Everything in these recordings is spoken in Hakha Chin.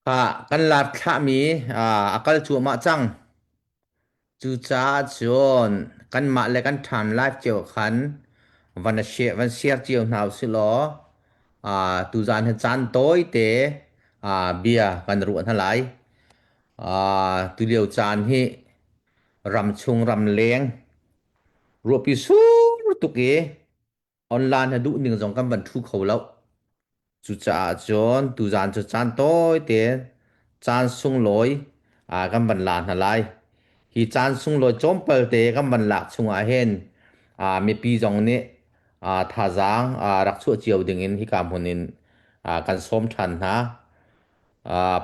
Kan lar thlahmi a kal cuahmah cang. Cucaah cun kanmah le kan ṭhan live cio khan van van share cio hna usih law tuzaan hi caan tawite bia kan ruah hna lai. Tulio caan hi ramchung ramleng ruahpi sur tuk i online na duh ning zong kan van ṭhu kho lo. Cucaah cun tuzaan cu caan tawi tein caan sunglawi kan van la hna lai. Hi caan sunglawi tlawmpal te kan van lak chungah hin mipi zong nih thazaang rak chuah cio dingin hika hmun in kan sawm ṭhan hna.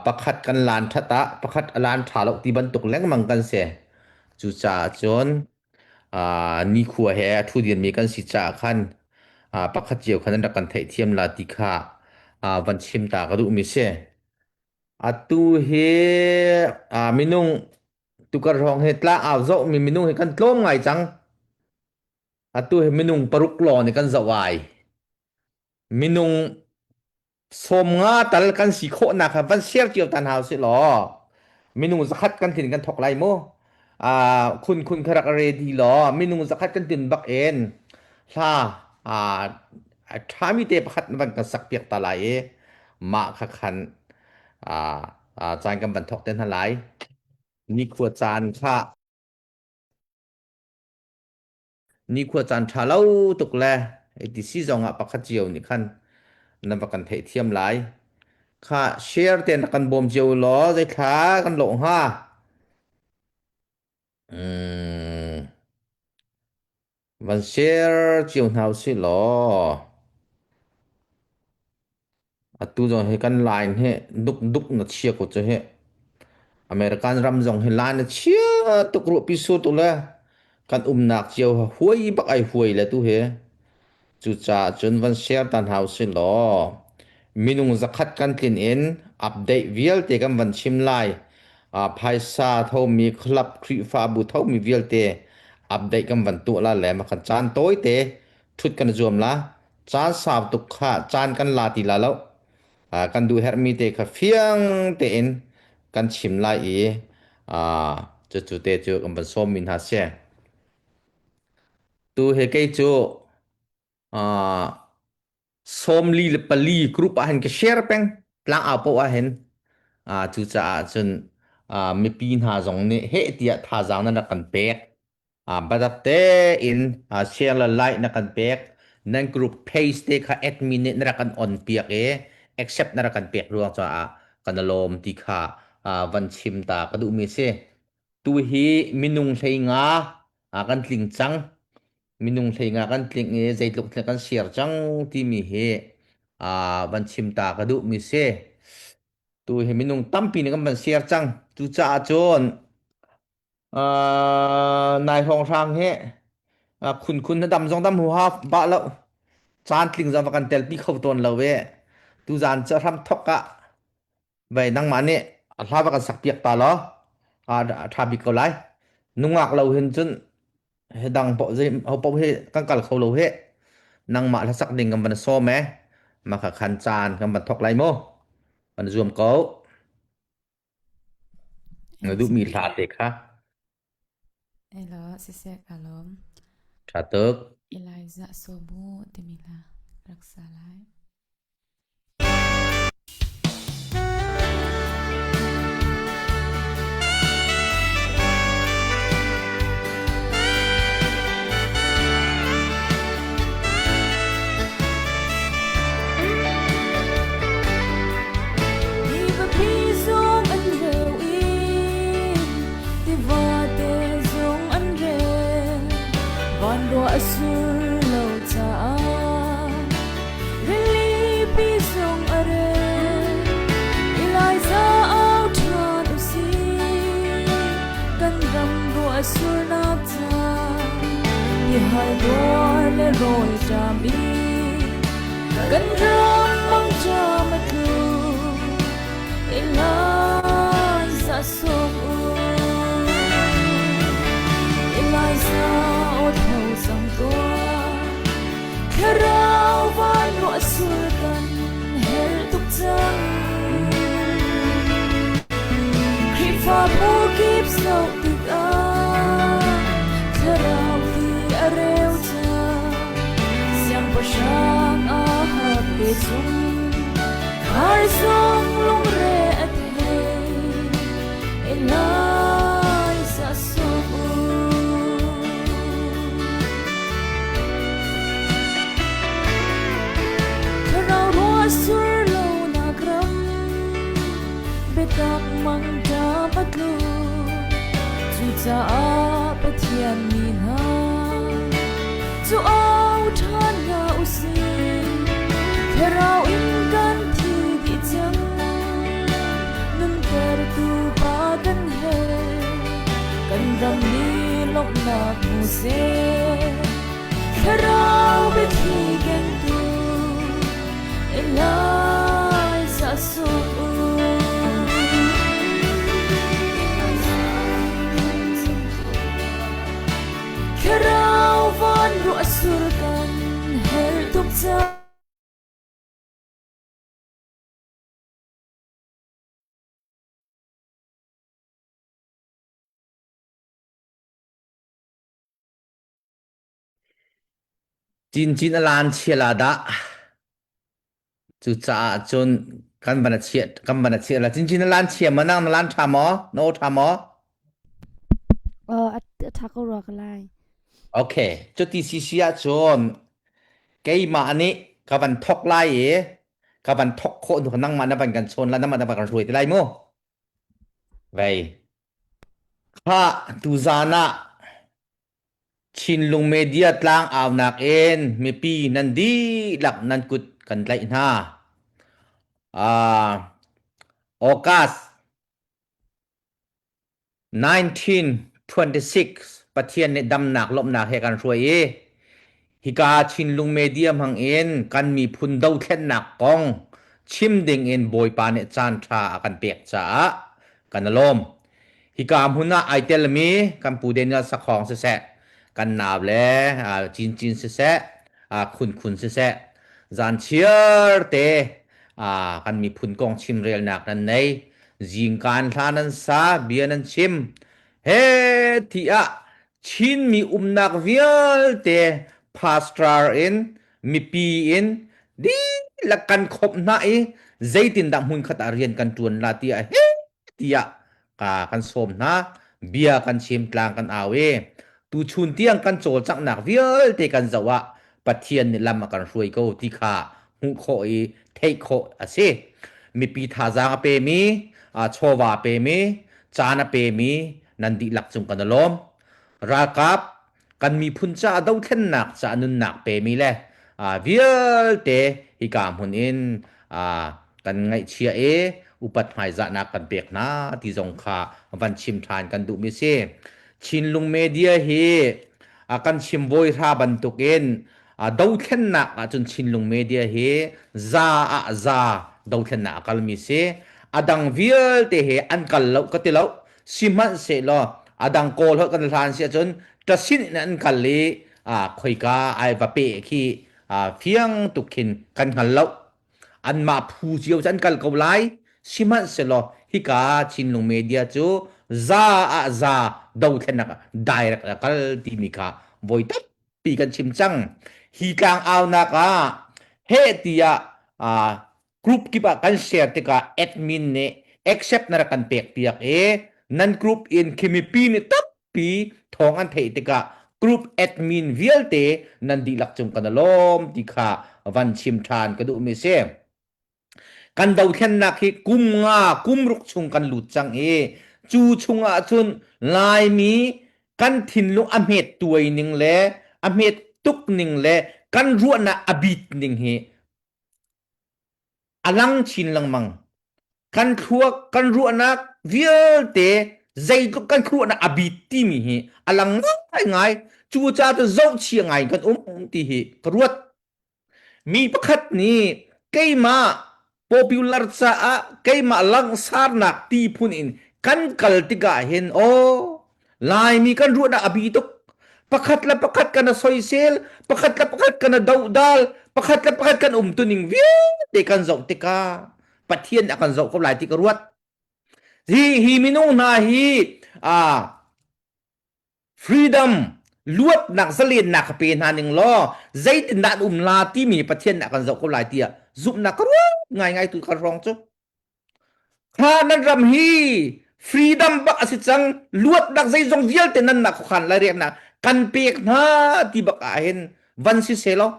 Pakhat kan laan ṭhat ah pakhat a laan ṭha lo ti bantuk lengmang kan si. Cucaah cun nikhua he a ṭhu dirmi kan si caah khan pakhat cio khan an rak kan theihthiam la ti kha van chim ta ka duhmi si. Atu hi minung tukar hrawng hi tlang au zohmi minung hi kan tlawm ngai cang. Atu hi minung paruk lawng nih kan zoh ai. Minung 50 tal kan si khawhnak kha van share cio tan hau si law minung zakhat kan tin kan thok lai mu. Khun khun kha rak ready law minung zakhat kan tin bak in hla a ṭhami te pakhat na van kan sak piak ta lai i mah kha khan caan kan van thok te hna lai. Nikhua caan kha Nikhua caan ṭha lo tuk le ti si zongah pakhat cio nih khan na va kan theihthiam lai. Kha share tein rak kan bawm cio law zeithla kan lawh hnga. Mm, van share cio hna usih law. Atu zong hi kan line hi duk duk na chia ko cu hi. American ram zong hi line na chia tuk ruahpi sur tuk le kan umnak cio huai bak ai huai le tu hi. Cucaah cun van share tan hau si law minung zakhat kan tlin in update vialte kan van chim lai. Phaisa thomi club Khrihfabu thomi vialte update kan van tuah la le makhan caan tawite thut kan zuam la. Caan sau tuk kha caan kan la ti la lo. Kan duh herhmi te kha fiang tein kan chim lai i cucu te cu kan van sawmmi hna si. Tu he kei cu 44 group ah hin ka share peng tlang au paoh ah hin. Cucaah cun mipi hna zong nih heh tiah thazaang nan rak kan pek. Biatak tein share le like na kan pek. Nan group page te kha admin nih na rak kan on piak i accept na rak kan pek ruang caah kan i lawm ti kha van chim ta ka duhmi a si. Tu hi minung 15 kan tling cang. Minung 15 kan tling i zeitluk thil kan share cang timi hi van chim ta ka duhmi si. Tu hi minung tampi nih kan van share cang. Cucaah cun Nai hrawnghrang hi khunkhun na dam zong dam huha bah lo. Caan tling zong va kan telpi kho tawn lo e. Tuzaan cu hram thok ah vai nangmah nih a hla va kan sak piak ta law a ṭha bik ko lai. Nungak lo hin cun he dang poh zei ho poh hi kan kal kho lo he. Nangmah hla sak ding kan van sawm e. Maka khan caan kan van thok lai mu. Van zuam ko. Na duhmi hla te kha. Elaw, siseh ka lawm. Ṭha tuk. Elijah Sobu timi hla rak sa lai. Hi zong an reu i tivate zong an rel. Van ruah a sur lo caah rilipi zong a rel. Elijah au ṭhan u sih, kan ram ruah a surnak ca. Tihal tuar le rawl ṭam i Kan ram mangṭam a tlu, Eliza sawm u. Eliza aw tho cang tuah, Thlarau van ruah sur kan herh tuk cang. chung khar zong lungre a thei Eliza sobu. Thlarau ruah sur lo nak ram biatak mang ta patlu cucaah Pathian mi hna cu au ṭhan hna usih thlarau in kan thi dih cang nuntertu pa kan he kan ram nih lawmhnak hmu seh thlarau biathli kengtu Eliza suk u. Thlarau van ruah sur kan herh tuk cang. Cincin a lan chia la dah. Cucaah cun kan van a chiah kan van a chiah la. Cincin a lan chia ma nang na lan ṭha maw? Na aw ṭha maw? Aw a ṭha ko rua ka lai. Okay. Cuti sisi ahcun keimah nih ka van thok lai i ka van thok khawh hnu nangmah na van kan chawn la nangmah na van kan hruai te lai mu. Vei. Kha tuzaan ah Chinlung media tlang aunak in mipi nan dihlak nan kut kan tlaih hna. Uh, August 1926 Pathian nih damnak lawmhnak he kan hruai i hika Chinlung media hmang in kan miphun dothlennak kong chim ding in Bawipa nih caan ṭha a kan pek caah kan i lawm. Hika hmun ah ai telmi kan pu Daniel Sakhong siseh, kan nau le Cincin siseh, Khun Khun siseh, zan chiar te kan miphun kong chimrelnak nan nei. Zingkaan hla nan sa, bia nan chim. He ti ah Chinmi umnak vialte pastor in mipi in dihlak kan khawmh hna i zeitindah hmunkhat ah rian kan ṭuan la tiah he tiah ka kan sawm hna bia kan chim tlang kan au i tuchun tiang kan cawlcanghnak vialte kan zoh ah Pathian nih lam a kan hruai ko ti kha hmuh khawh i theih khawh a si. Mipi thazaang a pemi, chawva a pemi, caan a pemi nan dihlak cung kan i lawm. Ralkap kan miphun caah dothlennak caah nunnak pemi le vialte hika hmun in kan ngaihchia i upat hmaizahnak kan pek hna ti zong kha van chim ṭhan kan duhmi si. Chinlung media hi kan chim vawihra bantukin dothlennak ahcun Chinlung media hi za ah za dothlennak a kalmi si. A dang vialte he an kal lo ka ti lo. Sihmanhsehlaw a dang kawl holh kan hlan si ahcun ṭasin in an kal i khoika ai va pe khi fiang tuk khin kan hngal lo. Anmah phu cio cu an kal ko lai. Sihmanhsehlaw hika Chinlung media cu za ah za dothlennak direct a kal timi kha voi tampi kan chim cang. Hi tlang aunak ah heh tiah group kip ah kan share tikah admin nih accept na rak kan pek piak i nan group in khimipi nih tampi thawng an theih tikah group admin vialte nan dihlak cung kan lawm ti kha van chim ṭhan ka duhmi si. Kan dothlennak hi kum nga kum ruk chung kan lut cang i cu chung ah cun Laimi kan thinlung a hmet tuai ning le a hmet tuk ning le kan ruahnak a bit ning hi a lang chin lengmang. Kan thluak, kan ruahnak vialte zeitluk kan ruahnak a bit timi hi a lang ngaingai. Cucaah cun zohchia ngai kan um ti hi ka ruat. Mi pakhat nih keimah popular caah keimah langsarnak ti phun in kan kal tikah hin aw Laimi kan ruahnak a bi tuk. Pakhat le pakhat kan soisel, pakhat le pakhat kan dohdal, pakhat le pakhat kan umtuning vialte kan zoh tikah Pathian a kan zoh ko lai ti ka ruat. Hi hi minung hna hi ah freedom. Luatnak zalennak ka pe hna ning law zeitindah an um la timi Pathian nih a kan zoh ko lai tiah zumhnak ka ruat ngaingai tu kha hrawng cu. Kha nan ram hi freedom bak a si cang luatnak zeizong vialte nan nak khuakhan lairiaknak kan pek hna ti bak ah hin van si selaw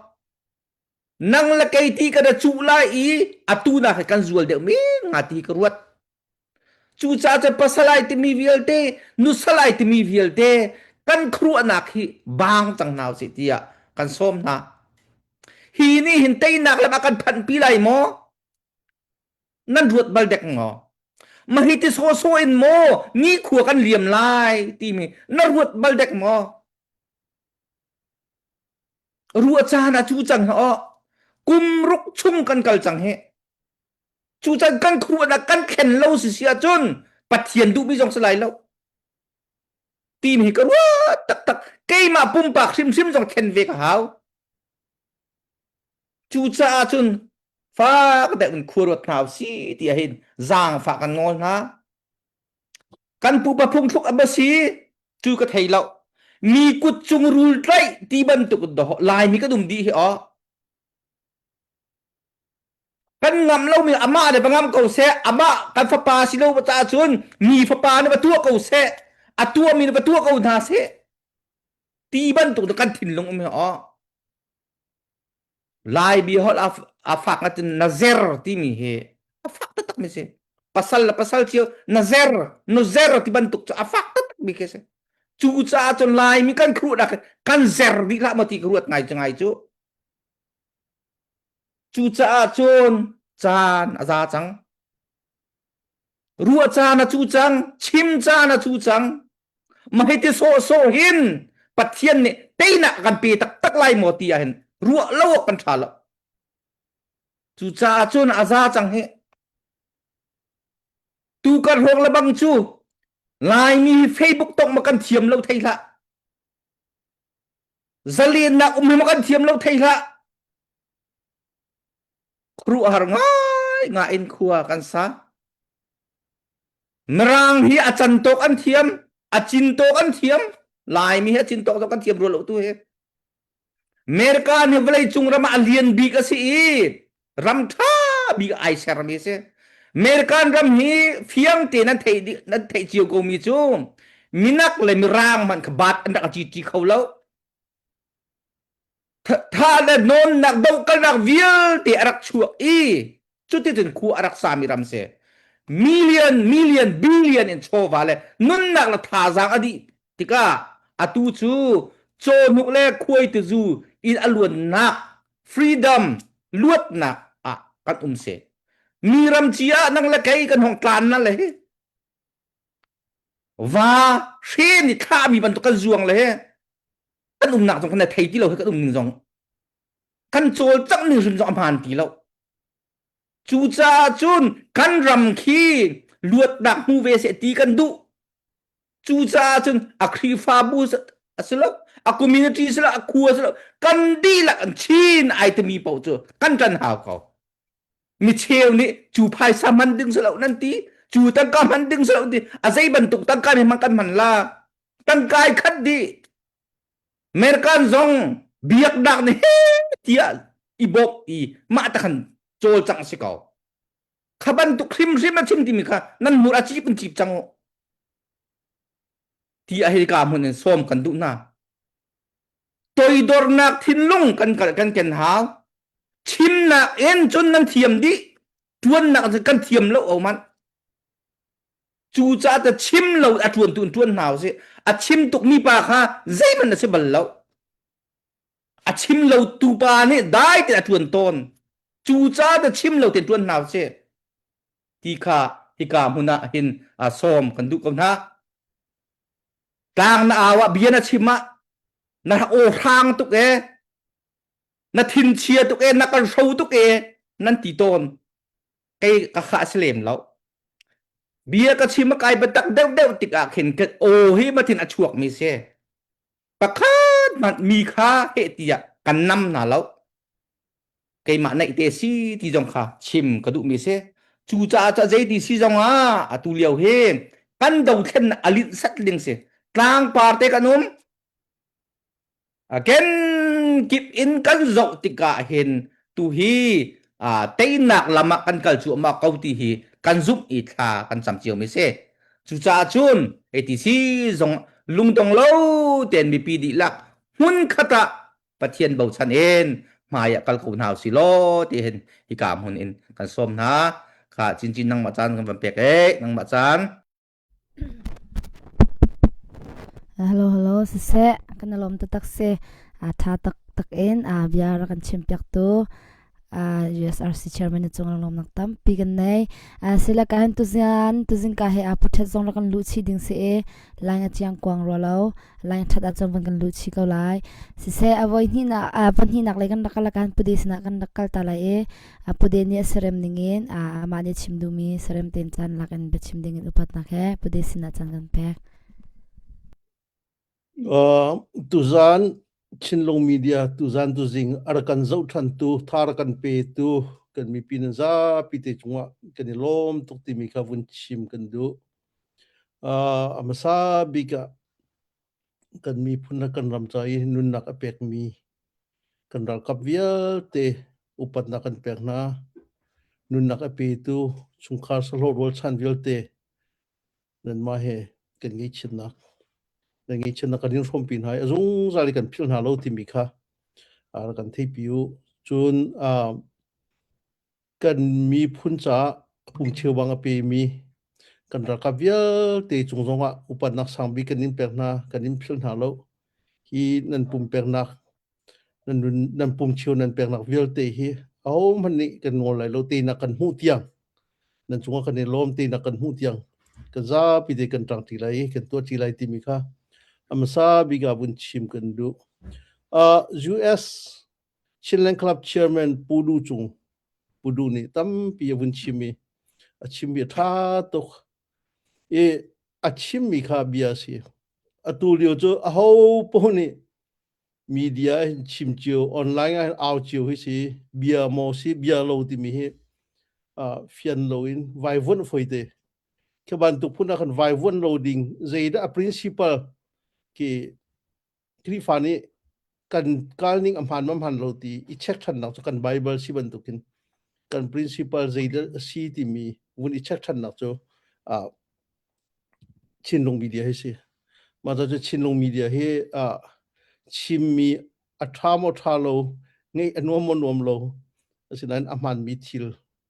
nang le kei ti kan cuh lai i atu nak hi kan zual deuh men nga ti ka ruat. Cucaah cun pasal ai timi vialte nusal ai timi vialte kan khuaruahnak hi baang cang hna usih tiah kan sawm hna. Hi nih hin teinak lam a kan phanhpi lai maw? Nan ruat bal dek maw? Mahi ti sawsawh in maw nikhua kan liam lai timi na ruat bal dek maw? Ruah caan a cu cang ha aw. Kum ruk chung kan kal cang hi. Cu caan kan khuaruahnak kan thlen lo si si ahcun Pathian duhmi zong si lai lo. Timi hi ka ruat taktak. Keimah pumpak hrimhrim zong thlen ve ka hau. Cucaah cun fak deuh in khua ruat hna usih ti ahhin zaangfah kan ngawl hna. Kan pupa phungthluk a si cu ka thei lo. Mi kut cung rul tlaih ti bantuk in Laimi kan um dih hi aw. Kan ngam lomi amah nih va ngam ko seh, amah kan fapa si lo caah cun mi fapa nih va tuah ko seh, a tuahmi nih va tuah ko hna seh ti bantuk kan thinlung um hi aw. Lai bia holh a fak ahcun na zer timi hi a fak taktak mi si. Pasal le pasal cio na zer, nu zer ti bantuk cu a fak taktak mi khi si. Cu caah cun Laimi kan khuruhnak kan zer dih hlah maw ti ka ruat ngai cu ngai cu. Cucaah cun caan a za cang. Ruah caan a cu cang, chim caan a cu cang. Mah hi ti sawhsawh hin Pathian nih teinak a kan pe taktak lai maw ti ahhin ruah lo awk kan ṭha lo. Cucaah cun a za cang hi. Tu kan hrawng le bang cu Laimi hi Facebook tong ma kan thiam lo thei hlah. Zalennak um hi ma kan thiam lo thei hlah. Khuaruahhar ngai ngai in khua kan sa. Mirang hi a can tawk an thiam, a cin tawk an thiam. Laimi hi a cin tawk zong kan thiam rua lo tu hi. America nih vawleicung ram ah a lian bik a si i ram ṭha bik ai sermi a si. American ram hi fiang te nan theih nan theih cio ko mi cu minak le mirang hmanh kha bat an rak a ṭi kho lo. Tha le nawnnak dohkalnak vialte a rak chuak i cuticun khua a rak sami ram si. Million, million, billion in chawva le nunnak le thazaang a dih tikah atu cu cawhnuk le khuaitizu in a luannak freedom luatnak ah kan um si. Mi ram ci ah nang le kei kan hong tlan na le hi. Va hre nih thlahmi bantuk kan zuang le hi. Kan umnak zong kan thei ti lo hi kan um ning zong kan cawlcangh ning hrim zong a hmaan ti lo. Cucaah cun kan ram khi luatnak hmu ve seh ti kan duh. Cucaah cun a Khrihfabu a si lo, a community si lo, a khua si lo, kan dihlak an Chin ai timi paoh cu kan ṭan hau ko. Mi cheu nih cu phaisa hman ding si lo nan ti, cu tangka hman ding si lo ti, a zei bantuk tangka nih hmang kan hman la. Tangka ai khat dih. American zong biaknak nih he tiah i bawmh i mah ta khan cawlcangh si ko. Kha bantuk hrimhrim a chim timi kha nan hmur a cip in cip cang u. Ti a hika hmun in sawm kan duh hna. Toidornak thinlung kan kan ken hau. Chimnak in cun nan thiam dih. Tuannak in kan thiam lo o man. Cucaah ta chim lo a ṭuan tu in ṭuan hna usih. A chim tuk mi pa kha zeihmanh a si bal lo. A chim lo tu pa nih dai tein a ṭuan tawn. Cucaah ta chim lo tein ṭuan hna usih. Ti kha hika hmun ah hin sawm kan duh ko hna. Tlang na au ah bia na chim ah na aw hrang tuk e na thin chia tuk e na kan hro tuk e nan ti tawn. Kei ka kha a si lem lo. Bia ka chim a kai biatak deuhdeuh tikah khin ka aw hi mathin a chuak mi si. Pakhat hmanh mi kha heh tiah kan nam hna lo. Keimah naih te si ti zong kha chim ka duh mi si. Cucaah ca zeiti si zong ah atu lio hi kan dothlennak a linh sat ding si. Tlangpar te kan um. Kenkip in kan zoh tikah hin tuhi teinak lam ah kan kal cuahmah ko ti hi kan zumh i thla kan cam cio mi si. Cucaah cun ATC zong lungdong lo tein mipi dihlak hmun khat ah Pathian bochan in hmai ah kal ko hna usih law ti hin hika hmun in kan sawm hna. Kha cincin nangmah caan kan van pek e nangmah caan. Hello hello siseh kan lawm taktak si a tha taktak in a bia rak kan chim piak tu USRC chairman na cung lawmnak tampi kan nei sila ka han tuzian tuzing ka he a puthet zong rak kan lu chi ding si e line a chiang kuang ro lo line that a chong van kan lu chi ko lai siseh a voi hni na a van hni nak le kan rak kal kan pude sina kan rak kal ta lai e A pude nih a serem ningin amah nih a chim duhmi serem tein caan lak in biachim dingin upatnak he pude sinah caan kan pek. Uh, tuzan Chinlung Media tuzan tuzing a rak kan zoh ṭhantu tha rak kan petu kan mipi nan zapi te cungah kan i lawm tuk timi kha vun chim kan duh. Uh, a hmasa bik ah kan miphun le kan ram ca i nunnak a pekmi kan ralkap vialte upatnak kan pek hna. Nunnak a petu chungkhar sahlawh rualchan vialte nanmah he kan ngaihchiatnak nan ngaihchiatnak kan in hrawmpi hna i a zungzal i kan philh hna lo timi kha rak kan theihpi u. Cun uh, kan miphun caah pum cheubang a pemi kan ralkap vialte cung zongah upatnak sangbik kan in pek hna, kan in philh hna lo. Hi nan pumpeknak, nan nun, nan pum cheu nan peknak vialte hi ahohmanh nih kan ngol lai lo teinak kan hmuh tiang nan cungah kan i lawm teinak kan hmuh tiang kan zapi te kan ṭangṭi lai i kan tuahṭi lai timi kha a hmasa bik ah vun chim kan duh. Uh, US Chinland Club Chairman Pu Du Cung Pu Du nih tampi a vun chim i a chimmi a ṭha tuk i a chimmi kha bia a si. Atu lio cu aho paoh nih media hin chim cio, online ah hin au cio hi si, bia maw si, bia lo timi hi uh, fian loin vaivuanh foi te. Khi bantuk phun ah khan vaivuanh lo ding zeidah a principle khi Khrihfa nih kan kalning a hmaan ma hmaan lo ti i check ṭhannak cu kan Bible si bantukin kan principle zeidah a si timi vun i check ṭhannak cu uh, Chinlung media hi si. Mah cu Chinlung media hi uh, chimmi a ṭha maw ṭha lo, ngeih a nuam maw nuam lo, asinain a hmaanmi thil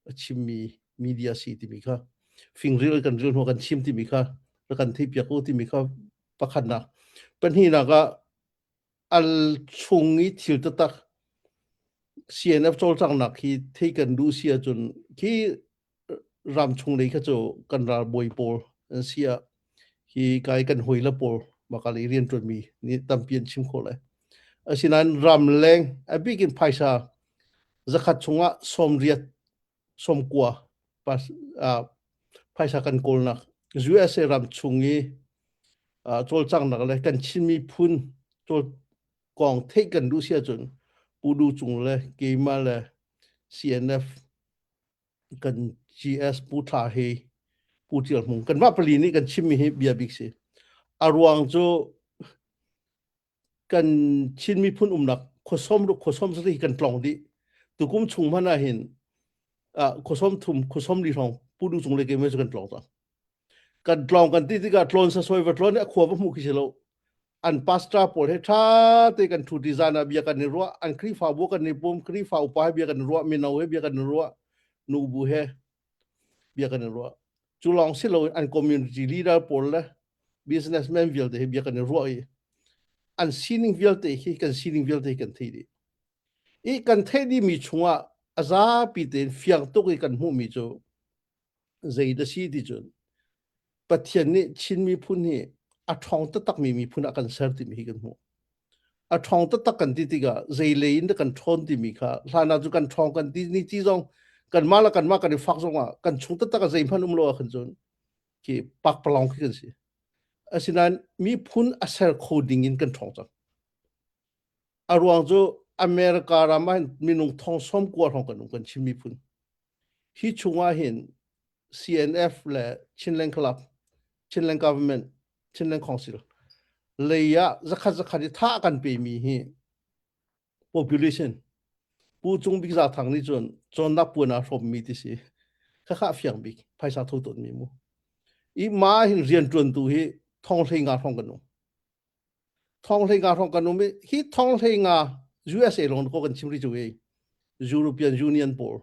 a chimmi media si timi kha fingril kan ril hnu kan chim timi kha rak kan theihpiak u timi kha pakhatnak pahnihnak ah al chung i thil taktak CNF cawlcanghnak hi thei kan duh si ahcun khi ram chung lei kha cu kan ralbawi pawl an si ah hi kai kan hawi la pawl maka lei rian ṭuanmi nih tampi an chim khawh lai asinain ram leng a bik in phaisa zakhat chungah sawmriat sawmkua pas uh, phaisa kan kawlnak USA ram chung i uh, cawlcanghnak le kan Chin miphun cawl kong theih kan duh si ahcun Pu Du Cung le keimah le CNF kan GS Pu Thla he Pu Tial Hmung kanmah pali nih kan chimmi hi bia bik si. A ruang cu kan Chin miphun umnak khuasom ruk khuasom hi kan tlong dih. Tukum chung hmanh ah hin khuasom thum khuasom li hrawng Pu Du Cung le keimah cu kan tlong cang. Kan tlong kan ti tikah tlawn sasawi va tlawn i a khua va hmuh khi si lo. An pastor pawl he ṭha te kan ṭhu ti zan ah bia kan i ruah, an Khrihfabu kan i pum, Khrihfa upa he bia kan i ruah, mino he bia kan i ruah, nubu he bia kan i ruah. Cu lawng si loin an community leader pawl le businessman vialte he bia kan i ruah i an sining vialte hi kan sining vialte hi kan theih dih. I kan theih dihmi chungah a zapi tein fiang tuk i kan hmuhmi cu zei dah si ti cun Pathian nih Chin miphun hi a ṭhawng taktakmi miphun ah kan ser timi hi kan hmuh. A ṭhawng taktak kan ti tikah zei lei in dah kan ṭhawn timi kha hlan ah cu kan ṭhawng kan ti ni ti zong kanmah le kanmah kan i fak zong ah kan chung taktak ah zeihmanh um lo ah khan cun khi pakpalawng khi kan si. Asinain miphun a ser kho ding in kan ṭhawng cang. A ruang cu America ram ah hin minung thong sawm kua hrawng kan um kan Chin miphun. Hi chungah hin CNF le Chinland Club, Chinland Government, Chinland Council. Lei ah zakhat zakhat i tha kan pe mi hi population Pu Cung Bik Za Thang nih cun cawnnak puan aa hrawm mi ti si. Khakha fiang bik phaisa tho tawn mi mu. I ma hin rian tuan tu hi thong hlei nga hrawng kan um. Thong hlei nga hrawng kan um i hi thong hlei nga USA lawng ko kan chim ri cu ei. European Union pawl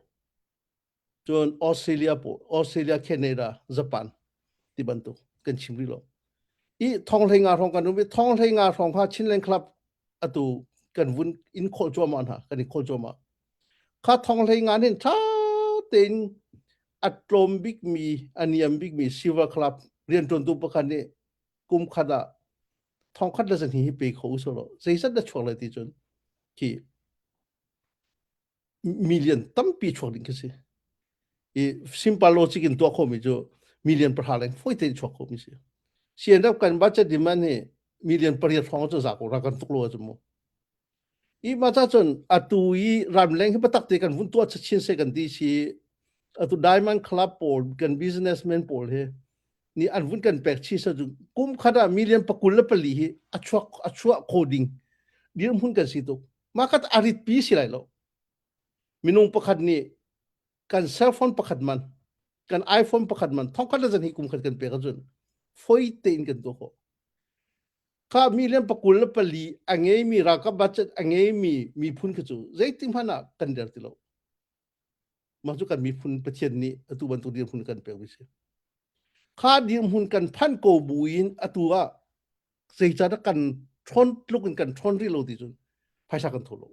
cun Australia pawl Australia Canada Japan ti bantuk kan chim rih lo i thong hlei nga hrawng kan um i thong hlei nga hrawng kha Chinland Club atu kan vun in khol cuahmah hna kan i khol cuahmah kha thong hlei nga hin tha tein a tlawm bik mi a niam bik mi Silver Club riantuantu pakhat nih kum khat ah thong khat le zan hi pe kho u solo zeizat na chuak lai ti cun khi million tampi chuak ding khi si i simple logic in tuah khomi cu million pahra leng foi tein chuak khomi si CNF kan budget demand hi million pariat hrawng cu za ko ra kan tuk lo cu mu i ma cha cun atu i ramleng hi patak te kan vun tuah chin se kan ti si atu diamond club pawl kan businessman pawl hi ni an vun kan pek chi sa cu kum khat ah million pakul le pali hi a chuak a chuah kho ding dirhmun kan si tuk Mah khat a ritpi si lai lo. Minung pakhat nih kan cell phone pakhat man, kan iPhone pakhat man, thongkhat le zan hi kum khat kan pek ahcun foi tein kan tuah khawh. Kha million pakul le pali a ngeimi ralkap budget a ngeimi miphun kha cu zeitik hmanh ah kan der ti lo. Mah cu kan miphun Pathian nih atu bantuk dirhmun kan pekmi si. Kha dirhmun kan phan ko buin atu ah zeicahdah kan ṭhawn tluk in kan ṭhawn rih lo ti cun phaisa kan tho lo.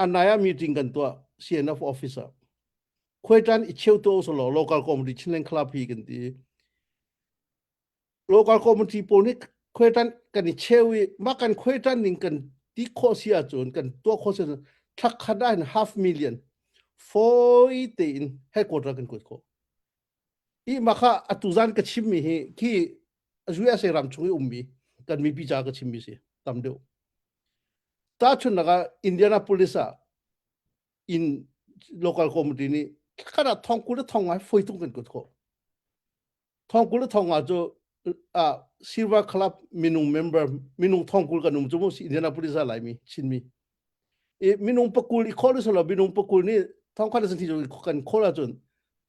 Anai ah meeting kan tuah CNF office ah. Khuaitan i cheu to so lo local community Chinland Club hi kan ti. Local community pawl nih khuaitan kan i cheu i mah kan khuaitan ning kan ti khawh si ahcun kan tuah khawh si ahcun thla khat ah hin half million fawi tein headquarter kan kuat khawh. I mah kha atu zan ka chimmi hi khi USA ram chung i ummi kan mipi ca ka chimmi si tam deuh. Tahchunhnak ah Indianapolis ah in local community nih khat ah thong 20 le thong ngai foi tung kan kut khawh. Thong 20 le thong nga cu uh, Silver Club minung member minung thong 20 kan um cu mu Indianapolis ah Laimi Chinmi i minung pakul i khol solo minung pakul nih thong khat san thi kan khol ahcun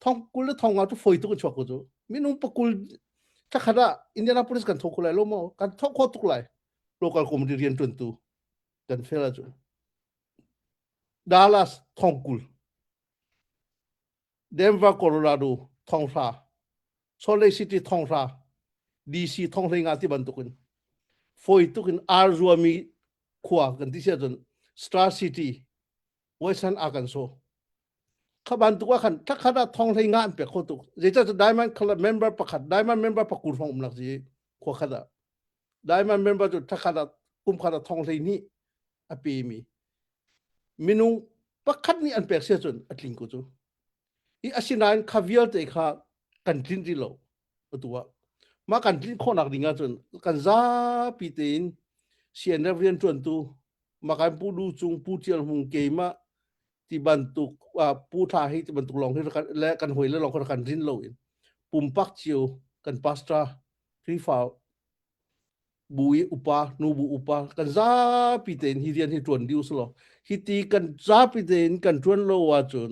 thong kul le thong nga cu foi tuk in chuak ko cu minung pakul thakhat ah Indianapolis kan thok ko lai lo maw kan thok kho tuk lai local community rian tuan tu kan fel ahcun Dallas thong kul Denver, Colorado thonghra, Salt Lake City thonghra, DC thonghlei nga ti bantukin fawi tuk in ar zuami khua kan ti sia cun Star City, Western Arkansas. Kha bantuk ah khan thakhat ah thonghlei nga an pek kho tuk. Zeicah cu Diamond Club member pakhat, Diamond member pakur hrawng um lak si khua khat ah. Diamond member cu thakhat ah kum khat ah thonghlei hnih a pemi minung pakhat nih an pek sia cun a tling ko cu i asinain kha vialte kha kan tlin rih lo atu ah mah kan tlin khawhnak ding ahcun kan zapi tein CNF rianṭuantu makan pu Du Cung pu Tial Hmung keimah ti bantuk pu Thla hi ti bantuk lawng hi le kan hawi le lawng kha kan rin lo in pumpak cio kan pastor Khrihfa bu i upa nu bu upa kan zapi tein hi rian hi ṭuan dih usulaw hi ti kan zapi tein kan ṭuan lo ahcun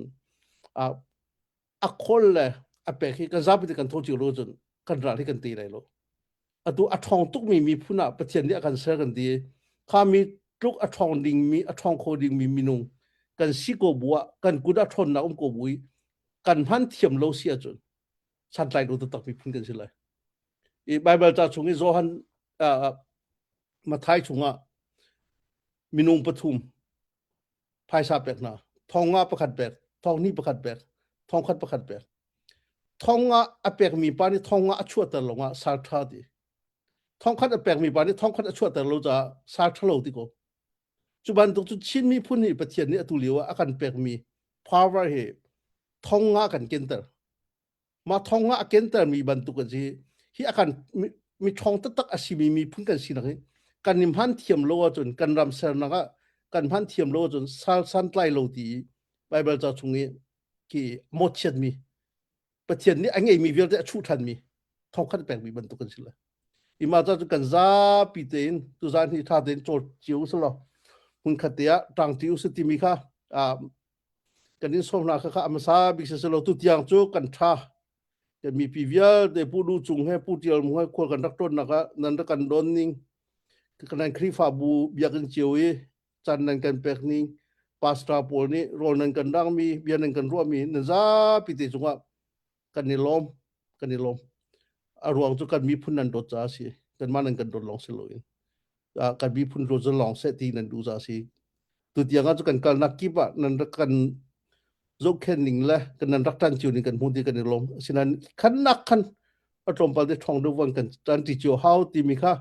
a khawl le a pek hi kan zapi te kan tho cio lo cun kan ral hi kan ti lai lo atu a ṭhawng tukmi miphun ah Pathian nih a kan ser kan ti kha mi tluk a ṭhawng dingmi a ṭhawng kho dingmi minung kan si ko bu ah kan kut a ṭhawnnak um ko bu i kan hman thiam lo si ahcun santlai lo taktak miphun kan si lai I Baibal ca chung i Johan uh, Mathai chungah minung pathum phaisa pek hna thong nga pakhat pek thong hnih pakhat pek thong khat pakhat pek thong nga a pekmi pa nih thong nga a chuahter lo nga sal tha ti thong khat a pekmi pa nih thong khat a chuahter lo caah sal tha lo ti ko cu bantuk cu Chin miphun nih Pathian nih atu lio ah a kan pekmi power hi thong nga kan kenter Mah thong ah a kentermi bantuk an si. Hi a kan mi ṭhawng taktak a simi miphun kan sinak hi kan i hman thiam lo ahcun kan ram sernak ah kan hman thiam lo ahcun sal santlai lo ti i Baibal ca chung i khi mawhchiatmi Pathian nih a ngeimi vialte a chuh ṭhanmi thongkhat pekmi bantuk kan si lai. Ima ca cu kan zapi tein tuzan hi tha tein cawl cio usih law hmunkhat te ah ṭang ṭi usih timi kha kan in sawm hna kha kha a hmasa bik si selaw tutiang cu kan ṭha. Kan mipi vialte Pu Lu Cung he Pu Ṭial Mung he khual kan rak ṭawnnak ah nan rak kan don ning kan Khrihfabu biakinn cio i caan nan kan pek ning pastor pawl nih rawl nan kan rangmi bia nan kan ruahmi nan zapi te cungah kan i lawm kan i lawm. A ruang cu kan miphun nan dawt caah a si. Kanmah nan kan dawt lawng si loin kan miphun dawt cu lawng seh ti nan duh caah a si. Tutiang ah cu kan kalnak kip ah nan rak kan zohkhenh ning le kan nan rak ṭan cio ning kan hmu ti kan i lawm. Asinain khannak khan a tlawmpal te ṭhawng deuh van kan ṭan ṭi cio hau timi kha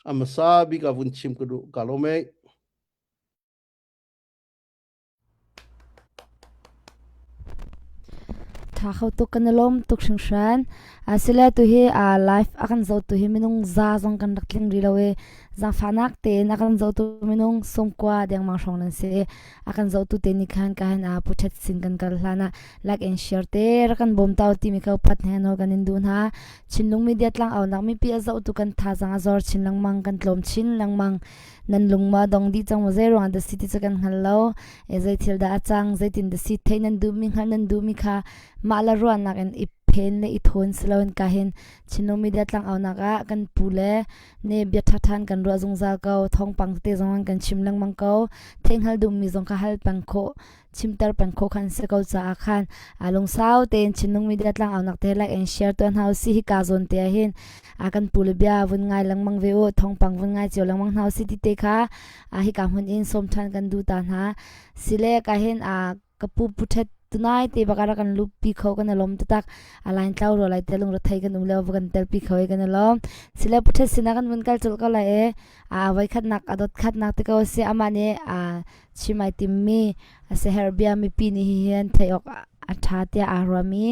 a hmasa bik ah vun chim ka duh. Ka lawm ee. Ṭha kho tuk kan i lawm tuk hringhran. Asile tuhi live a kan zohtu hi minung za zong kan rak tling rih lo i zaangfahnak tein a kan zohtu minung sawmkua dengmang hrawng nan si. A kan zohtu te nih khan ka hin Pu Ṭhet sin kan kal hlan ah like and share te rak kan bawm ta u timi kha upat he nawl kan in duh hna. Chinlung media tlangaunak mipi a zohtu kan thazaang a zor chin lengmang, kan tlawm chin lengmang. Nan lung ma dong dih cang maw zei ruang dah si ti cu kan hngal lo. E zei thil dah a cang, zeitin dah si theih nan duhmi hngalh nan duhmi kha mah le ruahnak in i phen le i thawn si loin ka hin Chinlung media tlangaunak ah kan pu le ne bia ṭhaṭhan kan ruah zungzal ko thawngpang tete zong an kan chim lengmang ko theihhngalh duhmi zong kha hal peng khawh chimter peng khawh khan si ko caah khan a lungsau tein Chinlung media tlangaunak te like and share tuah hna usih hika zawn te ah hin a kan pu le bia vun ngai lengmang ve u thawngpang vun ngai cio lengmang hna usih ti te kha a hika hmun in sawm ṭhan kan duh ta hna sile ka hin a ka pu pu ṭhet tunai te bak ara kan lup pi kho kan alom tatak a line tlau ro lai te lung ra thei kan um le va kan tel pi kho kan alom sile pu ṭhet sina kan vun kal chul ko lai e a voi khat nak adot khat nak te ko si ama ne a chim ai timmi a seher bia mipi nih hihin theih awk a ṭha tiah aa ruahmi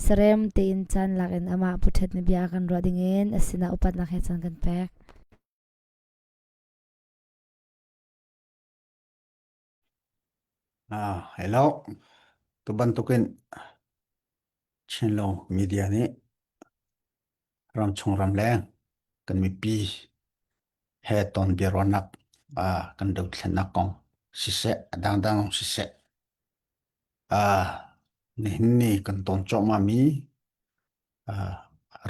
sarem tein caan lak in amah pu ṭhet na bia kan ruah dingin a sinah upatnak he caan kan pek. Ah, hello. Tu bantukin Chinlo media nih ramchung ramleng kan mipi he ton biaruahnak kan dothlennak kong siseh, a dangdang zong siseh, nihin ni kan ton cuahmahmi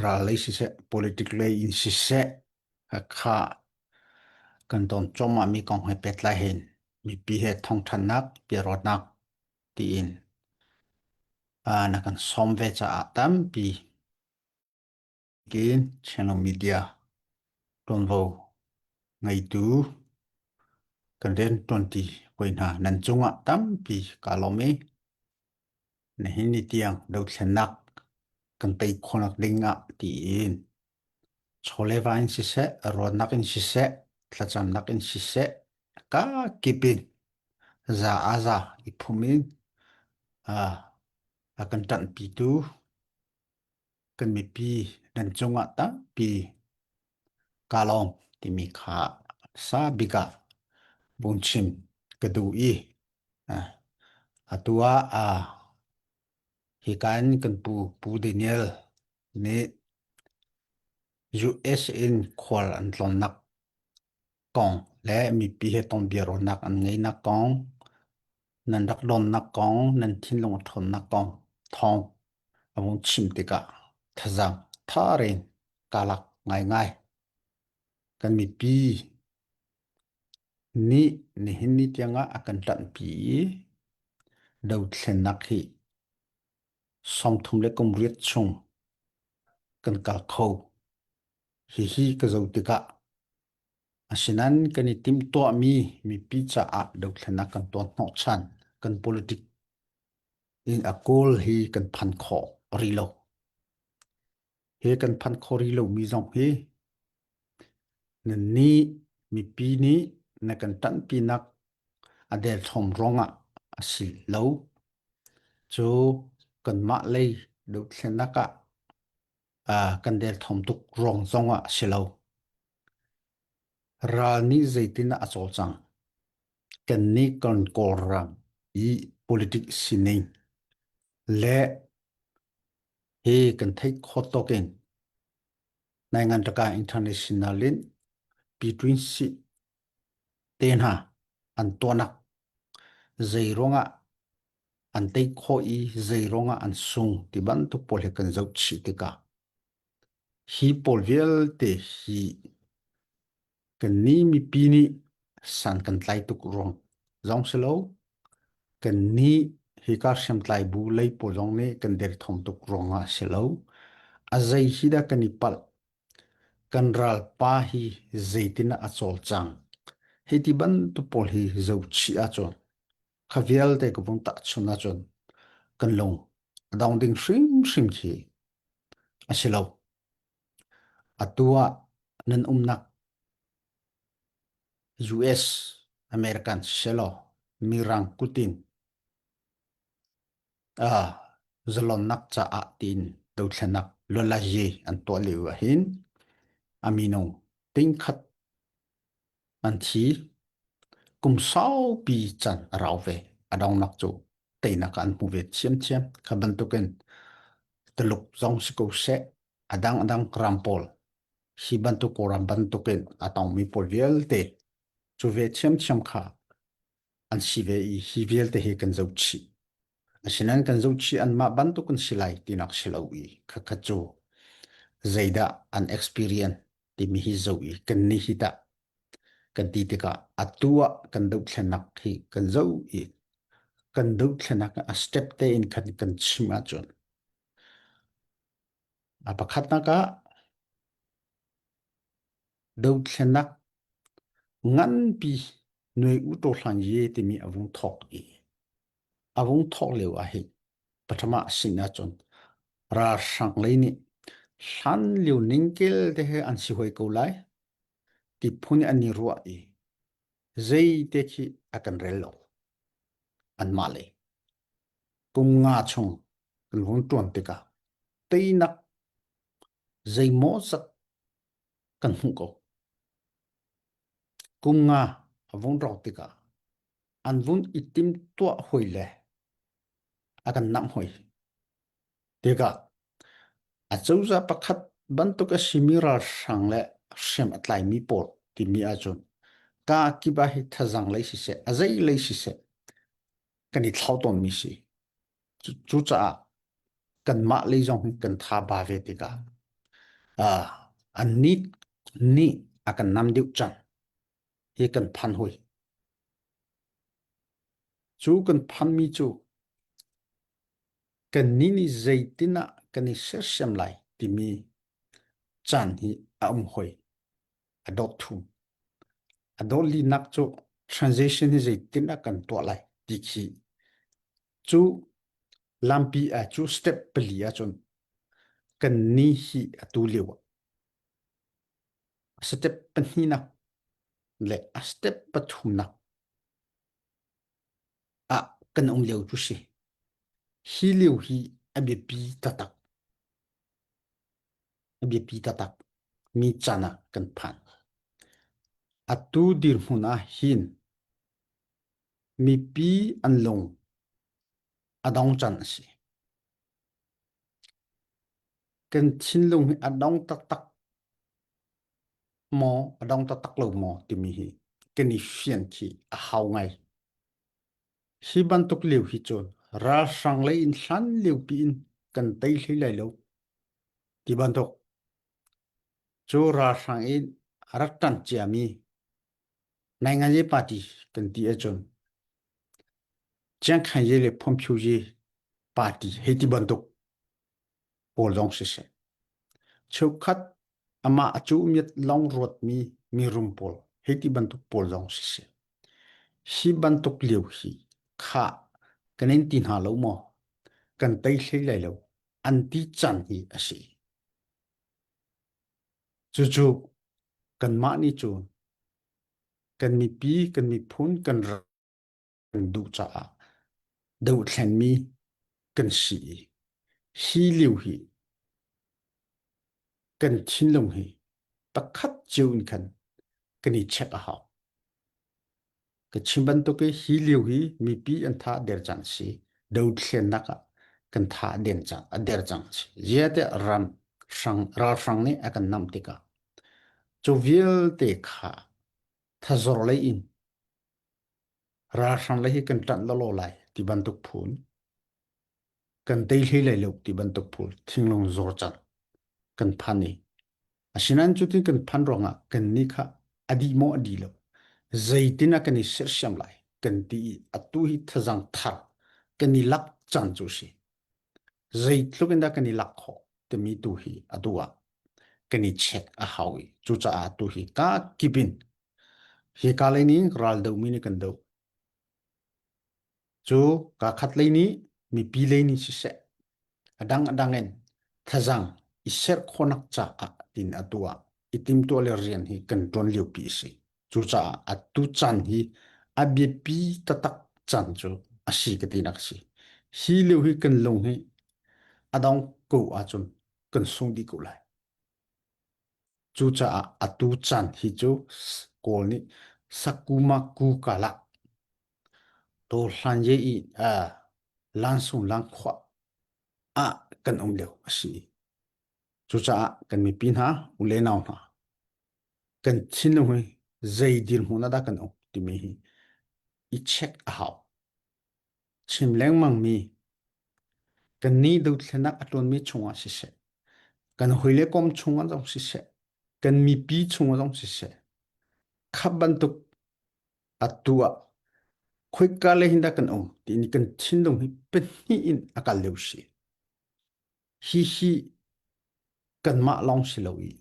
ral lei siseh, politic lei in siseh, kha kan ton cuahmahmi kong he pehtlai hin mipi he thawngthannak, biaruahnak tiin na kan sawm ve caah tampi Kin channel media ṭuanvo ngeitu kan rianṭuanṭi hawi hna nan cungah tampi kaa lawm i nihin ni tiang dothlennak kan tei khawhnak ding ah tiin chawleva in siseh, ruahnak in siseh, thlacamnak in siseh, kakip in za a za i phum in a kan ṭanhpitu kan mipi nan cungah tampi kaa lawm timi kha sa bik ah vung chim ka duh i atu ah hika in kan pu Pu Daniel nih US in khual an tlawnnak kong le mipi he ton biaruahnak an ngeihnak kong nan rak donnak kong nan thinlung a ṭhawnnak kong thawng a vung chim tikah thazaang tha in kaa lak ngaingai. Kan mipi nih nihin ni tiangah a kan ṭanhpi i dothlennak hi 38 chung kan kal kho. Hihi ka zoh tikah asinain kan i timhtuahmi mipi caah dothlennak kan tuah hnawhchan kan politic in a goal hi kan phan khawh rih lo. Hi kan phan khawh rih lomi zong hi nannih mipi nih na kan ṭanhpinak a derthawm ruangah a si lo. Cu kanmah lei dothlennak ah kan derthawm tuk ruang zongah a si lo. Ral nih zeitin ah a cawlcang. Kannih kan Kawlram i politic sining le hi kan theih khawh tawk in. Naingan Taka International in Between si te hna an tuahnak zei ruangah an tei khawh i zei ruangah an sung ti bantuk pawl hi kan zoh chih tikah hi pawl vialte hi Kannih mipi nih san kan tlai tuk ruang zong si lo, kannih hika hriamtlai bu lei pawl zong nih kan derthawm tuk ruangah si lo. A zei hi dah kan i palh? Kan ralpa hi zeitin ah a cawlcang? Hi ti bantuk pawl hi zohchih ahcun kha vialte ka vung tahchun ahcun kan lung a dong ding hrimhrim khi a si lo. Atu ah nan umnak US American selaw mirang kutin ah zalonnak caah tiin dothlenak lualaye an tuah lio ahhin a minung tingkhat an thi. Kum saupi can a rau ve. A dongnak cu teinak an hmu ve thiamthiam. Kha bantukin Tuluk zong si ko seh, a dang a dang ram pawl hi bantuk Kawlram bantukin a tongmi pawl vialte cu ve thiamthiam kha an si ve i hi vialte hi kan zohchih. Asinain kan zohchih anmah bantuk an si lai tinak si lo i khakha cu zeidah an experience timi hi zoh i kan nih hi tah kan ti tikah atu ah kan dohthlennak hi kan zoh i kan dohthlennak a step tein khan kan chim ahcun a pakhatnak ah dohthlennak nganpi nuai u to hlan ye timi a vung thawk i a vung thawk lio ah hin pathama sin ahcun ralhrang lei nih hlan lio ningkel te he an si hoi ko lai ti phun an i ruah i zeite khi a kan rel lo anmah lei kum nga chung kan vung ṭuan tikah teinak zeimaw zat kan hmuh ko. Kum nga a vung rawk tikah an vun i timtuah hoi le a kan namh hoi. Tikah acozah pakhat bantuk a simi ralhrang le hriam a tlaimi pawl timi ahcun ka kip ah hi thazang lei siseh, a zei lei siseh kan i thlau tawnmi si. Cucaah kanmah lei zong hi kan tha ba ve tikah uh, an nih nih a kan nam deuh cang hi kan phan hoi. Cu kan phanmi cu kannih nih zeitin ah kan i sersiam lai timi caan hi a um hoi. A dawt thum. A dawt linak cu transition hi zeitin ah kan tuah lai ti khi cu lampi ah cu step pali ahcun kan ni hi atu lio ah step pahnihnak le a step pathumnak ah kan um lio cu si. Hi lio hi a biapi taktak. A biapi taktak mi caan ah kan phan. Atu dirhmun ah hin mipi an lung a dong can a si. Kan thinlung hi a dong taktak maw a dong taktak lo maw timi hi kan i fian khi a hau ngai. Hi bantuk lio hi cun ralhrang lei in hlan lio piin kan tei hlei lai lo ti bantuk cu ralhrang in a rak ṭanh ciami Nainganyi party kan ti ahcun Chiangkhanyi le Phomphyoyi party hei ti bantuk pawl zong siseh. Cheukhat amah a cuhmiat lawng ruatmi mirum pawl hei ti bantuk pawl zong siseh. Hi bantuk lio hi khah kan in ti hna lo maw? Kan tei hlei lai lo an ti caan hi a si. Cucu kanmah nih cun kan mipi, kan miphun, kan ram kan duh caah dohthlenmi kan si i hi lio hi kan thinlung hi pakhat cio in khan kan i check a hau. Ka chim bantuk i hi lio hi mipi an tha der cang si. Dothlennak ah kan tha den cang, a der cang si. Ziah tiah ram. hrang ralhrang nih a kan nam tikah cu vialte kha thazor lei in ralhrang lei hi kan ṭanh lawlaw lai ti bantuk phun kan tei hlei lai lo ti bantuk phun thinglung zor cang kan phan i asinain cutin kan phan ruangah kan nih kha a dih maw a dih lo zeitin ah kan i sersiam lai kan ti i atu hi thazang thar kan i lak caan cu si zeitluk in dah kan i lak khawh timi tu hi atu ah kan i check a hau i cucaah tu hi ka kip in hi ka lei nih ral domi nih kan doh cu ka khat lei nih mipi lei nih siseh a dang a dang in thazang i serh khawhnak caah tin atu ah i timtuah le rian hi kan ṭuan liopi a si. Cucaah atu caan hi a biapi taktak caan cu a si ka tinak a si. Hi lio hi kan lung hi a dong ko ahcun kan sung dih ko lai. Cucaah atu caan hi cu Kawl nih sakuma ku kala to hlan ye i lansung langkhua ah kan um lio a si. Cucaah kan mipi hna, u le nau hna, kan thinlung hi zei dirhmun ah dah kan um timi hi i check a hau. Chim lengmangmi kan nih dothlenak a ṭuanmi chungah siseh, kan hawile kom chungah zong siseh, kan mipi chungah zong siseh, kha bantuk atu ah khoika lei hin dah kan um timi kan thinlung hi pahnih in a kal lio si. Hihi kanmah lawng si lo i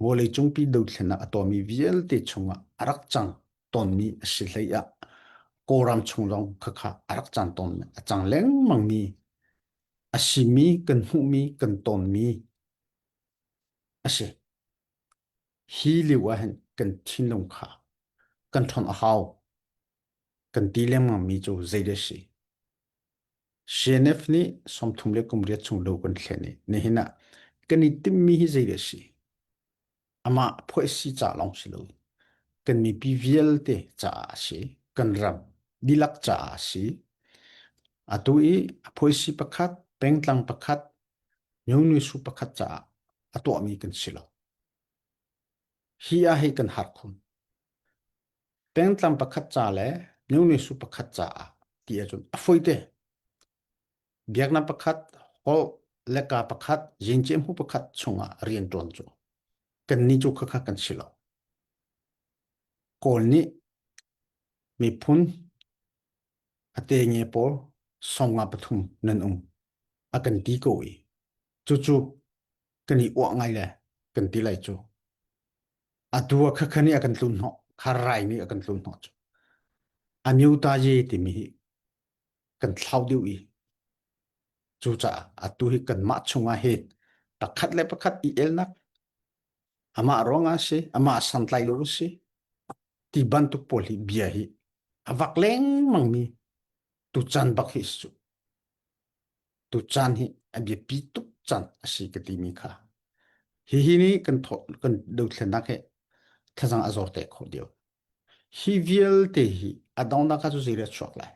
vawleicungpi dothlennak a tuahmi vialte chungah a rak cang tawnmi a si hlei ah Kawlram chung zong khakha a rak cang tawn a cang lengmangmi a simi kan hmuhmi kan tawnmi a si. Hi lio ah hin kan thinlung kha kan ṭhawn a hau. Kan ti lengmangmi cu zeidah a si? CNF nih 38 chung lo kan thlen i nihin ah kan i timhmi hi zeidah a si? Amah phuaisi ca lawng si lo. Kan mipi vialte caah a si. Kan ram dihlak caah a si. Atu i a phuaisi pakhat, pengtlang pakhat, myonu pakhat caah a tuahmi kan si lo. Hi ah hi kan har khun. Pengtlang pakhat ca le myonu pakhat caah ti ahcun a fawi te. Biaknak pakhat, holh le ka pakhat, yingciamhu pakhat chungah rian ṭuan cu kannih cu khakha kan si lo. Kawl nih miphun a te nge pawl songa pathum nan um a kan ti ko i cucu kan i uah ngai le kan ti lai cu. Atu ah khakha nih a kan tlun hnawh, kharai nih a kan tlun hnawh cu. Amyota ye timi hi kan thlau deuh i cucaah atu hi kanmah chungah hin pakhat le pakhat i elnak amah ruangah si amah santlai lo si ti bantuk pawl hi bia hi a vak lengmang mi tuchan bak hi su tuchan hi a biapi tuk chan a si ka ti mi kha hi hi nih kan tho kan dothlennak he thazang a zor te kho dio Hi vialte hi a donghnak ah cu zei a chuak lai?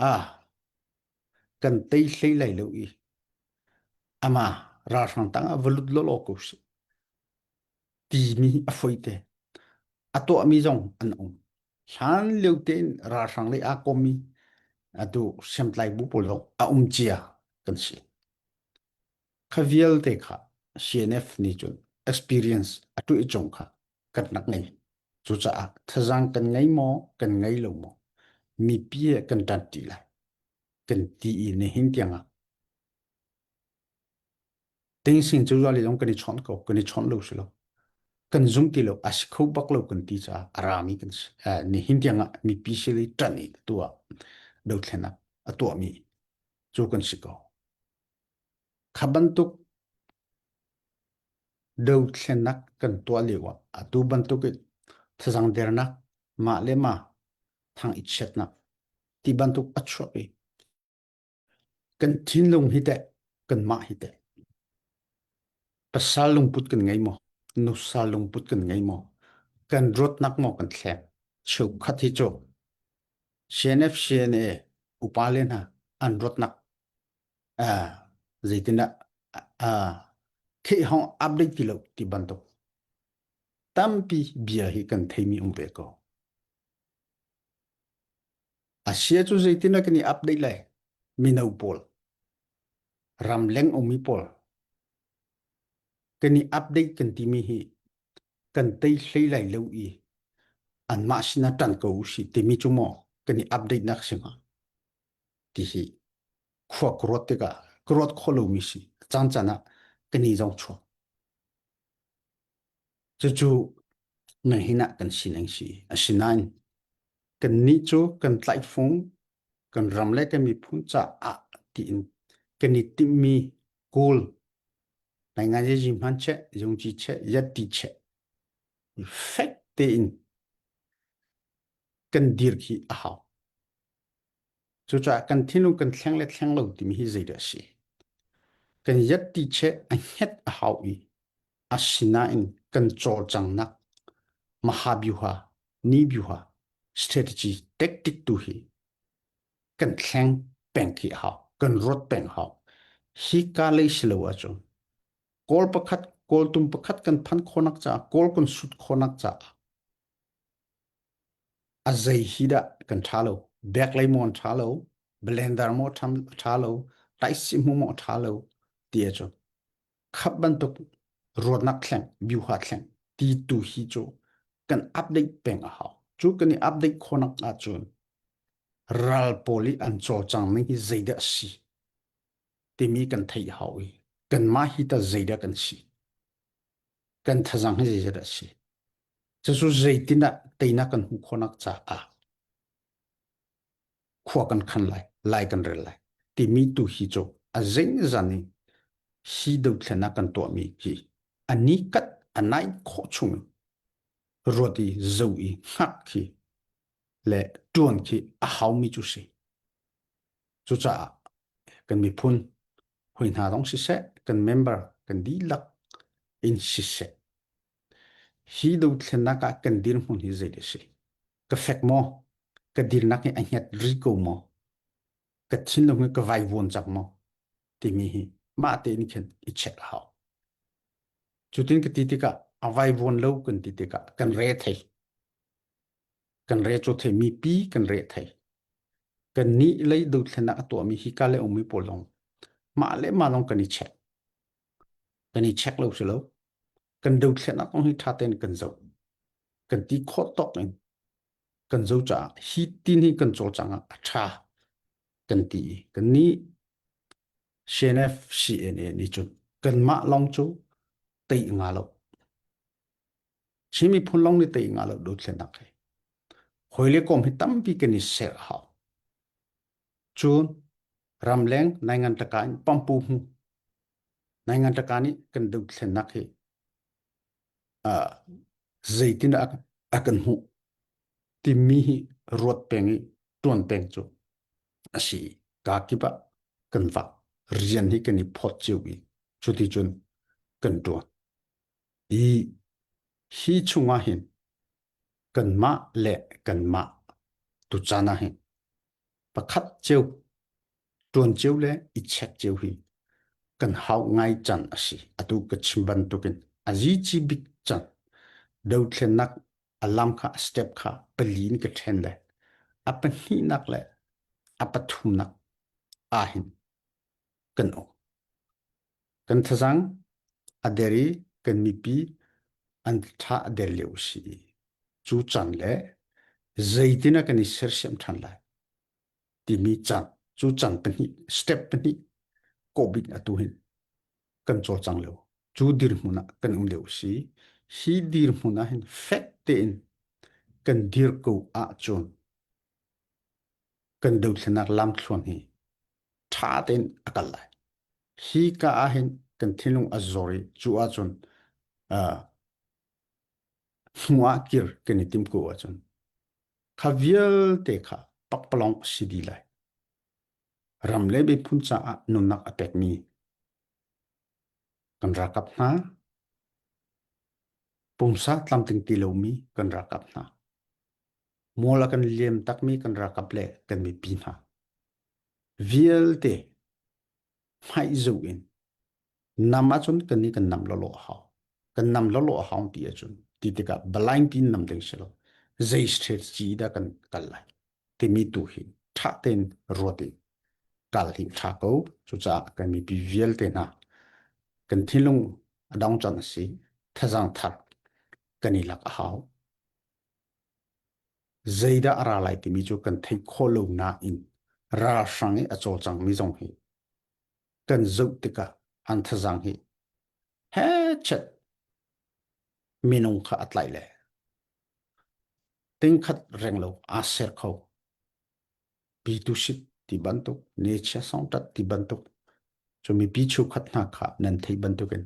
Ah, kan tei hlei lai lo i ama ralhrang tang ah va lut lawlaw ko sih timi a foi te. A tuahmi zong an um. Hlan lio tein ralhrang lei aa kommi atu hriamtlai bu pawl zong a um cia kan si. Kha vialte kha CNF nih cun experience a tuah cung kha kan rak ngei. Cucaah thazaang kan ngei maw, kan ngei lo maw, mipi he kan ṭanṭi lai. Kan ti i nihin tiangah Tingsing cu zuali zong kan i chawnh ko, kan i chawnh lo si lo. Kan zum ti lo, a si kho bak lo kan ti caah a rami kan si. Eh, nihin tiangah mipi sili ṭan i tuah dothlenak a tuahmi cu kan si ko. Kha bantuk Dothlennak kan tuah lio ah atu bantuk in thazang dernak, mah le mah thang i chiatnak ti bantuk a chuak i kan thinlung hi teh kanmah hi teh pasal lungput kan ngei maw? Nusa lungput kan ngei maw? Kan ruatnak maw kan thleng? Cheukhat hi cu CNF CNA upa le hna an ruatnak uh, zeitindah uh, Kheh hong update ti lo ti bantuk tampi bia hi kan theimi um ve ko. Asia cu zeitin ah kan i update lai? Mino pawl, ramleng ummi pawl kan i update kan timi hi kan tei hlei lai lo i anmah sinah ṭan ko usih timi cu maw kan i update nak si hnga ti hi khua ka ruat tikah ka ruat khawh lomi si caan caan ah kan i zong chuak. Cucu nihin ah kan sining si. Asinain kannih cu kan tlaihfung kan ram le kan miphun caah tiin kan i timhmi goal ngaingai ji hman cheh zungci cheh yatti cheh fek tein kan dir khi a hau. Cucaah kan thinlung kan thleng le thleng lo timi hi zeidah a si? Kan yatti cheh a hnget a hau i asinain kan cawlcanghnak mahabyuha nibyuha strategy tactic tu hi kan thleng peng khi a hau kan ruat peng hau hi ka lei si lo ahcun kawl pakhat kawltum pakhat kan phan khawnak caah kawl kan sut khawnak caah a zei hi dah kan ṭha lo bek lei maw an ṭha lo blender maw ṭha lo taisi mu maw ṭha lo ti ahcun khap bantuk ruatnak thleng biuha thleng ti tu hi cu kan update peng a hau cu kan i update khonak ahcun ral pawl i an cawlcang ning hi zeidah si timi kan theih hau i kanmah hi ta zeidah kan si kan thazang hi zeidah si cucu zeitindah teinak kan hmuh khawhnak caah khua kan khan lai, lai kan rel lai timi tu hi cu a zeizan in hi dothlennak kan tuahmi hi a ni kat a nai khawh chung ruat i zo i hngak khi le ṭuan khi a haumi cu si. Cucaah kan miphun hoi hna zong siseh, kan member kan dihlak in siseh, hi dothlennak ah kan dirhmun hi zei a si? Ka fek maw? Ka dirnak hi a hnget ri ko maw? Ka thinlung hi ka vaivuan cang maw? Timi hi mah tein khin i check a hau. Cutin ka ti tikah a vaivuan lo kan ti tikah kan re thei. Kan re cu thei mipi kan re thei. Kan nih lei dothlennak a tuahmi hi ka le ummi pawl zong mah le mah lawng kan i check. Kan i check lo si lo. Kan dothlennak kong hi ṭha tein kan zoh. Kan ti khawh tawk in kan zo caah hi tin hi kan cawlcang ah a ṭha kan ti i kan nih CNF CNA nih cun kanmah lawng cu tei nga lo. Chin miphun lawng nih tei nga lo dothlennak hi. Hawi le kom hi tampi kan i ser a hau. Cun ramleng naingan taka in pampu hmu naingan taka nih kan dothlennak hi uh, zeitin a, a kan hmuh timi hi ruat peng i tuan peng cu a si ka kip ah kan vak rian hi kan i phawt cio i cuti cun kan tuan i hi chungah hin kanmah le kanmah tuchan ah hin pakhat cio ṭuan cio le i check cio hi kan hau ngai can a si. Atu ka chim bantukin a zici bik can dothlennak a lam kha a step kha pali in ka ṭhen le a pahnihnak le a pathumnak ah hin kan um. Kan thazang a der i kan mipi an tha a der lio a si. Cu can le zeitin ah kan i sersiam ṭhan lai timi can cu can pahnih step pahnih kawhbik atu hin kan cawlcang lio cu dirhmun ah kan um lio si hi dirhmun ah hin fek tein kan dir ko ahcun kan dothlenak lamthluan hi ṭha tein a kal lai hi ka ah hin kan thinlung a zor i cu ahcun uh, hnu ah kir kan i tim ko ahcun kha vialte kha pakpalawng a si dih lai. Ram le miphun caah nunnak a pekmi kan ralkap hna, pumsa tlamtling ti lomi kan ralkap hna, mual a kan liam takmi kan ralkap le kan mipi hna vialte hmaih zoh in. Nam ahcun kan nih kan nam lawlaw a hau. Kan nam lawlaw a hau ti ahcun ti tikah blind tin nam ding si lo. Zei strategy dah kan kal lai timi tu hi ṭha tein ruat i kal hi ṭha ko. Cucaah kan mipi vialte hna kan thinlung a dong cang a si. Thazaang thar kan i lak a hau. Zeidah a ra lai timi cu kan theih khawh lo nain ralhrang i a cawlcangmi zong hi kan zoh tikah an thazaang hi hechet minung kha a tlaih le tingkhat reng lo aa ser kho. Pitushit ti bantuk, nechia songtat ti bantuk, cu mipi cheukhat hna kha nan theih bantukin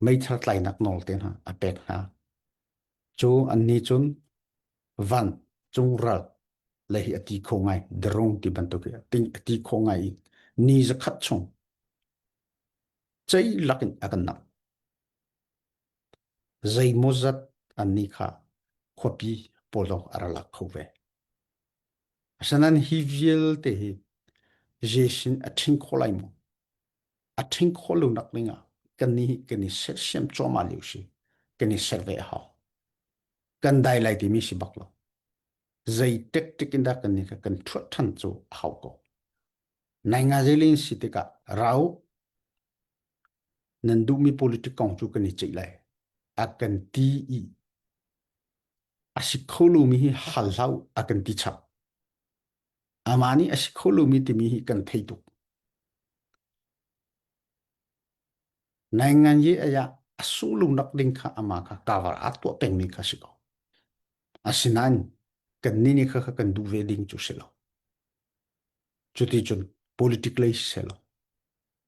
meithal tlainak nawl te hna a pek hna. Cu annih cun van cung ral le hi a ti kho ngai, drone ti bantuk hi a ti kho ngai i ni zakhat chung ceilak in a kan namh. Zeimawzat annih kha khuapi pawl zong a ra lak kho ve. Asinain hi vialte hi Jesuh a ṭhing kho lai maw? A ṭhing khawh lo nak ding ah kannih hi kan i sersiam cuahmah lio si. Kan i ser ve a hau. Kan dai lai timi si bak lo. Zei tactic in dah kannih kha kan ṭhuat ṭhan cu a hau ko. Nai nga zelin si tikah rau nan duhmi politic kong cu kan i ceih lai. A kan ti i a si kho lomi hi hal hlah u a kan ti chap. Amah nih a si kho lomi timi hi kan thei tuk. Naingan ye aya a sunglu nak ding kha ama kha cover a tuah pengmi kha si ko. Asinain kan ni ni kha kha kan duh ve ding cu si lo. Cuti cun politic lei si lo.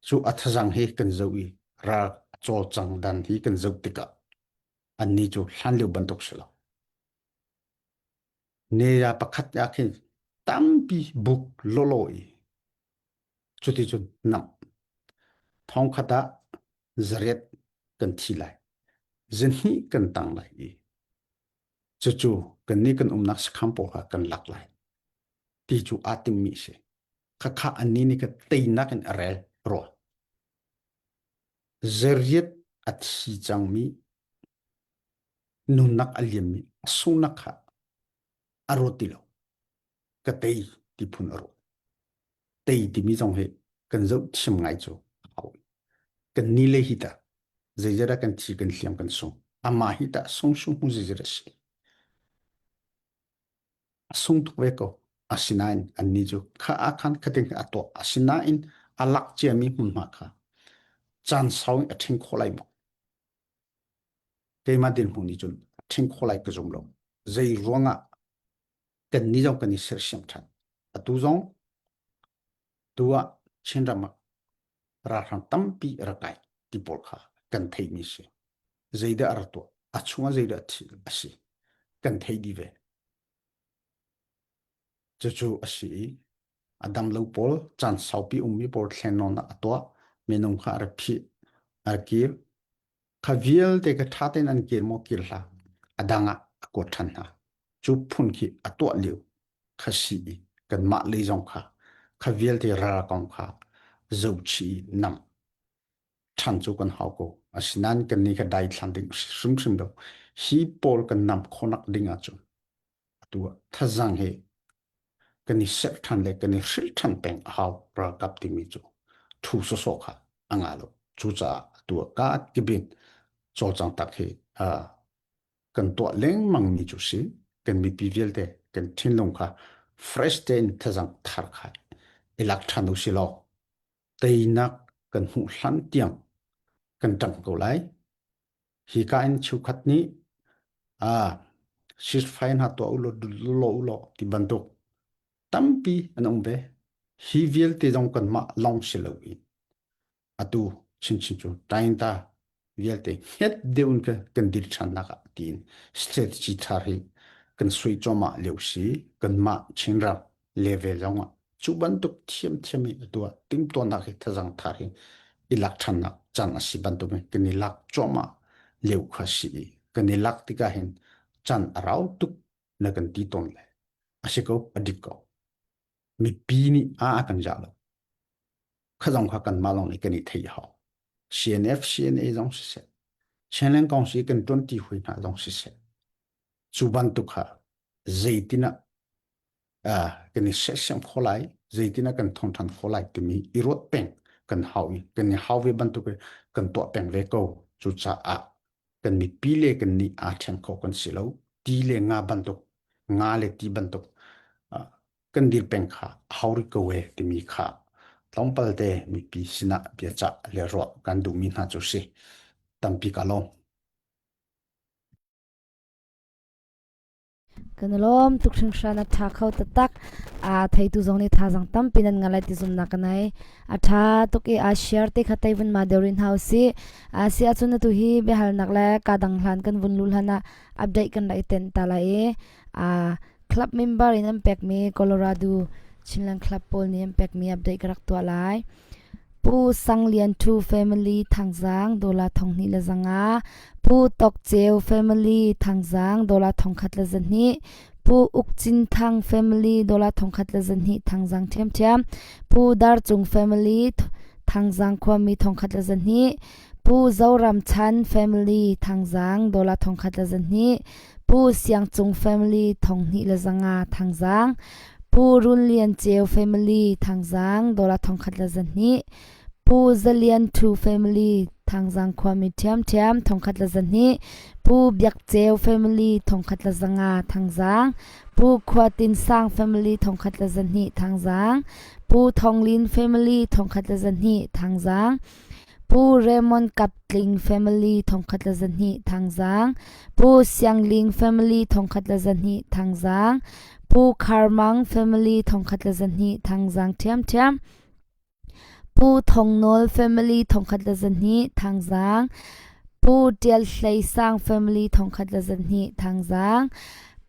Cu a thazang he kan zoh i ral a cawlcang dan hi kan zoh tikah annih cu hlanlio bantuk si lo. Neya pakhat ah khin tampi buk lawlaw i cuticun namh. Thongkhat ah zariat kan thi lai. Zihnih kan tang lai i cucu kannih kan umnak sakham pawl kha kan lak lai ti cu aa timmi si. Khakha annih nih ka teinak in a rel rua. Zariat a thi cangmi nunnak a liammi a sunghnak kha a ruat ti lo. Ka tei ti phun a ruat. Tei timi zong hi kan zoh thiam ngai cu a hau. Kan ni le hi ta zeizat ah kan thi kan hliam kan sung. Amah hi tah sung sung hmu zeizat a si. A sung tuk ve ko. Asinain annih cu kha ah khan khating a tuah. Asinain a lak ciami hmunhma kha caan sau in a ṭhing khawh lai maw? Keimah dirhmun nih cun a ṭhing khawh lai ka zum lo. Zei ruangah kan nih zong kan i sersiam ṭhan. Atu zong tu ah Chinram ah ralhrang tampi a rak kai ti pawl kha kan theihmi si. Zeidah a rak tuah? A chungah zeidah thil a si? Kan theih dih ve. Cucu a si i a dam lo pawl caan saupi ummi pawl thlennawnnak a tuah minung kha a rak phih a rak kir kha vialte kha ṭha tein an kir maw kir hlah a dang ah a kuat ṭhan hna cu phun khi a tuah lio kha si i kanmah lei zong kha kha vialte ral kong kha zohchih i nam ṭhan cu kan hau ko asinain kannih kha daithlan ding hrimhrim lo hi pawl kan nam khawhnak ding ahcun atu ah thazang hi kan i serh ṭhan le kan i hrilh ṭhan peng a hau ralkap timi cu thu sawsawh kha a ngah lo cucaah atu ah ka kibin cawlcang tak hi kan tuah lengmang mi cu si kan mipi vialte kan thinlung kha fresh tein thazang thar kha i lak ṭhan u si law teinak kan hmuh hlan tiang kan ṭang ko lai Hika in cheukhat nih ah ceasefire hna tuah u law law u law ti bantuk tampi an um ve. Hi vialte zong kanmah lawng si loin atu chinchin cu tainta vialte hnget deuh in kan dir ṭhannak ah tiin strategy thar hi kan sui cuahmah lio si kanmah Chinram level zong ah cu bantuk thiamthiam in atu ah timhtuahnak hi thazang thar hi i lak ṭhannak caan a si bantuk in kan i lak cuahmah lio kha si i kan i lak tikah hin caan a rau tuk na kan ti tawn le a si ko a dik ko mipi nih a a kan zah lo kha zong kha kanmah lawng nih kan i theih hau. CNF CNA zong siseh Chinland Council kan ṭuanṭi hui hna zong siseh cu bantuk kha zeitin ah kan i sersiam kho lai zeitin ah kan thong ṭhan kho lai timi i ruat peng kan hau i kan i hau ve bantuk kan tuah peng ve ko. Cucaah kan mipi le kan nih aa ṭhen kho kan si lo. Ti le nga bantuk, nga le ti bantuk kan dir peng kha a hau rih ko e timi kha tlawmpal te mipi sinah biacah le ruah kan duhmi hna cu si. Tampi ka lawm. Kan i lawm tuk hringhran. A ṭha kho taktak. Aa theitu zong nih thazaang tampi nan ngah lai ti zumhnak ka nei. A ṭha tuk i aa share te kha tei vun ma deuh rih hna usih. Aa si ahcun atu hi biahalnak le ka dang hlan kan vun luh hlan ah update kan rak i tenh ta lai i aa club member in an pekmi Colorado Chinland Club pawl nih an pekmi update ka rak tuah lai. Pu Sang Lian Thu family Thangzang dollar 2100, Pu Tok Ceu family Thangzang dollar 1200, Pu Uk Cin Thang family dollar 1200 Thangzang ṭhiamṭhiam, Pu Dar Cung family Thangzang khuami 1200, Pu Zoram Chan family Thangzang dollar 1200, Pu Siang Cung family 2100 Thangzang, Pu Run Lian Ceu family Thangzang dollar 1100, Pu Za Lian Thu family Thangzang khuami ṭhiamṭhiam 1100, Pu Biak Ceu family 1100 Thangzang, Pu Khua Tin Sang family 1100 Thangzang, Pu Thong Lin family 1100 Thangzang, Pu Raymond Kap Tling family 1100 Thangzang, Pu Siang Ling family 1100 Thangzang, Pu Khar Mang family 1100 Thangzang ṭhiamṭhiam, Pu Thong Nawl family 1100 Thangzang, Pu Ṭial Hlei Sang family 1100 Thangzang,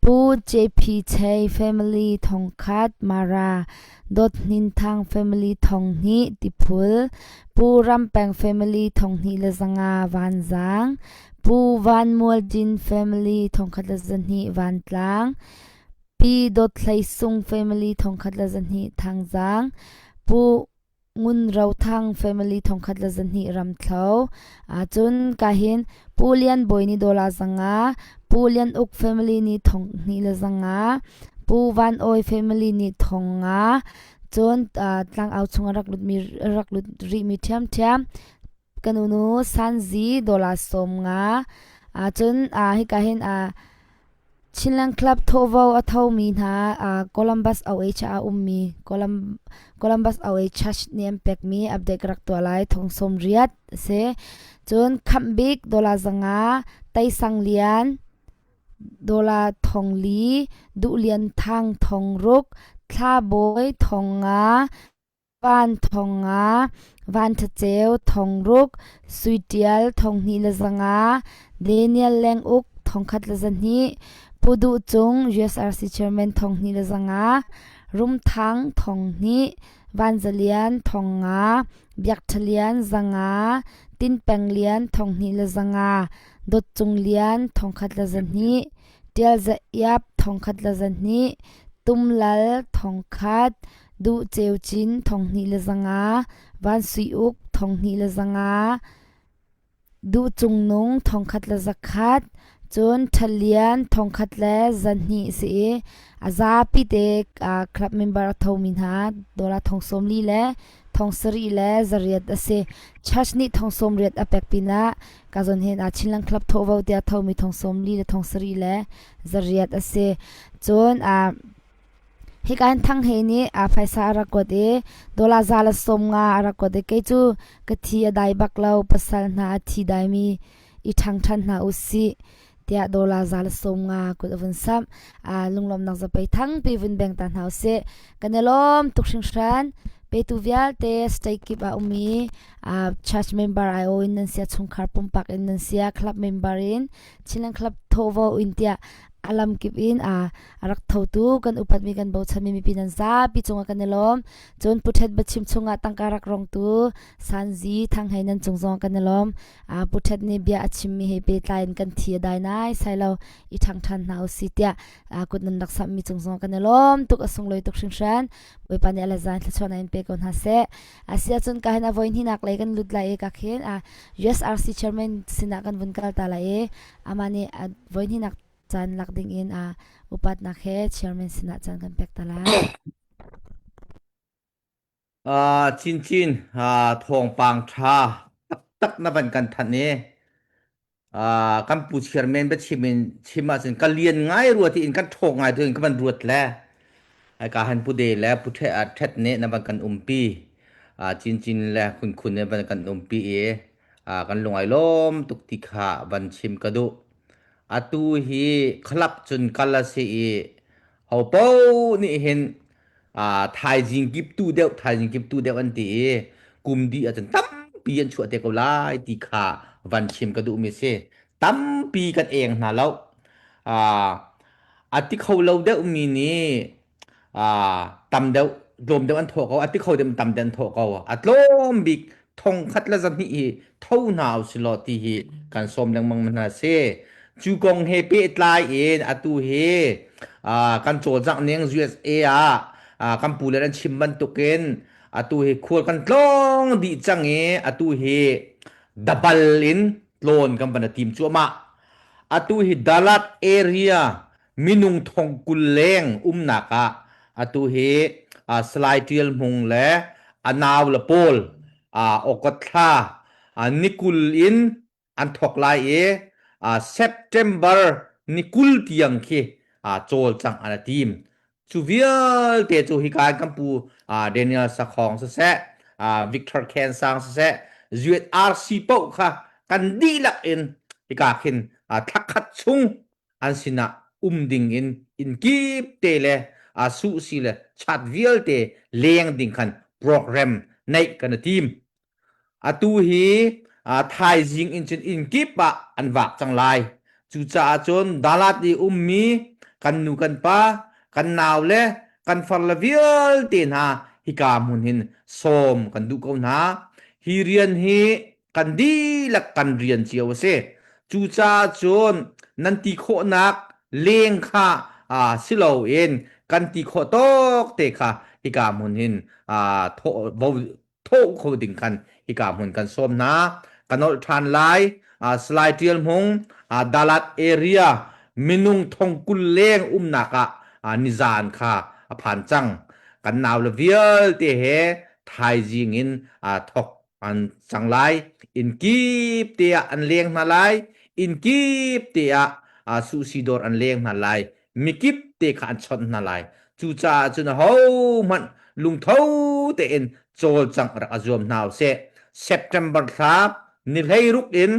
Pu JP Chei family 1000 Mara, Dawt Hnin Thang family 2000 Tiphul, Pu Ram Peng family 2500 Vanzang, Pu Van Mual Din family 1200 Vantlang, Pi Dawt Hlei Sung family 1200 Thangzang, Pu Ngun Ro Thang family 1200 Ramthlo. Cun ka hin Pu Lian Bawi nih dollar 500, Pu Lian Uk family nih 2100, Pu Van Awi family nih 5000, cun tlangau chung a rak lutmi rak lut rihmi ṭhiamṭhiam kan unu Sanzi dollar 50 cun hika hin Chinland Club thawhvo a thomi hna Columbus OH ah a ummi Columbus OH Church nih an pekmi update ka rak tuah lai thong 80 a si. Cun Khamh Bik dollar 500, Tei Sang Lian dollar 4,000, Duh Lian Thang 6,000, Thla Bawi 5,000, Van 5,000, Van Tha Ceu 6,000, Sui Ṭial 2,500, Daniel Leng Uk 1,200, Pu Duh Cung USRC Chairman 2,500, Rum Thang 2,000, Van Za Lian 5,000, Biak Ṭha Lian 500, Tin Peng Lian 2,500, Dawt Cung Lian 1,200, Ṭial Za Iap 1,200, Tum Lal 1,000, Duh Ceu Cin 2500, Van Sui Uk 2500, Duh Cung Nung 1100, cun Ṭha Lian 1100 si i a zapi te club member a thomi hna dollar 40 le 70 le 800 a si. Church nih 80 a pek pinah ka zawn hin Chinland Club thawhvo tiah thomi 40 le 70 le 800 a si. Cun Hika hin Thang Hei nih phaisa a rak kuat i dollar 150 a rak kuat i kei cu ka thi a dai bak lo, pasal hna a thi daimi i ṭhang ṭhan hna u sih tiah dollar 150 kut a vun samh. Lunglawmhnak zapei thangpi vun beng ta hna u sih. Kan i lawm tuk hringhran. Petu vialte state kip ah ummi church member IO in nan sia, chungkhar pumpak in nan sia, club member in, Chinland Club thawhvo in tiah. A lamkip in a rak thotu kan upatmi kan bochanmi mipi nan zapi cungah kan i lawm. Cun Pu Ṭhet biachim chungah tangka rak rongtu Sanzi Thang Hei nan cung zong kan i lawm. Pu Ṭhet nih bia a chimmi he pehtlai in kan thi a dai nai sai lo i ṭhang ṭhan hna usih tiah kut nan rak samhmi cung zong kan i lawm tuk a sunglawi tuk hringhran. Bawipa nih a le zan thluachuahnak in pe ko hna seh. Asiahcun ka hin a voi hnihnak lei kan lut lai i ka khin USRC chairman sinah kan vun kal ta lai i amah nih voi hnihnak caan lak ding in a upatnak he chairman sinah caan kan pek ta lai. Uh, chinchin uh, thawngpang ṭha taktak na van kan thanh i uh, kan pu chairman biachim in chim ahcun ka lian ngai rua ti in kan ṭhawk ngai tu in ka van ruat le ai ka han pu de le pu ṭhe ṭhet nih na van kan umpi uh, chinchin le khun khun ne van kan umpi i uh, kan lung ai lawm tuk ti kha van chim ka duh. Atu hi khalak cun kal a si i ho paoh nih hin uh, thaizing kip tu deuh thaizing kip tu deuh an ti i kum dih ahcun tampi an chuah te ko lai ti kha van chim ka duhmi si. Tampi kan eng hna lo. Uh, a ti kho lo deuhmi nih tam deuh tlawm deuh an thawh ko a ti kho deuh tam deuh an thawh ko a tlawm bik thong khat le zahnih hi tho hna usilaw ti hi kan sawm lengmang hna si cu kong he pehtlai in atu hi kan cawlcangh ning USA ah kan pu le an chim bantukin atu hi khual kan tlawng dih cang i atu hi dabal in tlawn kan van tim cuahmah atu hi Dalat area minung thong 20 leng umnak ah atu hi Salai Ṭial Hmung le a nau le pawl August thla ni 20 in an thawk lai i September ni 20 tiang khi cawlcangh an i tim. Cu vialte cu hika in kan pu Daniel Sakhong siseh, Victor Khensang siseh, UNRC paoh kha kan dihlak in hika khin thla khat chung an sinah um ding in inn kip te le a suh si le chat vialte leng ding khan program neih kan i tim. Atu hi thaizing in cun inn kip ah an vak cang lai. Cucaah cun Dalat i ummi kan nu kan pa, kan nau le kan farle vialte hna hika hmun hin sawm kan duh ko hna. Hi rian hi kan dihlak kan rian cio a si. Cucaah cun nan ti khawhnak leng kha uh, si loin kan ti khawh tawk te kha hika hmun hin uh, thawh thawh kho ding khan hika hmun kan sawm hna. Ka nolh ṭhan lai. Uh, Salai Ṭial Hmung, uh, Dalat area minung thong 20 leng umnak ah uh, nizan kha a phan cang. Kan nau le vialte he thaizing in uh, thok an cang lai. Inn kip te ah an leng hna lai. Inn kip te ah uh, suhsi dawr an leng hna lai. Mikip te kha an chawnh hna lai. Cucaah cun ahohmanh lungtho tein cawlcangh rak a zuam hna usih. September thla ni 16 in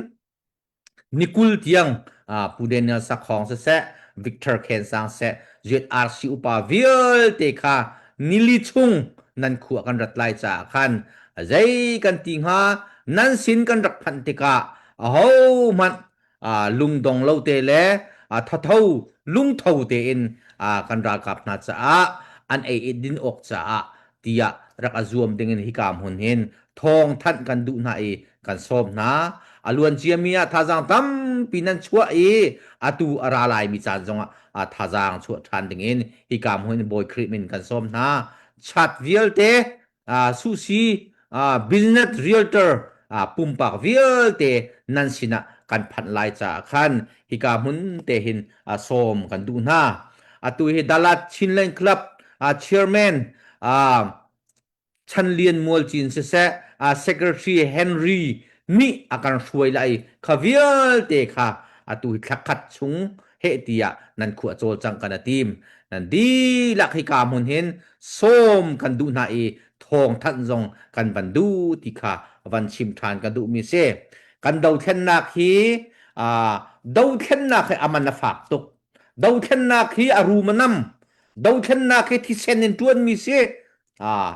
ni 20 tiang Pu Daniel Sakhong siseh, Victor Khensang seh, ZRC upa vialte kha nili chung nan khua kan rat lai caah khan zei kan ti hnga nan sin kan rak phanh tikah ahohmanh lungdong lo te le thatho lungtho tein kan ralkap hna caah an ei i din awk caah tiah rak a zuam dingin hika hmun hin thawng thanh kan duh hna i kan sawm hna. A luan ciami ah thazaang tampi nan chuah i atu a ra laimi caan zongah thazaang chuah ṭhan dingin hika hmun in Bawi Khrih min kan sawm hna. Chat vialte suhsi business realtor pumpak vialte nan sinah kan phanh lai caah khan hika hmun te hin sawm kan duh hna. Atu hi Dalat Chinland Club chairman Chan Lian Mual Cin siseh Secretary Henry nih a kan hruai lai kha vialte kha atu hi thla khat chung heh tiah nan khua cawlcangh kan a tim. Nan dihlak hika hmun hin sawm kan duh hna i thawngthanh zong kan van duh ti kha van chim ṭhan kan duhmi si. Kan dothlennak hi uh, dothlennak hi a man a fak tuk. Dothlennak hi a rum a nam. Dothlennak hi thisen in ṭuanmi si. Ah,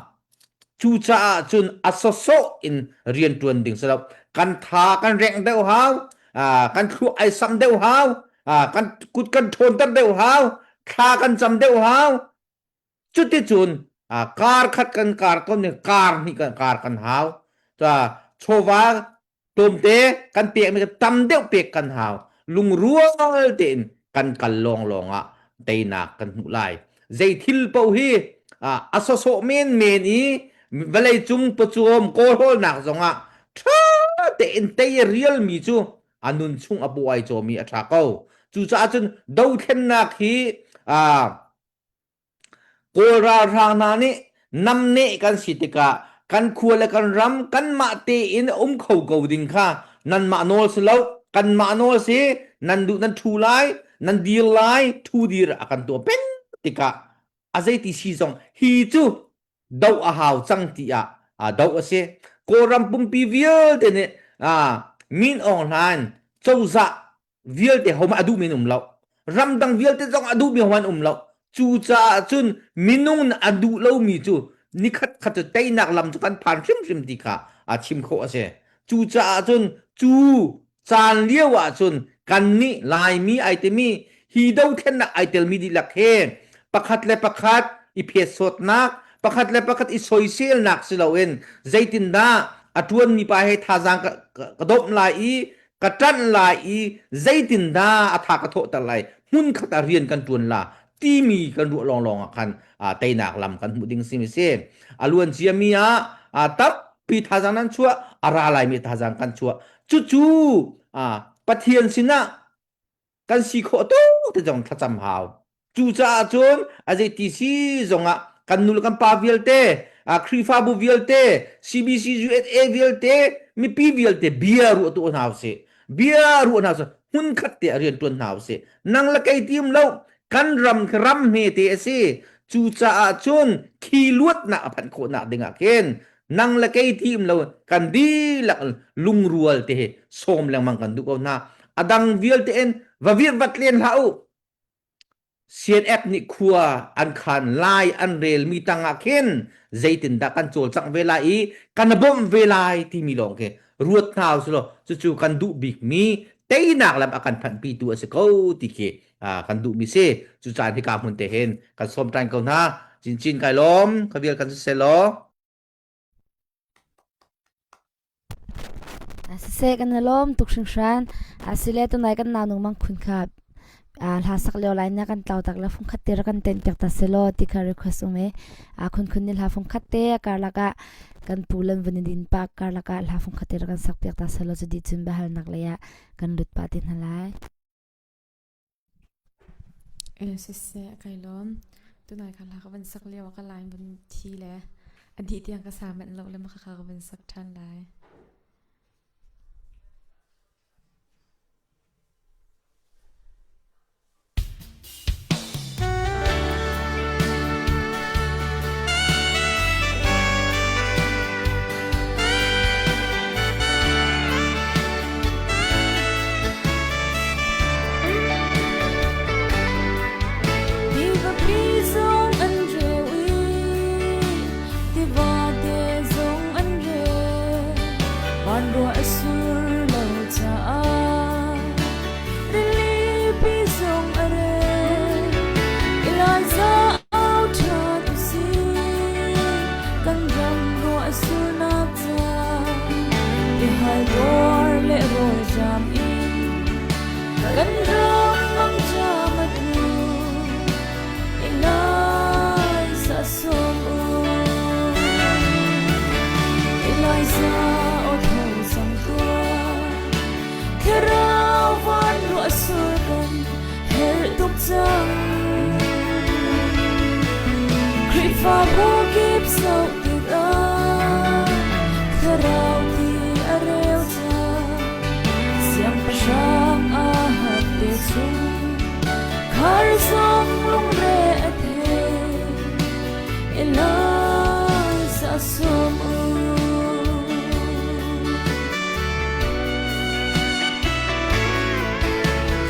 cucaah cun a sawsawh in rian ṭuan ding si lo. Kan tha kan rengh deuh hau, ah, kan thluak ai sam deuh hau. Kan kut kan ṭhawnter deuh hau, thla kan cam deuh hau. Cuticun kar khat kan kar ton ni kar hnih kan kar kan hau. Chawva tlawmte kan pekmi tam deuh pek kan hau. Lungrual tein kan kal lawnglawng ah teinak kan hmuh lai. Zei thil paoh hi a sawsawh menmen i vawleicung pawcawm kawlhawlnak zongah ṭha tein tei a rialmi cu a nun chung a paw ai cawmi a ṭha ko. Cucaah cun dothlennak hi Kawl ralhrang hna nih namneh kan si tikah kan khua le kan ram kanmah tein um kho ko ding kha nanmah nawl si lo, kanmah nawl si, nan duh nan ṭhu lai, nan dir lai, ṭhu dir a kan tuah peng tikah a zeiti si zong hi cu doh a hau cang tiah doh a si. Kawlram pumpi vialte nih Min Aung Hlaing cozah vialte hohmanh a duhmi an um lo. Ramdang vialte zong a duhmi hohmanh an um lo. Cucaah cun minung a duh lomi cu nikhat khat cu teinak lam cu kan phan hrimhrim ti kha a chim khawh a si. Cucaah cun cu caan lio ah cun kannih Laimi ai timi hi dothlennak ai telmi dihlak he pakhat le pakhat i phetsawtnak, pakhat le pakhat i soiselnak si loin zeitindah a ṭuanmi pa he thazaang ka, ka domh lai i ka ṭanh lai i zeitindah a tha ka thawhter lai hmunkhat ah rian kan ṭuan la timi kan ruah lawnglawng ah khan teinak lam kan hmuh ding simi si a luan ciami ah tampi thazaang nan chuah a ra laimi thazaang kan chuah cucu Pathian sinah kan si khawh tuk te zong thlacam hau cucaah cun a zeiti si zongah kan nu le kan pa vialte Khrihfabu vialte CBC USA vialte mipi vialte bia ruah tu hna usih bia ruah hna usih hmunkhat te ah rian tuan hna usih nang le kei tim lo kan ram ram hme te a si cucaah cun khi luatnak a phanh khawhnak dingah khin nang le kei tim lo kan dihlak lungrual te he sawm lengmang kan duh ko hna a dang vialte in va vir vat len hlah u CNF nih khua an khan lai an relmi tangah khin zeitindah kan cawlcangh ve lai i kan bawmh ve lai timi lawng khi ruat hna usih law cucu kan duh bikmi teinak lam a kan phanhpitu a si ko ti khi kan duhmi si. Cucaah hika hmun te hin kan sawm ṭan ko hna. Cincin kai lawm, ka vial kan si selaw. Siseh kan i lawm tuk hringhran. Asile tunai kan nau nung mang khun kha hla sak lio lai na kan tlau tak le fung khat te ra kan ten piak ta selaw ti kha request um e. Khun khun ni hla fung khat te karlak ah kan pu lan vun din pa karlak ah hla fung khat te ra kan sak piak ta selaw cu di cun bahal nak lei ah kan lut pa te hna lai. Siseh kai lawm. Tunai kha hla ka van sak lio ah ka line vun thi le a dih tiang ka sa manh lo le mah khakha ka van sak ṭhan lai. Tiva zong an reu i tivate zong an reu. Vanruah a sur lo caah rilipi zong a reu. Elijah au ṭhan usih, kan ram ruah a surnak ca. Tihal dawr le rawlṭam in kan ram mangṭam a tlu. Eliza sawm u. Eliza aw tho cang tuah. Thlarau van ruah sur kan herh tuk cang. Khrihfabu kip zoh tikah thlarau ti a rel cang. Siangpahrang Ahab te chung khar zong lungre a thei. Eliza sawm u.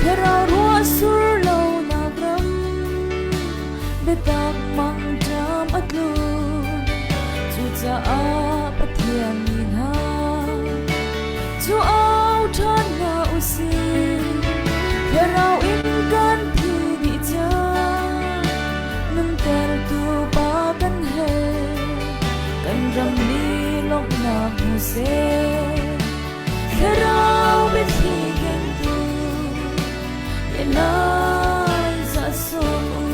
Thlarau ruah sur lo nak ram biatak mangṭam a tlun cucaah Pathian mi hna cu au ṭhan hna usih thlarau in. lawmhnak hmu seh. Thlarau biathli kengtu Elijah sawm u.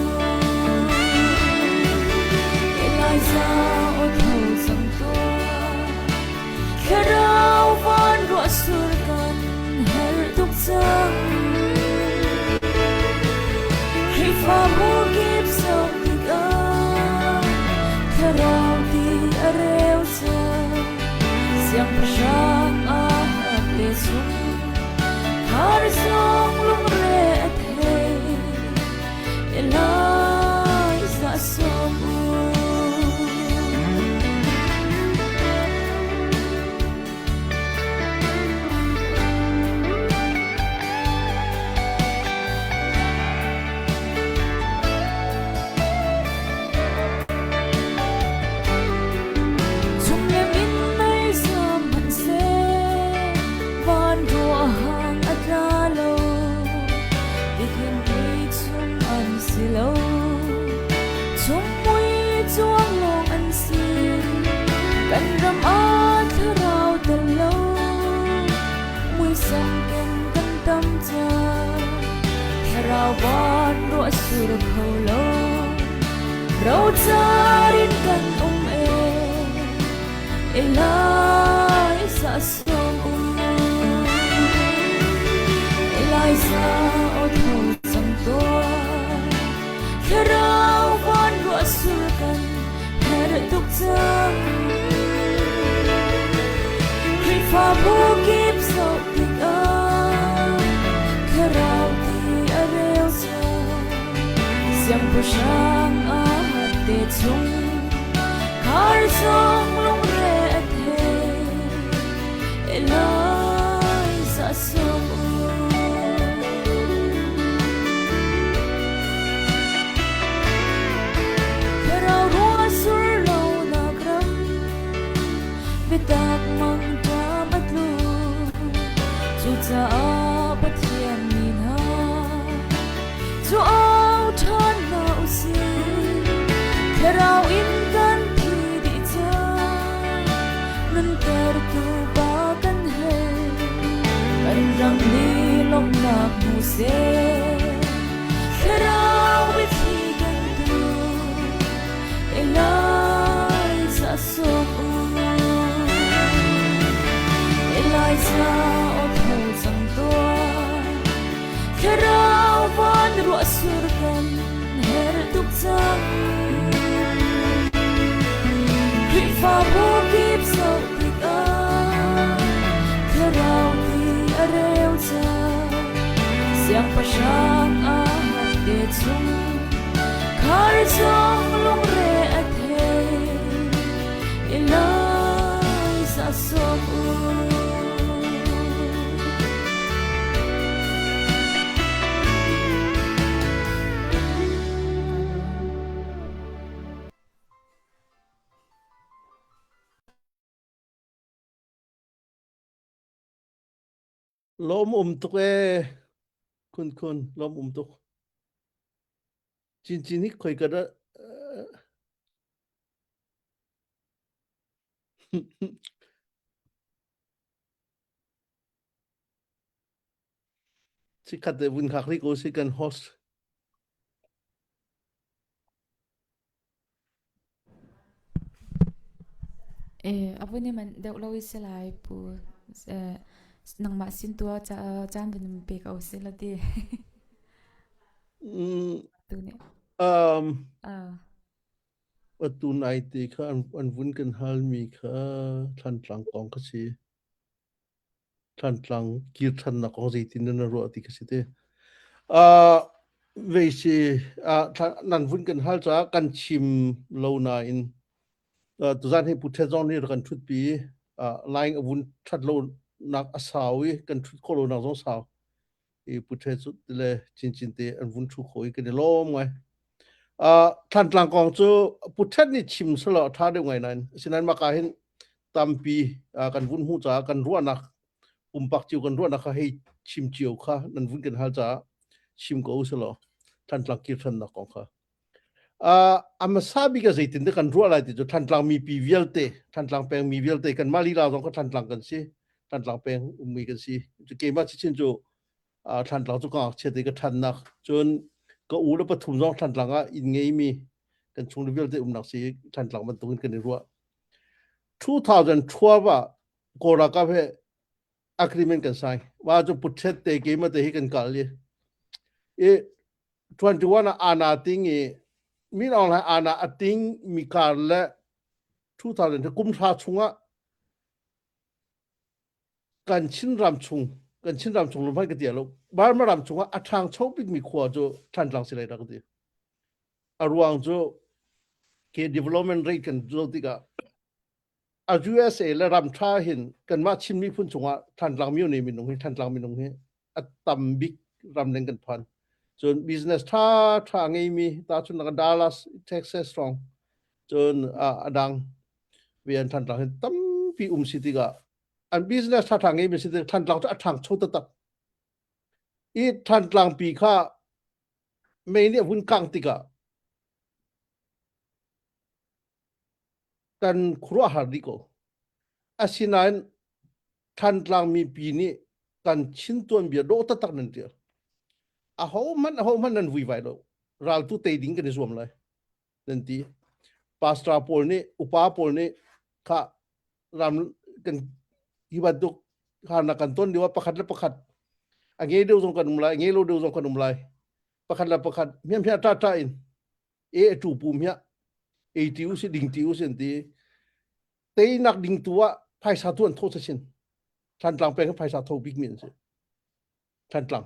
Elijah aw tho cang tuah. Thlarau van ruah sur kan herh tuk cang. Khrihfabu kip zoh tikah thlarau ti a reu cang. Siangpahrang Ahab le chung khar zong lungre a thei. Elijah sawm u. Chunglem in mei zam hmanhseh van ruah hang a tla lo. Tikin ti chung an si lo. Chung mui cuang lawng an si. Kan ram ah thlarau tel lo. Muisam keng kan tam cang. Thlarau van ruah sur kho lo. Rocar in kan um e. Eliza sawm u. Eliza aw tho cang tuah. Thlarau van ruah sur kan herh tuk cang. Khrihfabu kip zoh tikah thlarau ti a reu cang. Siangpahrang Ahab te chung khar zong lungre a thei. Eliza sawm u. Thlarau ruah sur lo nak ram biatak mangṭam a tlu. Cucaah Pathian mi hna cu au ṭhan hna u sih. Thlarau in kan thi dih cang, nuntertu Pa kan herh. Kan ram nih lawmhnak hmu seh. Thlarau biathli kan tu, Elijah sawm u. Elijah aw tho cang tuah. Thlarau van ruah sur kan herh tuk cang. Khrihfabu kip zoh tikah thlarau ti a reu cang. Siangpahrang Ahab te chung khar zong lungre a thei. Elijah sawm u. Lawm um tuk ee. Khun khun lawm um tuk. Cin cin hi khoi ka dah Chikkhat te vun khak rih ko si kan host. Eh, a vun i manh deuh lo i si lai pu. Eh, nangmah sin tu ah caan vun in pe ko si la ti. Mm, Tu nih. um, Ah. atu nai te kha an, an vun kan halmi kha Thlantlang kong kha si. Thantlang kir ṭhannak kong zeitin na ruah ti ka si te. Uh, vei si uh, nan vun kan hal caah kan chim lo nain uh, tuzan hi Pu Thet zong nih kan ṭhut pi uh, line a vun ṭhat lo nak a sau i kan ṭhut khawh lo nak zong sau i Pu Thet cu le chinchin te an vun ṭhu kho i kan i lawm ngai. Uh, Thantlang kong cu Pu Thet nih chim selaw a ṭha deuh ngai nain asinain maka hin tampi uh, kan vun hmuh caah kan ruahnak pumpak cio kan ruahnak kha hei chim cio kha nan vun kan hal caah chim ko selaw Thantlang kir ṭhannak kong kha. Uh, a hmasa bik ah zeitin dah kan ruah lai ti cu Thantlang mipi vialte, Thantlang peng mi vialte kan mah lila zong kha Thantlang kan si. Thantlang peng ummi kan si. Cu keimah chichin cu uh, Thantlang cu ka ngakchia te ka ṭhannak. Cun ka u le pathum zong Thantlang ah inn ngeimi kan chung le vialte umnak si Thantlang bantukin kan i ruah. 2012 ah Kawl ralkap he agreement kan sign. Wa cu puthet te keimah te hi kan kal i i 21 ah ana ting i Min Aung Hlaing ana a ting mi kar le 2000 kum hra chungah kan Chin ram chung kan Chin ram chung lumhai ka ti lo Burma ram chungah a ṭhang cho bik mi khua cu Thantlang si lai rak ti a ruang cu ke development rate kan zo tikah a USA le ram ṭha hin kanmah Chin miphun chungah Thantlang myo minung hi Thantlang minung hi a tam bik ramleng kan phan. Cun business ṭha ṭha ngeimi tahchunhnak Dallas, Texas hrawng cun a dang vian Thantlang hin tampi um si tikah an business ṭha ṭha ngeimi si tikah Thantlang cu a ṭhangcho taktak. I Thantlang pi kha mei nih a vun kangh tikah kan khuaruahhar dih ko. Asinain Thantlang mipi nih kan Chin tuanbia dawh taktak nan ṭial. Ahohmanh ahohmanh nan vuivai lo. Raltu tei ding kan i zuam lai nan ti. Pastor pawl nih upa pawl nih kha ram kan hi bantuk harnak kan ton lio ah pakhat le pakhat a ngei deuh zong kan um lai, a ngei lo deuh zong kan um lai. Pakhat le pakhat hmiamhia ṭa ṭa in e tu pu mia ei ti u si ding ti u si an ti teinak ding tu ah phaisa tu an tho sin Thantlang peng phaisa tho bik mi an si Thantlang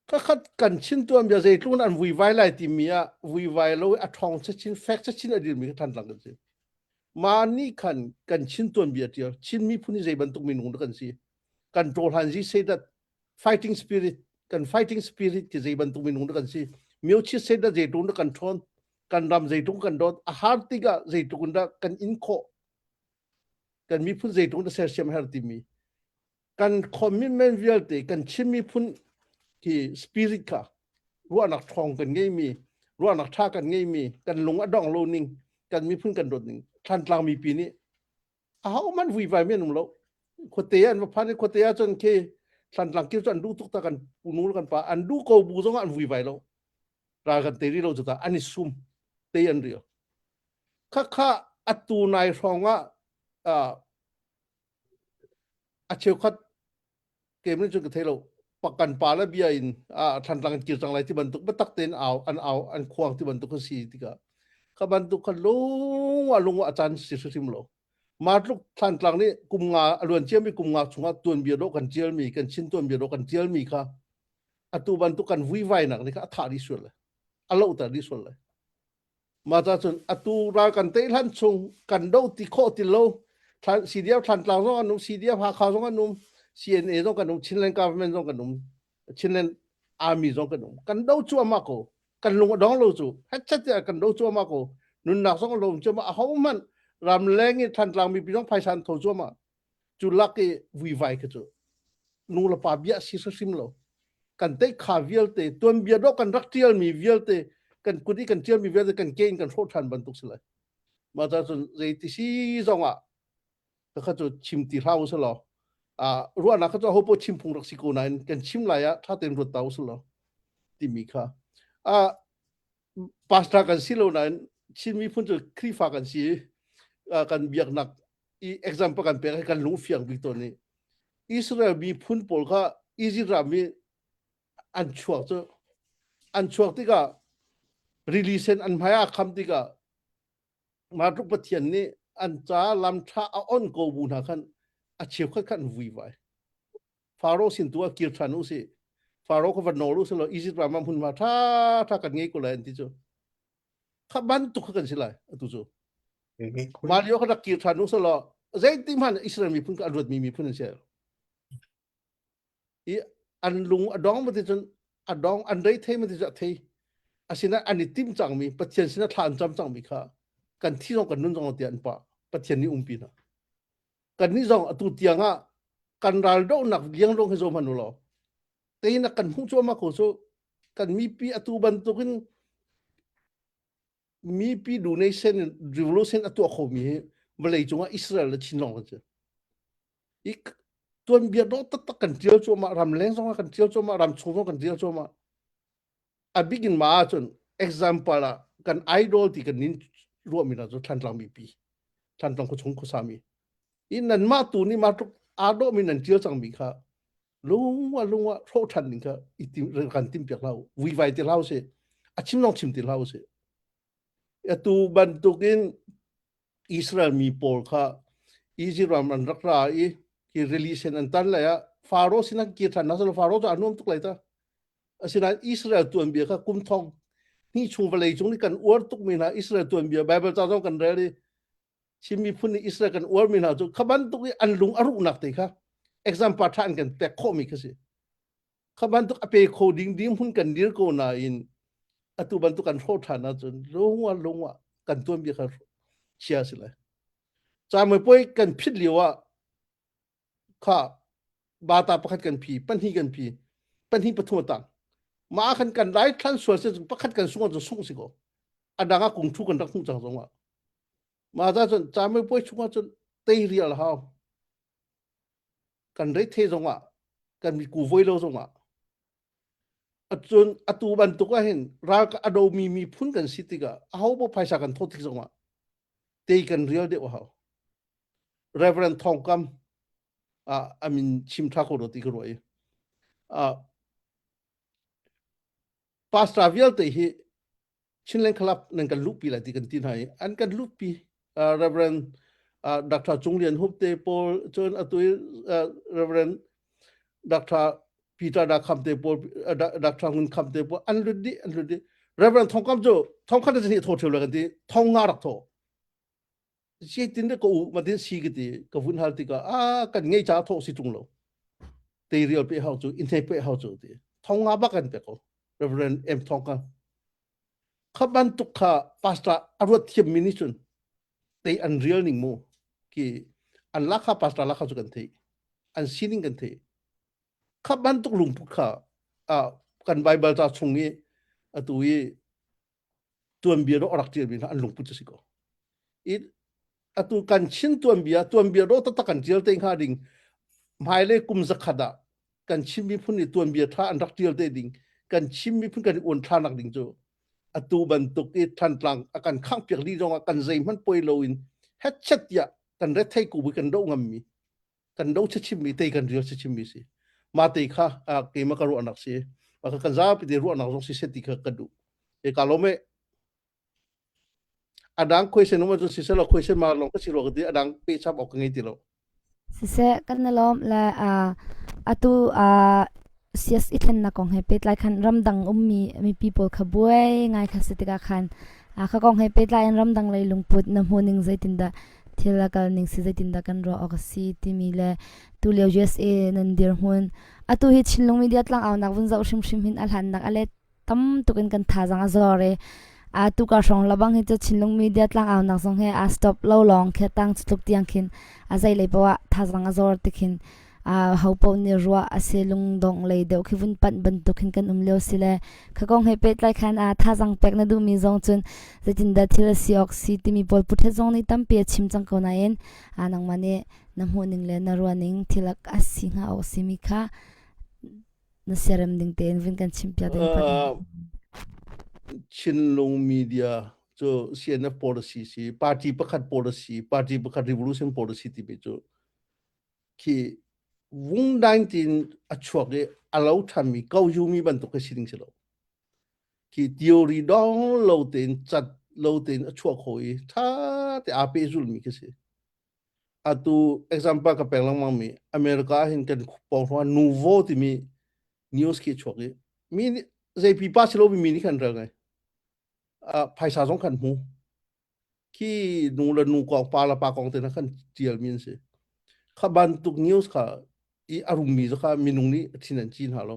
kakhat kan chin tuan bia zeitlun an vuivai lai ti mi ah vuivai lo a thong che chin fek che chin a dir mi kha Thantlang kan si ma ni khan kan chin tuan bia tial Chin miphun hi zei bantuk minung dah kan si kan ṭawhlan zi say that fighting spirit kan fighting spirit ti zei bantuk minung dah kan si miochi set dah zeitluk dah kan ṭhawn kan ram zeitluk kan dawt a har tikah zeitluk in dah kan in khawh kan miphun zeitluk dah sersiam her timi kan commitment vialte kan Chin miphun khi spirit kha ruahnak ṭhawng kan ngeimi ruahnak ṭha kan ngeimi kan lung a dong lo ning kan miphun kan dawt ning Thantlang mipi nih ahohmanh vuivai mi an um lo khuate an va phan i khuate ah cun khi Thantlang kir cu an duh tuk ta kan punu kan pa an duh ko bu zong ah an vuivai lo ral kan te ri lo cu ta an i sum te an rio khakha atu nai hrawng ah a cheukhat keimah cun ka thei lo kan pa le bia in Thantlang in kir cang lai ti bantuk biatak tein au an au an khuang ti bantuk a si tikah kha bantuk kha lung ah lung ah a caan si hrim lo ma tluk Thantlang nih kum nga a luan ciami kum nga chungah tuanbia dawh kan tialmi kan Chin tuanbia dawh kan tialmi kha atu bantuk kan vuivainak nih kha a thah dih sual lai a lohter dih sual lai Mah ca cun atu ral kan tei hlan chung kan do ti khawh ti lo CDF Thantlang zong an um CDF Hakha zong an um CNA zong kan um Chinland government zong kan um Chinland Army zong kan um kan do cuahmah ko kan lung a dong lo cu hetchet tiah kan do cuahmah ko nunnak zong a lom cuahmah aho hmanh ramleng i Thantlang mipi zong phaisa an tho cuahmah cu lak i vuivai kha cu nu le pa bia si hrim lo kan tei kha vialte tuanbia dawh kan rak tialmi vialte kan kut i kan tialmi vialte kan ke in kan hrawh ṭhan bantuk si lai mah ca cun zeiti si zong ah kha cu chim ti hlah u law ruahnak kha cu aho paoh chim phung rak si ko nain kan chim lai ah ṭha tein ruat ta u law timi kha pastor kan si lo nain Chin miphun cu Khrihfa kan si kan biaknak i example kan pek kan lung fiang bik tawn i Israel miphun pawl kha Egypt ram i an chuak cu an chuak tikah rili sen an hmai ah kham tikah Martuk Pathian nih an ca lam ṭha a on ko bu hna khan a cheukhat khan an vuivai Faro sin tu ah kir ṭhan u sih Faro kha va nawl u sih law Egypt ram ah hmunhma ṭha ṭha kan ngei ko lai an ti cu kha bantuk kha kan si lai atu cu mah lio kha rak kir ṭhan u sih law zeiti hmanh Israel miphun kha an ruatmi miphun an si i an lung a dong ma ti cun a dong an rei thei ma ti cu a thei asinain an i tim cangmi Pathian sinah thla an cam cangmi kha kan thi zong kan nun zong tiah an pah Pathian nih umpi hna kannih zong atu tiang ah kan ral dohnak lianglong hi zo hmanh u law teinak kan hmuh cuahmah ko cu kan mipi atu bantukin. Mipi donation in revolution a tuah khomi hi vawlei cungah Israel le Chin lawng kan si. I tuanbia dawh taktak kan tial cuahmah, ramleng zongah kan tial cuahmah, ramchung zong kan tial cuahmah. A bik in mah ahcun example ah kan idol ti kan nin ruahmi hna cu Thlantlang mipi, Thlantlang khuachung khuasami. I nanmah tu nih mah tluk aa dawhmi nan tial cangmi kha lungwa lungwa hrawh ṭhan ding kha i tim kan tim piak hlah u vuivai ti hlah usih a chim zong chim ti hlah usih atu bantukin Israel mi pawl kha Egypt ram an rak ra i hi rili sen an tan lai ah Faro sin an kir ṭhan hna selaw Faro cu a nuam tuk lai ta asinain Israel tuanbia kha kum thong hnih chung vawlei cung nih kan uar tukmi hna Israel tuanbia Bible ca zong kan rel i Chin miphun nih Israel kan uarmi hna cu kha bantuk i an lung a ruhnak te kha example ṭha an kan pek khawhmi kha si. Kha bantuk a pe kho ding ding hmun kan dir ko nain atu bantuk kan hrawh ṭhan ahcun lungwa lungwa kan tuanbia kha chia si lai. Camuipuai kan phit lio ah kha bata pakhat kan phi, pahnih kan phi, pahnih pathum a tang. Mah ah khan kan lai thlan sual si pakhat kan sung ahcun sungh si ko. A dang ah kung thu kan rak hmuh cang zong ah. Mah ca cun camuipuai chung ah cun tei rial hau. Kan rei the zong ah kan mi ku voi lo zong ah Acun atu bantuk ah hin ral a domi miphun kan si tikah aho paoh phaisa kan thawh tik zongah tei kan rial deuh a hau. Reverend Thawng Kam ah a min chim ṭha ko rua ti ka ruah i ah pastor vialte hi Chinland Club nan kan luhpi lai ti kan ti hna i an kan luhpi uh, Reverend uh, Dr. Cung Lian Hup te pawl cun atu i uh, Reverend Dr. Peter Da Kham te pawl uh, Dr. Ngun Kham te pawl an lut dih an lut dih Reverend Thong Kam cu thong khat ni tho theu le kan ti thong nga rak tho zeitin de ka u ma din si ka ti ka vun hal tikah a kan ngei cha tho si tung lo te rial pe hau cu in pe hau cu ti thong nga bak an pe ko Reverend M Thong Kam kha bantuk kha pastor a ruat thiam mi nih cun tei an rial ning mu ki an la kha pastor la kha cu kan thei an sining kan thei kha bantuk lungput kha kan bible ca chung i atu i tuanbia ro rak tial mi hna an lungput cu si ko i atu kan chin tuanbia tuanbia ro taktak kan tial te hnga ding hmailei kum zakhat ah kan Chin miphun nih tuanbia ṭha an rak ṭial te ding kan Chin miphun kan i uan ṭhanak ding cu atu bantuk i Thantlang a kan khangh piak dih zongah kan zeihmanh poi loin hetchet tiah kan rethei ku kan doh ngammi kan do chimmi te kan rial chimmi si ma te kha keimah ka ruahnak si ma kan zapi te ruahnak zong si set ti kha ka duh e ka lome adang question um cu siselo question ma long ka si ro ka ti adang pe chap ok ngei ti lo Siseh, kan i lawm le uh, atu uh, CS i thlennak kong he pehtlai khan ramdang ummi mipi pawl kha buai ngai kha si tikah khan uh, kha kong he pehtlai in ramdang lei lungput na hmuh ning zeitindah thil a kal ning si zeitindah kan ruah awk a si timi le tu lio USA nan dirhmun atu hi Chinlung media tlangaunak vun zoh hrimhrim hin a hlannak a let tam tuk in kan thazang a zor i a tu ka hrawng labang hi cu Chinlung media tlangaunak zong hi a stop lo lawng khi tang tluk tiang khin a zei lei poah thazang a zor ti khin a ho paoh nih ruah a si lungdongh lei deuh khi vun panh bantuk hin kan um lio si le kha kong he pehtlai khan a thazang pek na duhmi zong cun zeitindah thil a si awk si timi pawl puthet zong nih tampi a chim cang ko nain a nangmah nih na hmuh ning le na ruah ning thil a si hnga awk simi kha na siarem ding tein vun kan chim piak ding uh, Chinlung media cu CNF policy si party pakhat policy party pakhat revolution policy ti cu khi vung daing tin a chuak i a lo thanmi ko mi bantuk khi si ding si lo khi theory dong lo tein cat lo tein a chuak kho i tha te aa pe zulmi khi si Atu example ka pek lengmang mi America hin kan pawng nuvo timi news khi chuak i mi nih zei pipa si lo mi nih khan rel ngai. Uh, phaisa zong khan hmu. Khi nu le nu kong pa le pa kong te na khan tial mi an si. Kha bantuk news kha i a rummi kha minung nih thin an cin hna lo.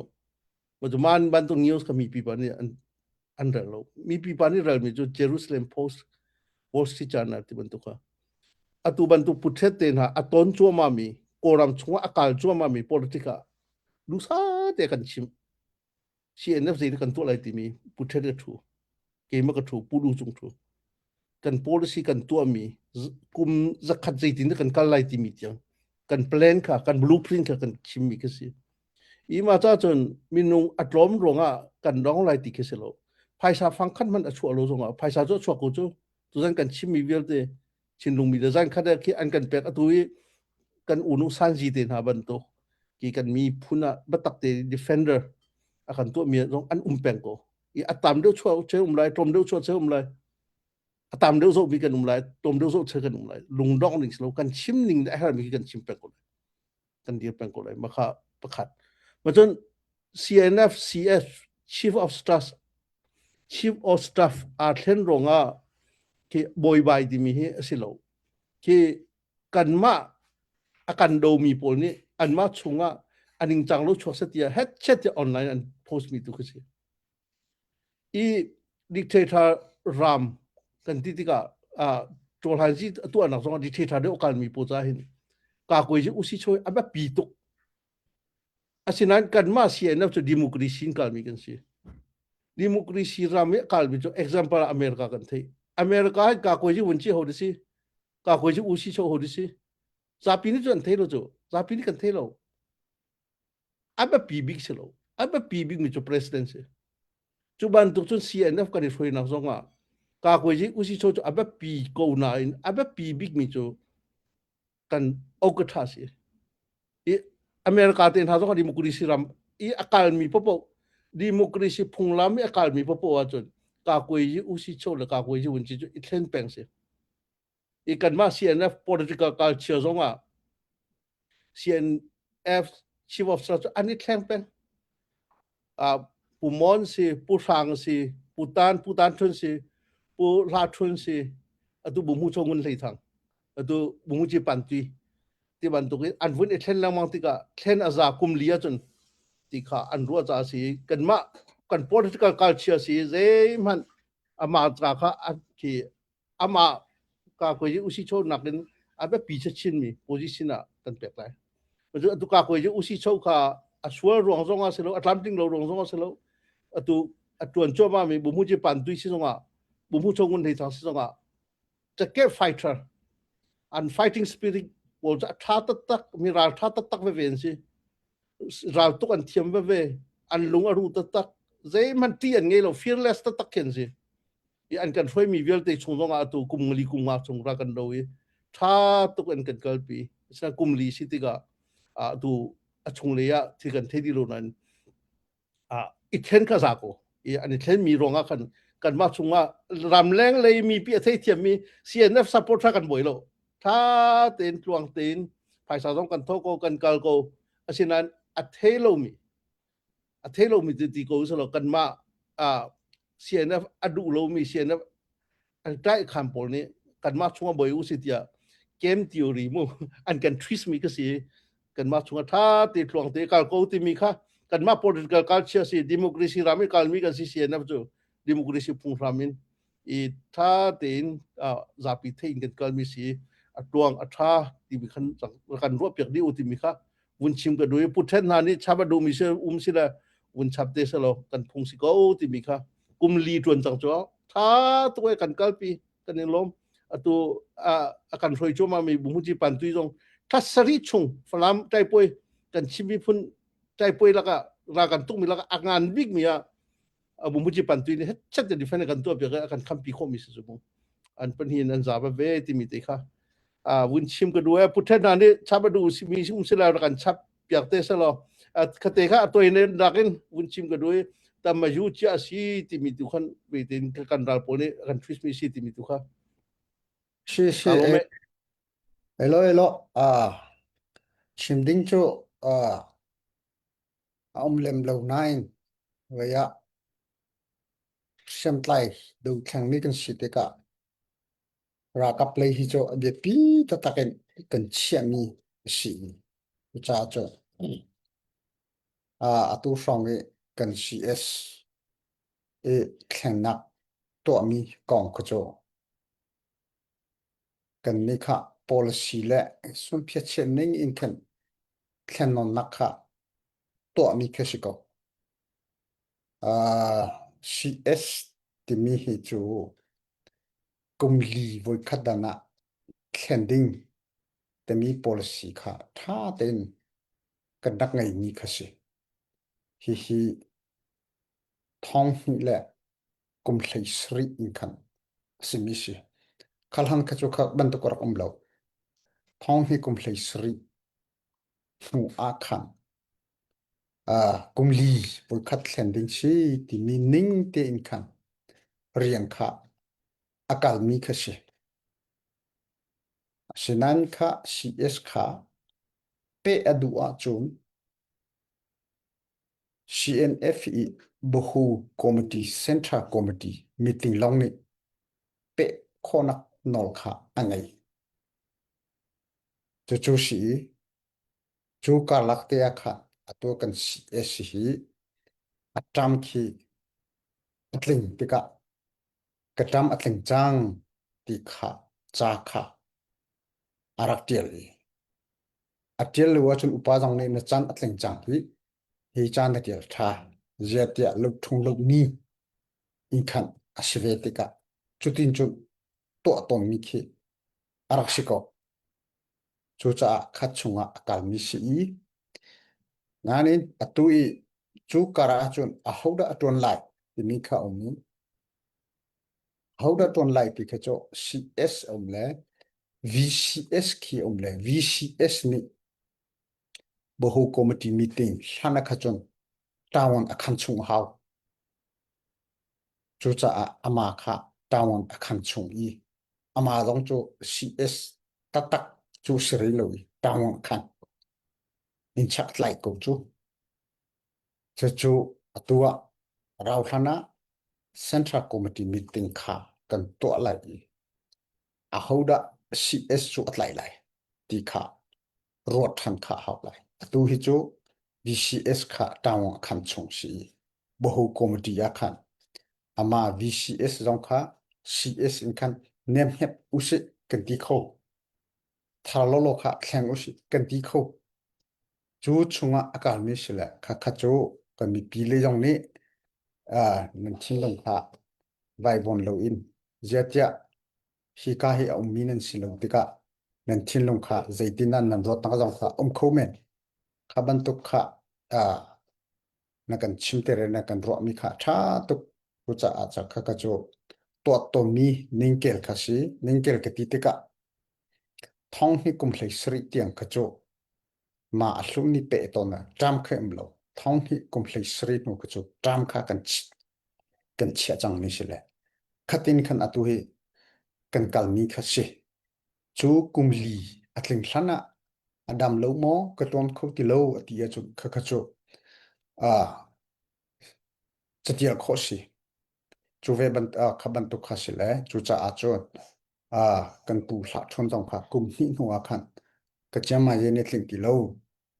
Man bantuk news kha mi pipa nih an an rel lo. Mi pipa nih relmi cu Jerusalem Post, Wall Street Journal ti bantuk kha. Atu bantuk putret te hna a ton cuahmah mi Kawlram chungah a kal cuahmah mi politic ah duhsa te kan chim. CNF zei kan tuah lai timi putret ka thu. Keimah ka thu, Pu Du Cung thu. Kan policy kan tuahmi kum zakhat zeitin dah kan kal lai timi tiang kan plan kha kan blueprint kha kan chimmi khi si. I ma cha cun minung a tlawm ruangah kan dong lai ti khi si lo. Phaisa fang khat hmanh a chuah lo zongah phaisa cu a chuak ko cu. Tuzan kan chimmi vialte Chinlung mi le zan khat khi an kan pek atu i kan unu sanzi te hna bantuk ki kan miphun ah biatak te defender a kan tuah mi zong an um peng ko i a tam deuh chuah che um lai tlawm deuh chuah che um lai a tam deuh zoh mi kan um lai tlawm deuh zoh che kan um lai lungdong ning silo kan chim ning le a herh mi kan chim peng ko lai kan dir peng ko lai makha pakhat macun CNF CS Chief of Staff Chief of Staff aa thlen ruangah khi bawibai timi hi a si lo khi kanmah a kan domi pawl nih anmah chungah a ningcang lo chuak seh tiah headchat tiah online an post mi tu khi si I dictator ram kan ti tikah ah ṭawlhanzi a tuahnak zongah dictator deuh a kalmi pawl caah hin kakuai cu usi choi a biapi tuk. Asinain kanmah CNF cu democracy in kalmi kan si. Democracy ram i a kalmi cu example ah America kan theih. America hi kakuai cu vunci ho si? Kakuai cu usi cho ho si? Zapi nih cu an thei lo cu. Zapi nih kan thei lo. A biapi bik si lo. A biapi bikmi cu president si. Cu bantuk cun CNF kan i hruainak zong ah Kakuazi Usicho cu a biapi ko nain a biapi bikmi cu kan okatha si. I America te hna zong ah democracy ram i a kalmi popo democracy phunglam i a kalmi popo ahcun Kakuazi Usicho le Kakuazi Vunci cu i thlen peng si. I kanmah CNF political culture zong ah CNF Chief of Staff cu an i thleng peng. Uh, Pu Mon si, Pu Hrang si, Pu Tan, Pu Tan Thun si, Pu Hla Thun si, atu Bu Mu Cho Ngun Hlei Thang, atu Bu Mu Ci Pan Tui, ti bantuk in an vun i thlen lengmang tikah thlen a za kum li ahcun ti kha an ruah caah si kanmah kan political culture si zeihmanh amah ca kha khi amah ka koi usi cho nakin a biapi chinmi position ah kan pek lai. Atu ka koi usi cho kha a sual ruang zong ah si lo, a tlamtling lo ruang zong ah si lo, atu a tuan cuahmah mi bumu ci pan tui si zong ah bumu cho ngun hlei thang si zong ah the fighter an fighting spirit pawl cu a tha taktak mi ral tha taktak veve an si ral tuk an thiam veve an lung a ru taktak zeihmanh ṭih an ngei lo fearless taktak khi an si i an kan hruaimi vialte chung zongah atu kum ngli kum nga chung ra kan do i ṭha tuk in kan kalpi asinain kum li si tikah atu a chunglei ah thil kan thei dih lo nain i thlen kha za ko i an i thlenmi ruangah khan kanmah chungah ramleng lei mi pi a theithiammi CNF support tha kan buai lo tha tein tluang tein phaisa zong kan tho ko kan kal ko asinain a thei lomi a thei lomi ti ti ko selaw kanmah CNF a duh lomi CNF an tlai khan pawl nih kanmah chungah boi u si tiah game theory mu an kan twist mi ka si kanmah chungah tha te tluang te kal ko timi kha kanmah political culture si democracy ram i kalmi kan si CNF cu democracy phunghram in i tha tein zapi thein kan kalmi si a tluang a tha timi khan kan ruah piak dih u timi kha vun chim ka duh i puthen hna nih chap a duhmi si um si le vun chap te selaw kan phung si ko timi kha kum li tuan cang cu tha tuk e kan kalpi kan i lawm atu a kan hroi cuahmah mi bumuci pantui zong thasari chung falam taipoi kan chim miphun taipoi laka ra kan tuk mi laka a ngan bik mi ah bumuci pantui nih chat te defend kan tuah piak kan khampi khawh mi si cu an pahnih an za ve timi te kha vun chim ka duh e puthen hna nih chap a duh mi um sila kan chap piak te selaw khate kha a toi ne nakin vun chim ka duh i tam yu chia si timi tu khan ve tin kan ral pawl nih kan twist mi si timi tu kha Si si elo elo ah chim ding cu ah a um lem lo nain vei ah hriamtlai dothleng mi kan si tikah Ralkap lei hi cu a biapi taktak in kan chiahmi a si. Cucaah cun atu hrawng i kan CS i thlennak tuahmi kong kha cu kannih kha policy le sunphiachiah ning in khan thlennawnnak kha tuahmi khi a si ko. CS timi hi cu. Kum li voikhat dan ah thlen ding timi policy kha ṭha tein kan rak ngeimi kha si. Hihi thong hnih le kum hlei sarih in khan a simi si. Khalhan kha cu kha bantuk a rak um lo. Thong hnih kum hlei sarih hnu ah khan kum li voikhat thlen ding si timi ning tein khan rian kha a kalmi kha si. Asinain kha CS kha peh a duh ahcun CNF i Bahu Committee Central Committee meeting lawng nih peh khawhnak nawl kha a ngei. Cucu si i cu karlak te ah khan atu kan CS hi a ṭam khi a tling tikah ka ṭam a tling cang ti kha ca kha a rak ṭial i a ṭial lio ahcun upa zong nih na caan a tling cang hi hi caan na ṭial ṭha ziah tiah lungṭhung lomi in khan a si ve tikah cutin cun tuah tawnmi khi a rak si ko. Cucaah khat chungah a kalmi si i nain atu i cu kar ahcun ahodah a ṭuan lai timi kha a um i ahodah ṭuan lai ti kha cu CS a um le VCS khi a um le VCS nih Bahu committee meeting hlan ah kha cun ṭawan a khan chung a hau. Cucaah amah kha ṭawan a khan chung i amah zong cu CS taktak cu si rih lo i ṭawan khan in chak tlaih ko cu. Cucu atu ah rauhhlan ah Central Committee meeting kha kan tuah lai i ahodah CS cu a tlaih lai ti kha ruat ṭhan kha a hau lai. Atu hi cu VCS kha town ah khan chung si i Bahu Committee ah khan amah VCS zong kha CS in khan nemhep usih kan ti kho. Thar lawlaw kha thleng usih kan ti kho. Cu chungah a kalmi si le khakha cu kan mipi le zong nih nan thinlung kha vaivuan loin ziatiah hika hi a ummi nan si lo tikah nan thinlung kha zeitin ah nan ruatnak zong kha um kho men. Kha bantuk kha na kan chim te na kan ruahmi kha ṭha tuk. Cucaah ca kha ka cu tuah tawnmi ningkel kha si. Ningkel ka ti tikah thong hi kum hlei sarih tiang kha cu mah a hlum ni peh tawn ah ṭam kha um lo. Thong hi kum hlei sarih hnu kha cu ṭam kha kan kan chiah cangmi si le khatin khan atu hi kan kalmi kha si. Cu kum li a tling hlan ah a dam lo maw ka tuan kho ti lo a ti ahcun kha kha cu ah catial khawh si. Cu ve ban kha bantuk kha si le cucaah cun kan pu hlah ṭhawn zong kha kum hnih hnu ah khan ka ciammai ye nih tling ti lo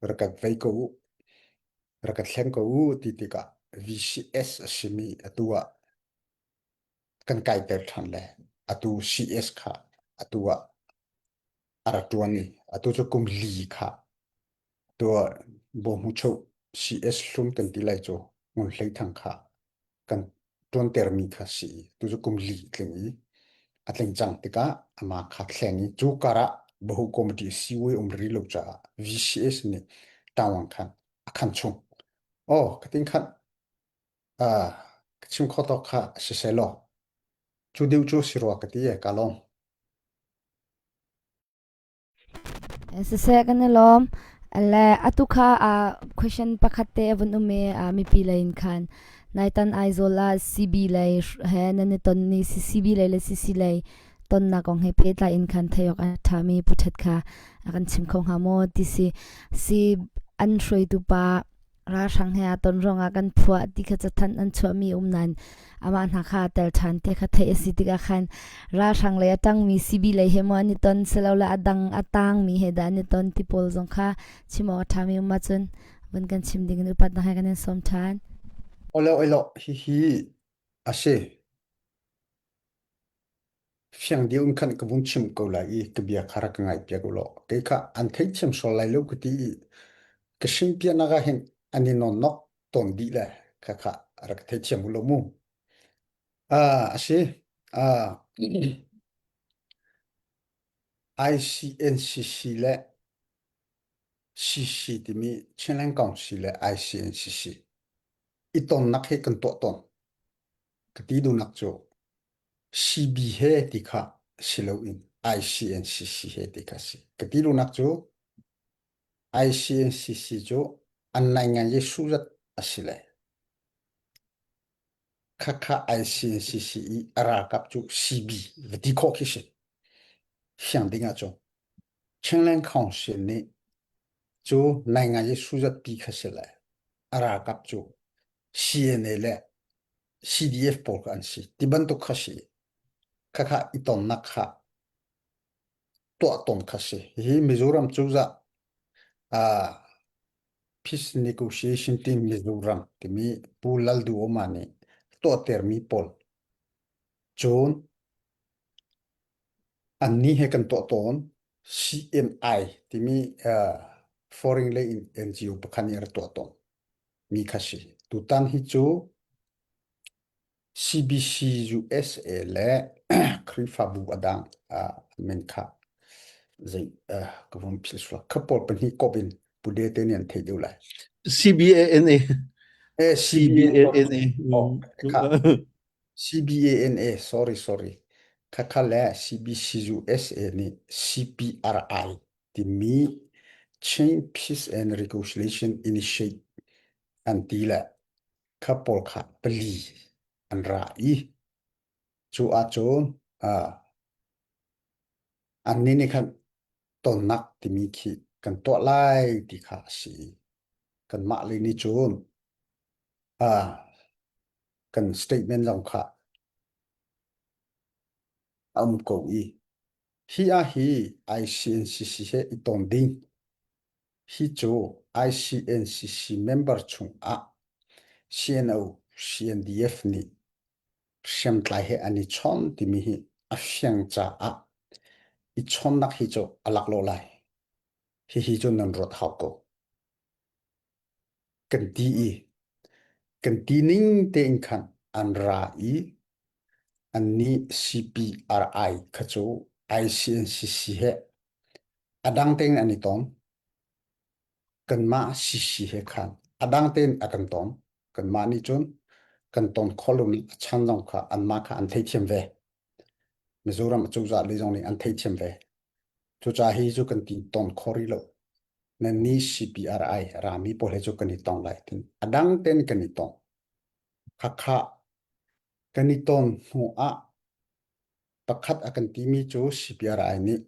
rak kan vei ko u rak ka thleng ko u ti tikah VCS a simi atu ah kan kaiter ṭhan le atu CS kha atu ah a rak ṭuan i atu cu kum li kha atu ah Bawhmuchoh CS hlun kan ti lai cu Ngun Hlei Thang kha kan ṭuantermi kha si i tu cu kum li tling i a tling cang tikah amah kha thleng i cu karah Bahu Committee siway um rih lo caah VCS nih tawang khan a khan chung. Oh, ka tin khan ah ka chim kho tawk kha si seh law cu deuh cu si rua ka ti e ka lawm. Siseh kan i lawm. Le atu kha question pakhat te a vun um i mipi lei in khan naitan Aizawl ah CB lei he nan i ton ni CCB lei le CC lei tonnak kong he pehtlai in khan theih awk a ṭhami Pu Ṭhet kha a kan chim kho hnga maw ti si. Si an hruaitu pa ralhrang he aa ton ruangah kan phuah ti kha cathanh an chuahmi um nain amah hna kha aa tel ṭhan ti kha theih a si tikah khan ralhrang lei a ṭangmi CB lei he maw an i ton silole a dang a tangmi he dah an i ton ti pawl zong kha chim awk a ṭhami um ahcun vun kan chim ding in upatnak he kan in sawm ṭhan. Olo olo hihi a si. Fiang deuh in khan ka vung chim ko lai i ka bia kha rak ka ngaihpiak u law kei kha an theihthiam sual lai lo ka ti i ka hrimpiahnak ah hin an i nawnnok tawn dih le khakha rak ka theithiam u law mu. Ah, a si. Ah. ICNCC le CC timi Chinland Council le ICNCC i tonnak hi kan tuah tawn. Ka ti duhnak cu CB he ti kha si loin ICNCC he ti kha si. Ka ti duhnak cu ICNCC cu an naingan Jesuh zat a si le khakha ICNCC i a ralkap cu CB va ti khawh khi si. Fiang ding ahcun Chinland Council nih cu naingan Jesuh zat pi kha si le a ralkap cu CNA le CDF pawl kha an si. Ti bantuk kha si. Khakha i tonnak kha tuah tawn kha si. Hihi Mizoram cozah uh, Peace Negotiation Team Mizoram timi Pu Lalduhoma nih tuahtermi pawl cun annih he kan tuah tawn CNI timi uh, foreign lei in NGO pakhat nih a rak tuah tawn mi kha si. Tutan hi cu CBC USA le Khrihfabu a dang min kha zei ka vun philh sual. Kha pawl pahnih kop in Pude te nih an theih deuh lai. CBANA. Eh, CBANA. Oh, kha CBANA, sorry, sorry. Khakha le CBC USA nih CPRI timi Chain Peace and Reconciliation Initiative an ti le kha pawl kha pali an ra i cu ahcun uh, annih nih khan tonnak timi khi kan tuah lai ti kha a si. Kanmah lei nih cun uh, kan statement zong kha a um ko i hi ah hi ICNCC he i ton ding Hi cu ICNCC member chungah CNO, CNDF nih hriamtlai he an i chawn timi hi a fiang caah i chawnnak hi cu a laklawh lai. Hihi cu nan ruat hau ko. Kan ti i kan ti ning tein khan an ra i annih CPRI kha cu ICNCC he A dang tein an i ton. Kanmah CC he khan a dang tein a kan ton. Kanmah nih cun kan ton khawh lomi a chan zong kha anmah kha an theithiam ve. Mizoram acozah lei zong nih an theithiam ve. Cucaah hi cu kan ti ton kho rih lo. Nannih CPRI rami pawl he cu kan i tong lai tin a dang tein kan i tong. Hakha kan i ton hnu ah Pakhat a kan timi cu CPRI nih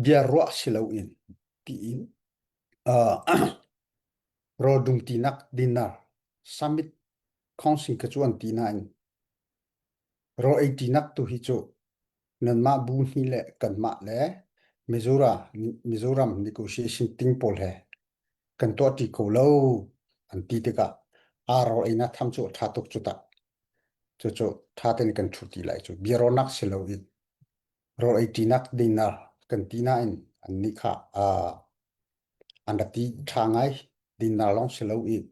bia ruah si loin tiin uh, rawl dumtinak dinner summit council ka cu an ti nain rawl ei tinak tu hi cu nanmah bu hni le kanmah le Mizoram Mizoram negotiation ting pawl he kan tuah ṭi ko lo an ti tikah aa rawl einak tham cu a ṭha tuk cu tah. Cucu ṭha tein kan ṭhu ti lai cu biarawnak si loin rawl ei ṭinak dinner kan ti nain annih kha uh, an ra ti ṭha ngai dinner lawng si loin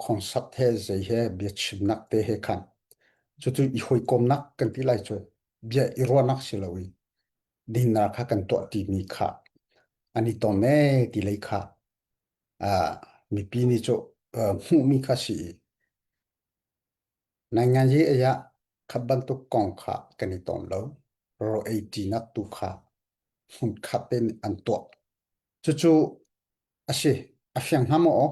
concert he zei he biachimnak te he khan cucu i hawikomnak kan ti lai cu bia i ruahnak si loin dinner kha kan tuah timi kha an i ton ee ti lei kha uh, mipi nih cu uh, hmuhmi kha si i Nainganyi ah kha bantuk kong kha kan i ton lo. Rawl ei ṭinak tu kha hmunkhat in an tuah. Cucu a si. A fiang hnga maw?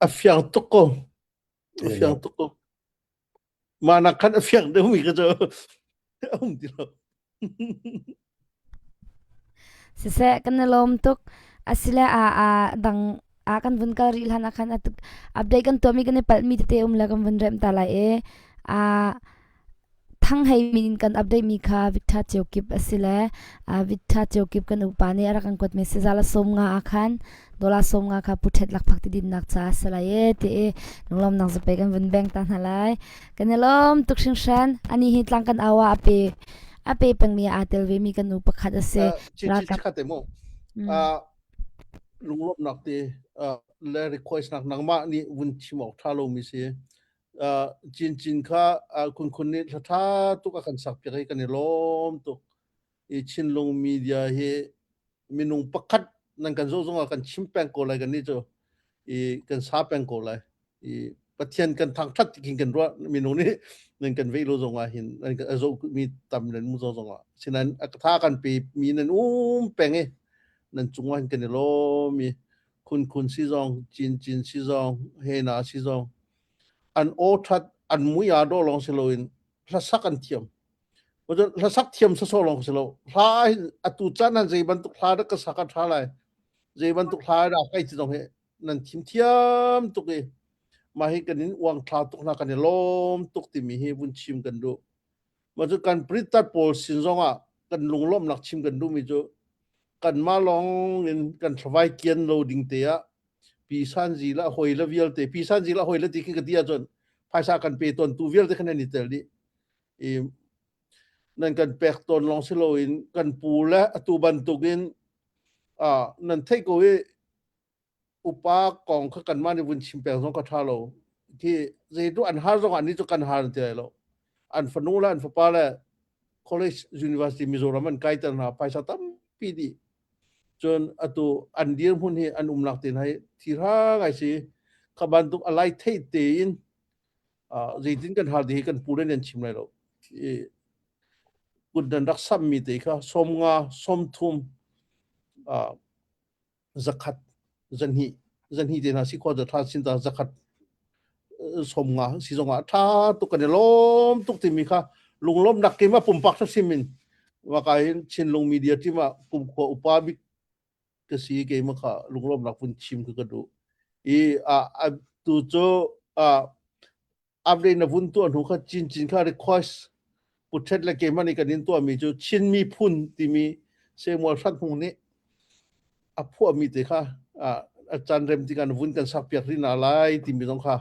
A fiang tuk ko. A fiang tuk ko. Mah nak khan a fiang deuhmi ka cu a um ti lo. Siseh kan i lawm tuk. Asile a a dang a kan vun kal rih hlan ah khan update kan tuahmi kan i palhmi tete um le kan vun remh ta lai i a thang hei min in kan update mi kha Victor Ceukip asile Victor Ceukip kan upa nih a rak kan kuat mi sizala som nga ah khan dollar som nga kha puthet lakphak ti dinnak ca a si lai e ti i lunglawmnak zape kan vun beng ta hna lai. Kan i lawm tuk hringhran. Ani hi tlang kan au ah a pe a pe pengmi aa tel ve mi kan nu pakhat a si. Ralkap Chikkhat mu. Lunglawmhnak te le request nak nangmah nih vun chim awk tha lomi si. Uh, Cin Cin kha uh, Khun Khun nih hla ṭha tuk a kan sak piak i kan i lawm tuk. I Chinlung media hi minung pakhat nan kan zoh zongah kan chim peng ko lai kan nih cu i kan sa peng ko lai. I Pathian kan thangṭhat ti khin kan ruah minung nih nan kan veih lo zongah hin nan kan a zoh mi tam nan mu zo zongah sinain a tha kan pe mi nan um peng i nan cungah hin kan i lawm i Khun Khun si zong Cin Cin si zong Hena si zong an aw ṭhat an mui aa dawh lawng si loin hlasak an thiam. Hlasak thiam sawsawh lawng si lo. Hla hin atu caan han zei bantuk hla dah ka sak a ṭha lai. Zei bantuk hla dah kai ti zong hi nan thim thiam tuk i mah hi kan in uang thla tuk hna kan i lawm tuk timi hi vun chim kan duh. Mah cu kan pritat pawl sin zongah kan lunglawmhnak chim kan duhmi cu kanmah lawng in kan thlavai kian lo ding te ah pi san zi la hoi la vialte pi san zi la hoi la ti khi ka ti ahcun phaisa kan pe ton tu vialte khan an i tel dih i nan kan pek ton lawng si loin kan pu le atu bantukin ah nan theih ko i upa kong kha kanmah nih vun chim peng zong ka ṭha lo khi zeitu an har zong ah ni cu kan har ti lai lo an fanu le an fapa le college university Mizoram an kaiter hna phaisa tampi dih cun atu an dirhmun hi an umnak te hna hi thirha ngai si kha bantuk a lai thei tein zeitin kan har ti hi kan pu le nan chim lai lo kut nan rak sammi te kha 50 30 zakhat zanhnih zanhnih te hna si khua ṭha sin ta zakhat 50 si zongah ṭha tuk kan i lawm tuk timi kha lunglawmnak keimah pumpak hrim in maka hin Chinlung media team ah kumkhua upa bik ka si keimah kha lunglawmnak vun chim ka ka duh i a tu cu a update na vun tuah hnu kha Chin Chin kha request puthet le keimah nih kan in tuahmi cu Chin miphun timi Samuel Hrat Hmung nih a phuahmi te kha a caan rem tikah na vun kan sak piak rih na lai timi zong kha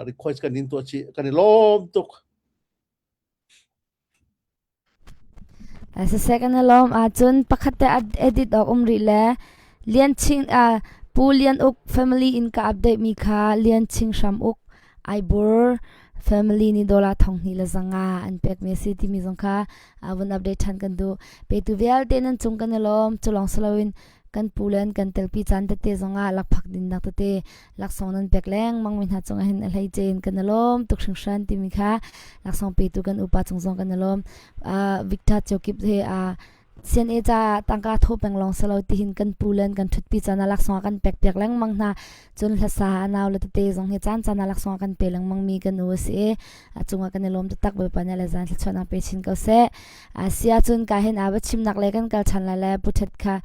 request kan in tuah chih kan i lawm tuk. Siseh kan i lawm ahcun pakhat te edit awk um rih le Lian Ching Pu Lian Uk family in ka update mi kha Lian Ching Hram Uk Aibur family nih dollar 2100 an pek mi a si timi zong kha vun update ṭhan kan duh. Petu vialte nan cung kan i lawm. Cu lawng si loin kan pu le an kan telpi caan tete zongah lakphak dinnak tete laksawng nan pek lengmang mi hna cungah hin a hleice in kan i lawm tuk hringhran timi kha laksawng petu kan upa cung zong kan i lawm. Victor Chokip he CNA ca tangka tho peng lawng silo tihin kan pu len kan thutpi caan ah laksawng kan pek piak lengmang hna cun hlasa anau le tete zong hi caan caan ah laksawng kan pe lengmang mi kan u a si i a cungah kan i lawm taktak Bawipa nih le zan thluachuahnak pe chin ko seh sia cun ka hin a va chimnak le kan kal ṭhan lai le pu ṭhet kha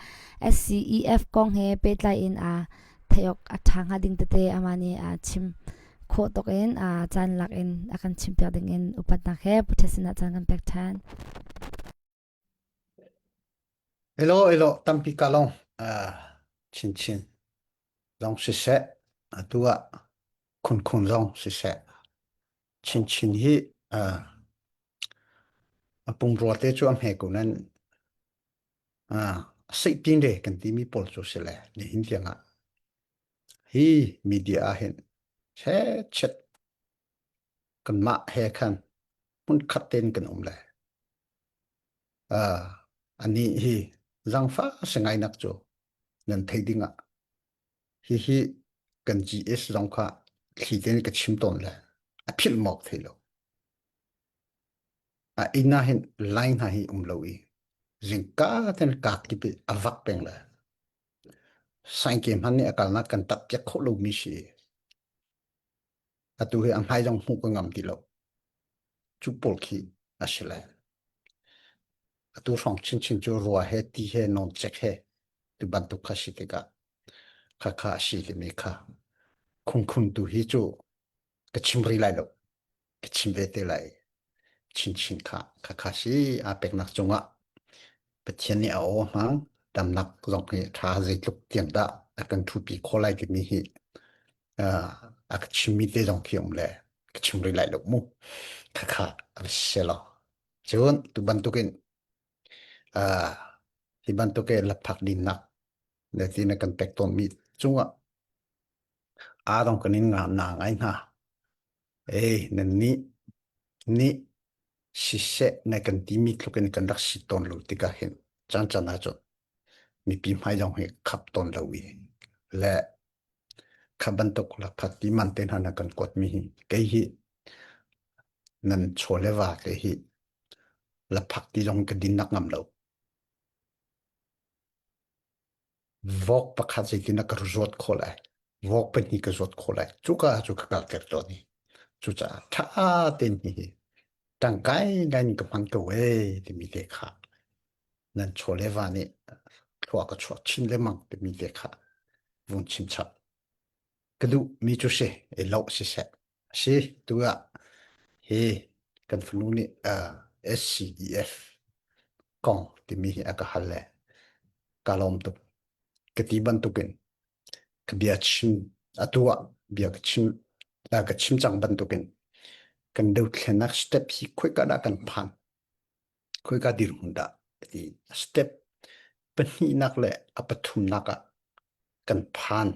SCEF kong he pehtlai in a theih awk a ṭha hnga ding tete ama nih a chim khawh tuk in a caan lak in a kan chim piak ding in upatnak he pu ṭhet sinah caan kan pek ṭhan. Hello, hello, tampi ka long. Uh, chin chin. Zong siseh, atu ah khun khun zong siseh. Chin chin hi uh, a pumrua te cu a hme ko nan uh, seihpin re kan timi pawl cu si le nihin tiang ah hi media ah hin chet chet kanmah he khan hmunkhat tein kan um le uh, anih hi zangfa singainak cu nan thei ding ah hihi kan GS zong kha thli tein ka chim tawn le a philh mawk thei lo a inn ah hin line hna hi um lo i zingka ten kak kip i a vak peng le saingke hman nih a kalnak kan tap piak khawh lomi si atu hi a hmai zong hmuh ka ngam ti lo cu pawl khi a si le atu hrawng chinchin cu rua he ti he nawn cek he tu bantuk kha si tikah kha kha a si timi kha khungkhun tu hi cu ka chim rih lai lo ka chim ve te lai chinchin kha kha kha si aa peknak cungah Pathian nih a aw hmang damnak zong hi ṭha zeitluk tiang dah a kan ṭhupi khawh lai timi hi a ka chimmi te zong khi um le ka chim rih lai lo mu kha kha a si lo cun tu bantukin hi bantuk i lapthak dinnak le ti na kan pek tawnmi cungah aa dong kan in nga na ngai hna. Ei, nannih nih siseh na kan timi tluk in kan rak si tawn lo tikah hin caan caan ahcun mipi hmai zong hi khap tawn lo i le kha bantuk lakphat ti man te hna na kan kuatmi hi kei hi nan chaw le va te hi laphak ti zong ka din nak ngam lo. Vok pakhat zeitin a ka zuat khawh lai? Vok pahnih ka zuat khawh lai. Cuka ah cu ka kalter tawn i cucaah ṭha tein hihi ṭangkai ngai in ka hman ko ee timi te kha nan chaw le va nih thlua ka chuah chin lengmang timi te kha vung chim chap. Ka duh mi cu si i loh siseh. Si tu ah hi kan fanu nih uh, SCEF kong timi hi a ka hal le ka lawm tuk. Ka ti bantukin ka bia chim atu ah bia ka chim ka chim cang bantukin kan dothlennak step hi khoika dah kan phan khoika dirhmun dah ti step pahnihnak le a pathumnak ah kan phan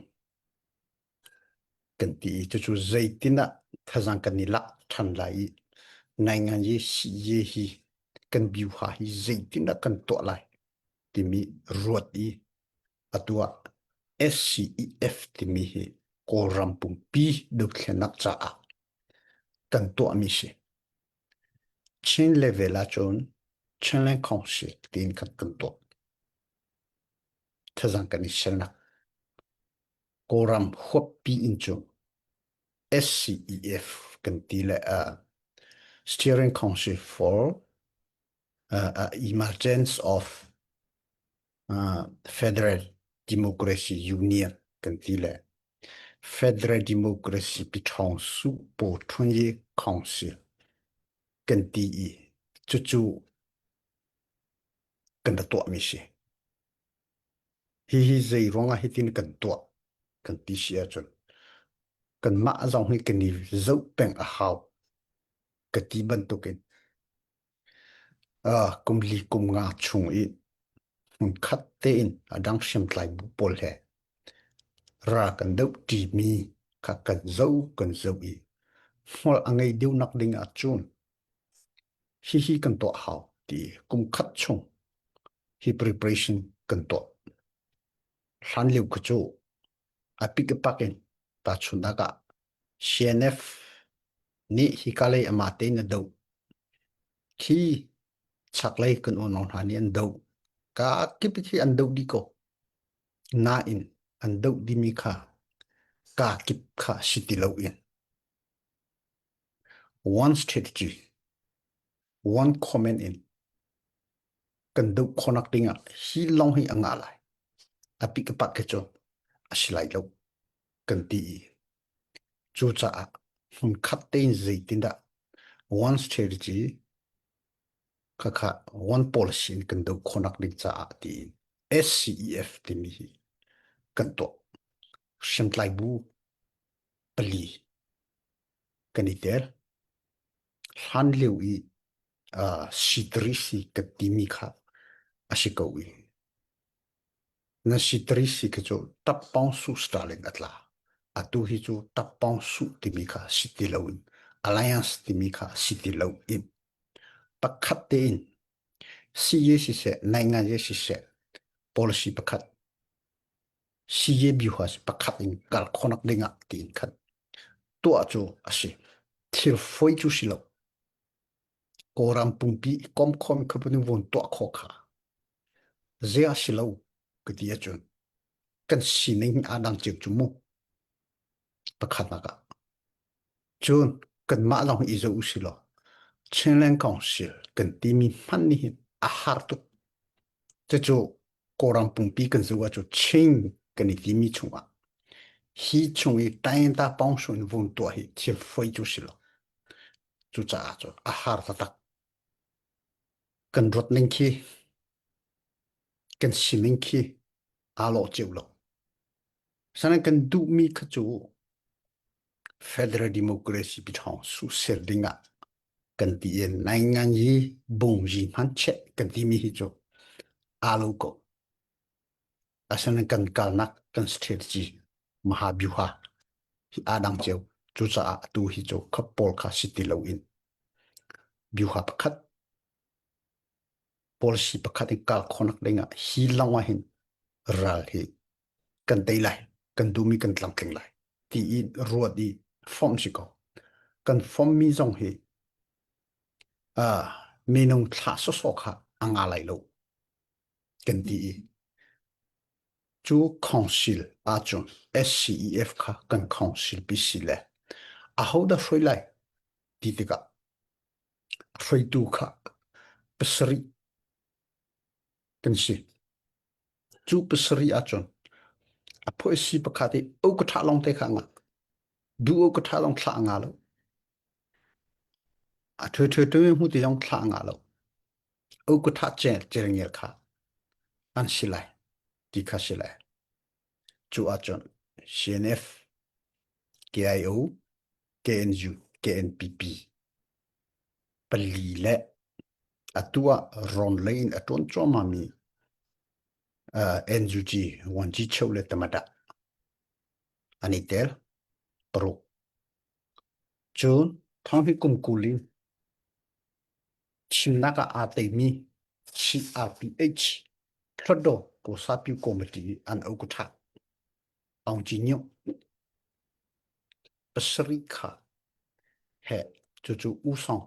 kan ti i cucu zeitin ah thazaang kan i lak ṭhan lai i naingan ye si ye hi kan biuha hi zeitin ah kan tuah lai timi ruat i atu ah SCEF timi hi Kawlram pumpi dothlennak caah kan tuahmi si. Chin level ahcun Chinland Council tiin kan kan tuah. Thazaang kan i selnak. Kawlram huappi in cu SCEF kan ti le uh, Steering Council for uh, uh, Emergence of uh, Federal Democracy Union kan ti le Federal Democracy Piṭhawng Su Paw Ṭhun Ye Council kan ti i cucu kan ra tuahmi si. Hihi zei ruangah hitin kan tuah kan ti si ahcun kanmah zong hi kan i zoh peng a hau ka ti bantukin uh, kum li kum nga chung i hmunkhat tein a dang hriamtlai bu pawl he ra kan doh ṭimi kha kan zoh kan zoh i hmual a ngei deuh nak ding ahcun hihi kan tuah hau ti kum khat chung hi preparation kan tuah. Hlan lio kha cu a pik a pak in tahchunhnak ah CNF nih hika lei amah tein a doh. Khi chaklei kan unau hna nih an doh. Ka kip khi an doh dih ko. Nain an doh dimi kha ka kip kha si ti lo in one strategy, one comment in kan doh khawhnak ding ah hi lawng hi a ngah lai. A pik a pak khi cu a si lai lo kan ti i cucaah hmunkhat tein zeitindah one strategy khakha one policy in kan doh khawhnak ding caah tiin SCEF timi hi kan tuah. Hriamtlai bu pali kan i tel. Hlan lio i uh, sitrisi ka timi kha a si ko i na sitrisi khi cu tappong su style in a tla. Atu hi cu tappong su timi kha si ti lo in alliance timi kha si ti lo in pakhat tein CA siseh naingan siseh policy pakhat CA biuhas pakhat in kal khonak dingah tiin khat tuah cu a si. Thil foi cu si lo. Kawlram pumpi i komkhom kha panu vun tuah khawh kha zia si lo ka ti ahcun kan sining aa dang cio cu mu pakhatnak ah cun kanmah lawng i zoh usih law Chinland Council kan timi hmanh nih hin a har tuk cucu Kawlram pumpi kan zoh ahcun Chin kan i timi chungah hi chung i Tainta Pawngsun vun tuah hi thil foi cu si lo Cucaah cun a har taktak. Kan ruat ning khi, kan sining khi aa lawh cio lo. Asinain kan duhmi kha cu Federal Democracy piṭhawng su ser ding ah kan ti i naingan yi bung yi hman cheh kan timi hi cu aa lo ko. Asinain kan kalnak kan strategy mahabyuha hi aa dang cio. Cucaah atu hi cu khap pawl kha si ti loin biuha pakhat policy pakhat in kal khawhnak ding ah hi lawng ah hin ral hi kan tei lai, kan duhmi kan tlamtling lai ti i ruat i form si ko. Kan formmi zong hi uh, minung thlah sawsawh kha a nga lai lo kan ti i cu council ahcun SCEF kha kan council pi si le ahodah hruai lai ti tikah hruaitu kha pasarih kan si. Cu pasarih ahcun a phuaisi pakhat i o ka ṭha lawng te kha a ngah. Du o ka ṭha lawng thlah a nga lo. A ṭhe ṭhe ṭe hmu ti zong thlah a ngah lo. O ka ṭha cel cel kha an si lai ti kha si lai. Cu ahcun CNF, KIO, KNU, KNPP pali le atu ah rawn lei in a ṭuan cuahmahmi uh, NUG Wanji Cheu le Tamada an i tel paruk. Cun thong hi kum kul in thimnak ah aa teimi CRPH Hluttaw Kawsapyu Committee an ukutha Aung Kyi Nyunt pasarih kha he cucu usong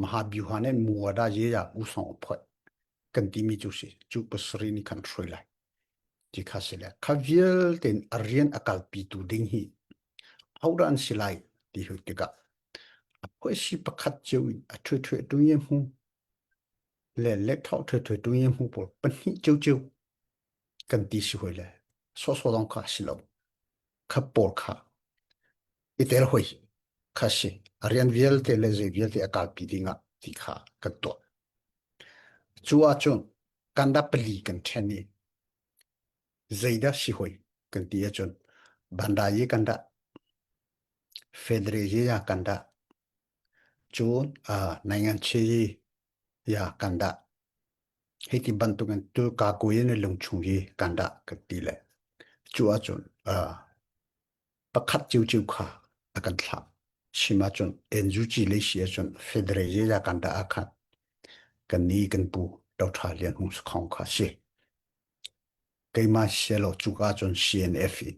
Mahabyuha nih muada ye ya usong a phoih kan timi cu si cu pasarih nih khan hruai lai ti kha si le kha vialte in a rian a kalpitu ding hi hodah an si lai ti hu tikah a phuaisi pakhat cio in a ṭhui ṭhui tu ye hmu le le thau ṭhui ṭhui tu ye hmu pawl pahnih cio cio kan ti si hoi le sawhsawh zong kha si lo kha pawl kha i tel hoi kha si a rian vialte le zei vialte a kalpi ding ah ti kha kan tuah cu ahcun kanda pali kan ṭhen i zeidah si hoi kan ti ahcun bandayi kan dah federe ya kan dah cun naingan chi ya kan dah hei ti bantukin tu ka kui in lungchung hi kan dah kan ti le cu ahcun pakhat ciuciu kha a kan thlah chim ahcun NUG lei si ahcun federal ya kan dah ah khan kan ni kan pu Dr. Lian Hung Sakhong kha si keimah sialo cuka cun CNF in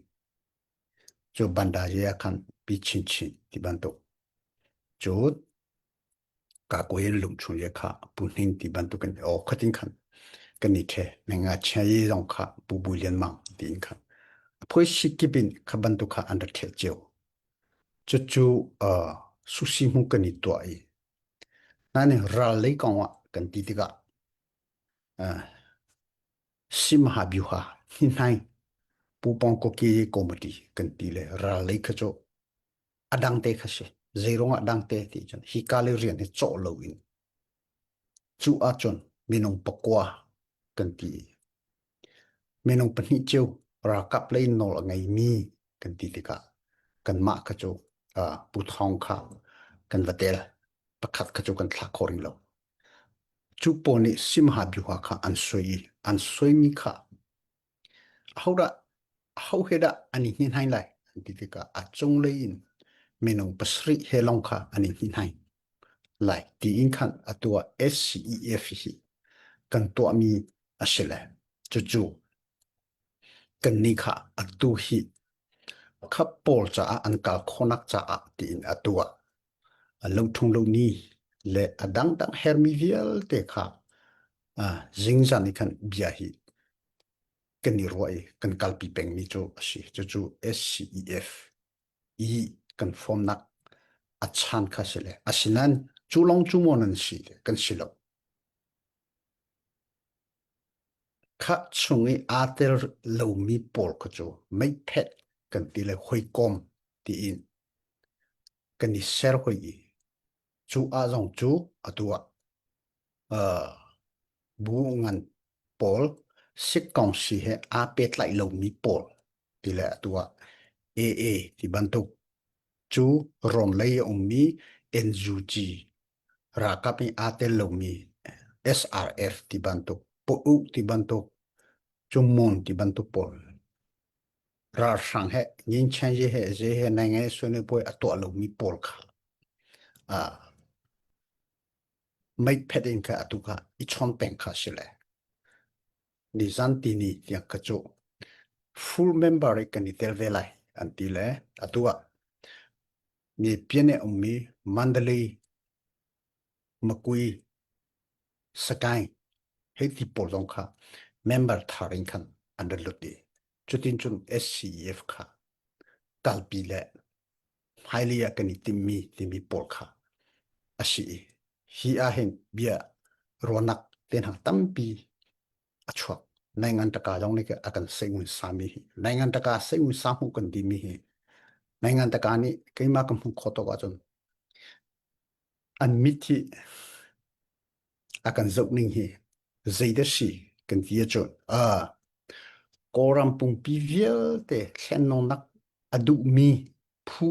cu bandaje ah khan pi chinchin ti bantuk cu ka koin lungchung ye kha pu hning ti bantuk in o khatin khan kan ni the menga chia ye zong kha pu bu lian mang ti in khan phoi si kipin kha bantuk kha an ra the cheu cu cu susi mu kan i tua i nani ral lei kong ah kan ti tikah Simha-byuha hnihnai Pupongkoki committee kan ti le ral lei kha cu a dang te kha si. Zeiruang ah dang te ti cun hi ka le rian hi cawh lo in cu ahcun minung pakua kan ti. Minung pahnih cio ralkap lei nawl a ngeimi kan ti tikah kanmah kha cu uh, Pu Thawng kha kan va tel. Pakhat kha cu kan thlah khawh rih lo. Cu pawl nih Simha biuha kha an soi i an soimi kha ahodah aho he dah an i hninhai lai an ti tikah a cunglei in minung pasarih he lawng kha an i hninhai lai tiin khan atu ah SCEF hi kan tuahmi a si le cucu kannih kha atu hi kha pawl caah an kal khawhnak caah tiin atu ah a lothung lomi le a dangdang hermi vialte kha zingzan i khan bia hi kan i ruah i kan kalpi pengmi cu a si. Cucu SCEF i kan formnak a chan kha si le asinain cu lawng cu maw nan si le kan si lo. Kha chung i aa tel lomi pawl kha cu meiphet kan ti le hawikom tiin kan i ser hoi i cu ah zong cu atu ah uh, bu ngan pawl sikkongsi he aa pehtlaih lomi pawl ti le atu ah AA ti bantuk cu rawn lei a ummi NUG ralkap i aa tel lomi SRF ti bantuk, Pu ti bantuk, Cungmun ti bantuk pawl. Ralhrang he Nginchanji he zei he nai ngai suan puai a tuah lomi pawl kha uh, meiphet in kha atu kha i chawn peng kha si le nizan tini tiang kha cu full member i kan i tel ve lai an ti le atu ah mi pian e ummi Mandalay Makui Sagaing hei ti pawl zong kha member thar in khan an ra lut i cutin cun SCEF kha kalpi le hmailei ah kan i timmi timi pawl kha a si i hi ah hin bia ruahnak te hna tampi a chuak. Naingan taka zong nih a kan seingun sami hi naingan taka seingun sa hmuh kan timi hi naingan taka nih keimah ka hmuh khawh tawk ahcun an mit hi a kan zoh ning hi zeidah si kan ti ahcun a Kawlram pumpi vialte thlennawnnak a duhmi phu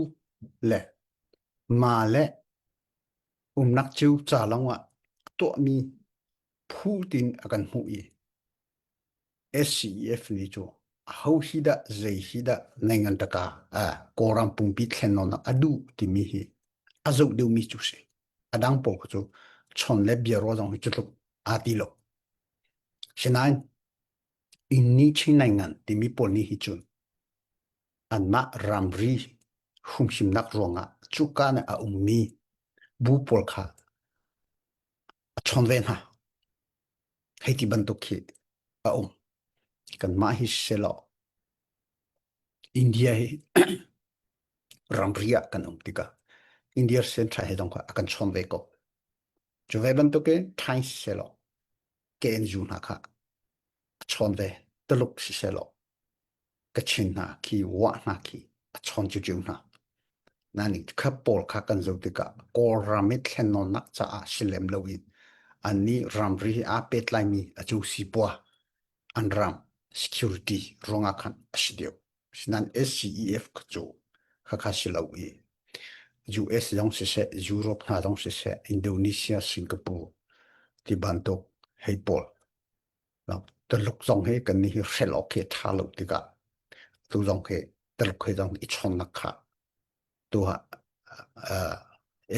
le ma le umnak cio ca lawngah tuahmi phu tin a kan hmuh i SCEF nih cu aho hi dah zei hi dah nei ngan taka Kawlram pumpi thlennawnnak a duh timi hi a zoh deuhmi cu si. A dang pawl cu chon le bia ruah zong hi cu tluk aa ti lo. Sinain inni chin nai ngan timi pawl nih hi cun anmah ramri humhimnak ruangah cuka nih a ummi bu pawl kha a chawn ve hna. Hei ti bantuk khi a um. Kanmah hi selaw India hi ramri ah kan um tikah India central he zong kha a kan chawn ve ko. Cu ve bantukin Thai selaw KNU hna kha a chawn ve. Tuluk siselaw Kachin hna khi Wah hna khi a chawn cucu hna. Nain kha pawl kha kan zoh tikah Kawlram i thlennawnnak caah si lem loin annih ramri he aa pehtlaimi a cu sipua an ram security ruangah khan a si deuh. Sinain SCEF kha cu khakha si lo i US zong siseh, Europe hna zong siseh, Indonesia, Singapore ti bantuk hei pawl Tuluk zong hi kan nih hi hrelh awk khi a ṭha lo tikah tu zong hi Tuluk he zong i chawnnak kha tu ah uh,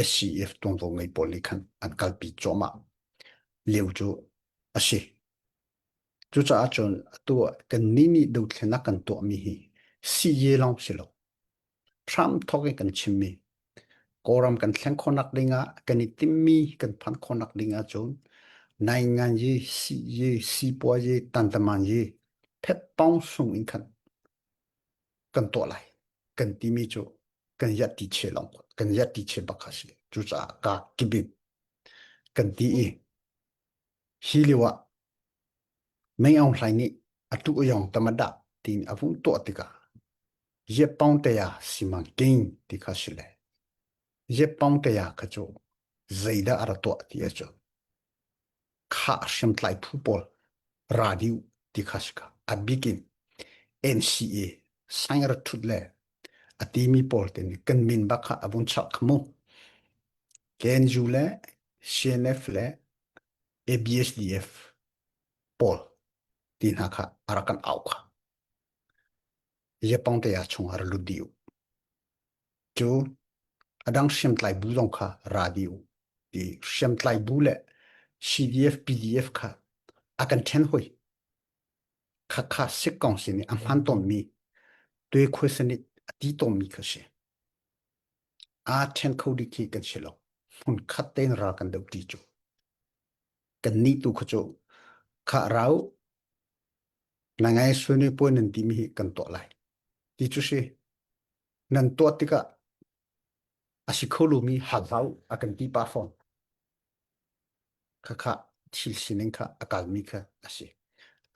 SCF tuanvo ngei pawl nih khan an kalpi cuahmah lio cu a si. Cucaah cun atu kan nih nih dothlennak kan tuahmi hi siye lawng si lo. Trump thawk in kan chimmi Kawlram kan thlen khawhnak dingah kan i timmi kan phanh khawhnak ding ahcun nainganyi, siyi, sipuayi, tantamanyi phetpawng sung in khan kan tuah lai kan timi cu kan yat ti che long kan yat ti che bak kha si cucaah ka kibin kan ti i hi lio ah Meng Aung Hlaing nih atu yong tamada tin a vung tuah tikah Yepawngtea simangking ti kha si le Yepawngtea kha cu zeidah a ra tuah ti ahcun khah hriamtlai phu pawl ra dih u ti kha si kha. A bik in NCA sign ra ṭhut le a timi pawl te nih kan min bak kha a vun chak kha mu. KNU le CNF le ABSDF pawl ti hna kha a rak kan au kha. Yapong te ah chung ah ra lut dih u. Cu a dang hriamtlai bu zong kha ra dih u. Ti hriamtlai bu le CDF PDF kha a kan ṭhen hoi. Khakha sik kong sin i a hman tawnmi tuikhuai sanit a ti tawnmi kha si. Aa ṭhen kho dih khi kan si lo. Hmun khat tein ral kan doh ṭi cu. Kan nih tu kha cu kha rau Na ngai suni puai nan timi hi kan tuah lai. Ti cu si nan tuah tikah a si kho lomi hal hlah u a kan ti pah fawn. Khakha thil sining kha a kalmi kha a si.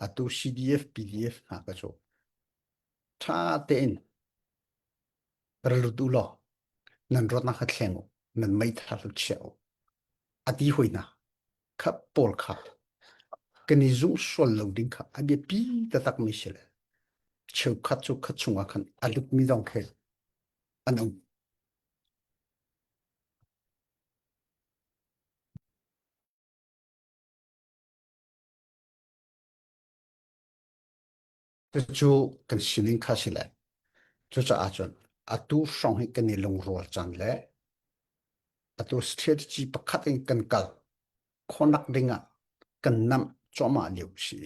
Atu CDF, PDF hna ka cu ṭha tein ra lut u law nan ruatnak kha thleng u, nan meithal cu chia u. A ti hoi hna. Kha pawl kha kan i zumh sual lo ding kha a biapi taktak mi si le cheukhat cu kha chungah khan a lutmi zong khi an um. Cucu kan sining kha si le cucaah cun atu hrawng hi kan i lungrual cang le atu strategy pakhat in kan kal khawnak ding ah kan namh cuahmah lio si.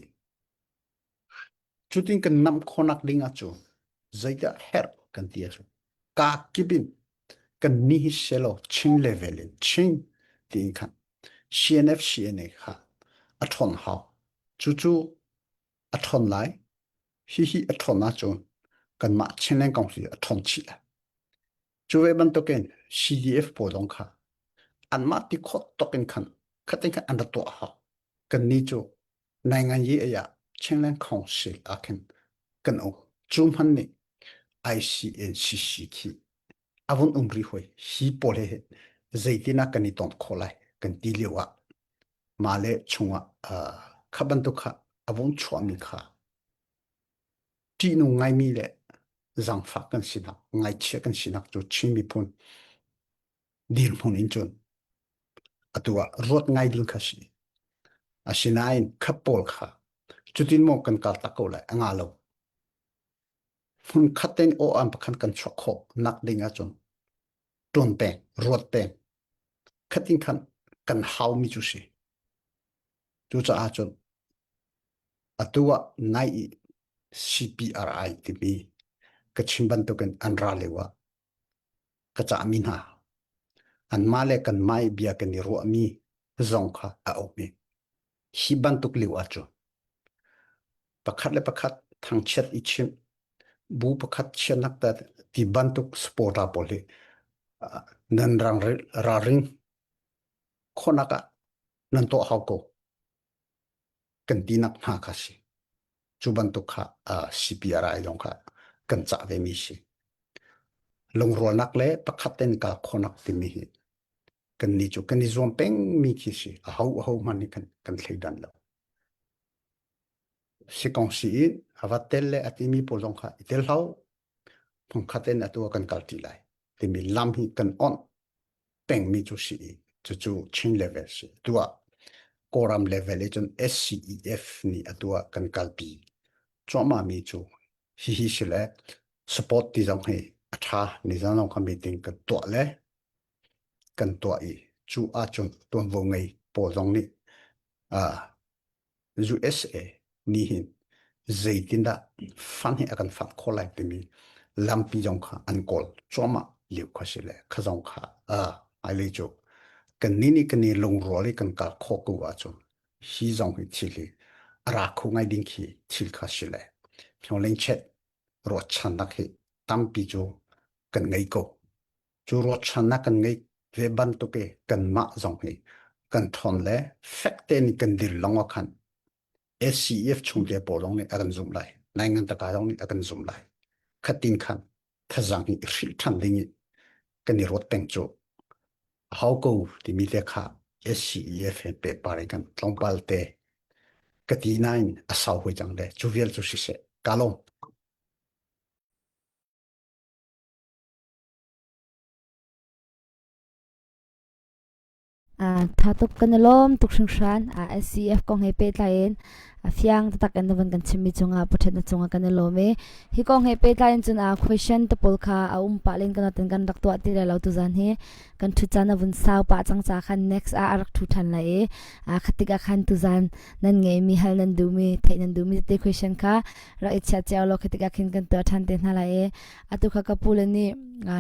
Cutin kan namh khawnak ding ah cu zeidah herh kan ti ahcun kaa kip in kan ni hi selaw Chin level in Chin tiin khan CNF CNA kha a ṭhawn hau. Cucu a ṭhawn lai. Hihi a ṭhawn ahcun kanmah Chinland Council a ṭhawn chih lai. Cu ve bantukin CDF pawl zong kha anmah ti khawh tawk in khan khatin khan an ra tuah hau. Kannih cu naingan yi ah Chinland Council ah khin kan um. Cu hmanh nih ICNCC khi a vun um rih hoi. Hi pawl he hin zeitin ah kan i ton khawh lai kan ti lio ah mah le chungah kha bantuk kha a vung chuahmi kha ṭihnung ngaimi le zaangfak kan sinak, ngaichia kan sinak cu Chin miphun dirhmun in cun atu ah ruat ngai ding kha si. Asinain kha pawl kha cutin maw kan kal tak ko lai a nga lo. Hmun khat tein aw an pakhan kan chuah khawh nak ding ahcun ṭuan peng, ruat peng, khatin khan kan haumi cu si. Cucaah cun atu ah nai i CPRI timi ka chim bantukin an ra lio ah ka cahmi hna anmah le kanmah i bia kan i ruahmi zong kha a um i hi bantuk lio ahcun pakhat le pakhat thangchiat i chimh bu pakhat chiatnak ti bantuk supporter pawl hi nan ralring khawhnak ah nan tuah hau ko kan tinak hna kha si. Cu bantuk kha CPRI zong kha kan cah ve mi si. Lungrualnak le pakhat ten kal khawhnak timi hi kan ni cu kan i zuam peng mi khi si. A ho a ho hmanh nih kan kan thleidan lo. Sikong si in a va tel le a timi pawl zong kha i tel hlau. Phungkhat in atu ah kan kal ti lai timi lam hi kan onh pengmi cu si i cucu Chin level si. Atu ah Kawlram level i cun SCEF nih atu ah kan kalpi cuahmah mi cu hihi si le support ti zong hi a ṭha nizan zong kha meeting kan tuah le kan tuah i cu ahcun tuanvo ngei pawl zong nih uh, USA nih hin zeitindah fund hi a kan fund khawh lai timi lampi zong kha an kawl cuahmah lio kha si le kha zong kha hmailei cu kan nih nih kan i lungrual i kan kal khawh ko ahcun hi zong hi thil hi a ra kho ngai ding khi thil kha si le Pyeongchang ruahchannak hi tampi cu kan ngei ko. Cu ruahchannak kan ngeih ve bantuk i kanmah zong hi kan ṭhawn le fek tein kan dir lawng ah khan SCEF chungtel pawl zong nih a kan zumh lai. Naingan taka zong nih a kan zumh lai. Khatin khan thazang hi i hrilh ṭhan ding i kan i ruat peng cu a hau ko timi te kha SCEF he pehpar in kan tlawmpal te ka ti nain a sau hui cang le cu vial cu siseh ka lawm. Tha tuk kan i lawm tuk hringhran. SCF kong he pehtlai in a fiang taktak in na van kan chimmi cungah Pathian na cungah kan i lawm i hi kong he pehtlai in cun a question te pawl kha a um pah len kan kan rak tuah ti lai lo tuzan hi kan thu caan a vun sau pah cang ca khan next ah a rak thu than lai i khatik ah khan tuzan nan ngeimi hal nan duhmi theih nan duhmi te question kha rak i chia cio law khatik ah khin kan tuah than te hna lai i atu kha ka pu le nih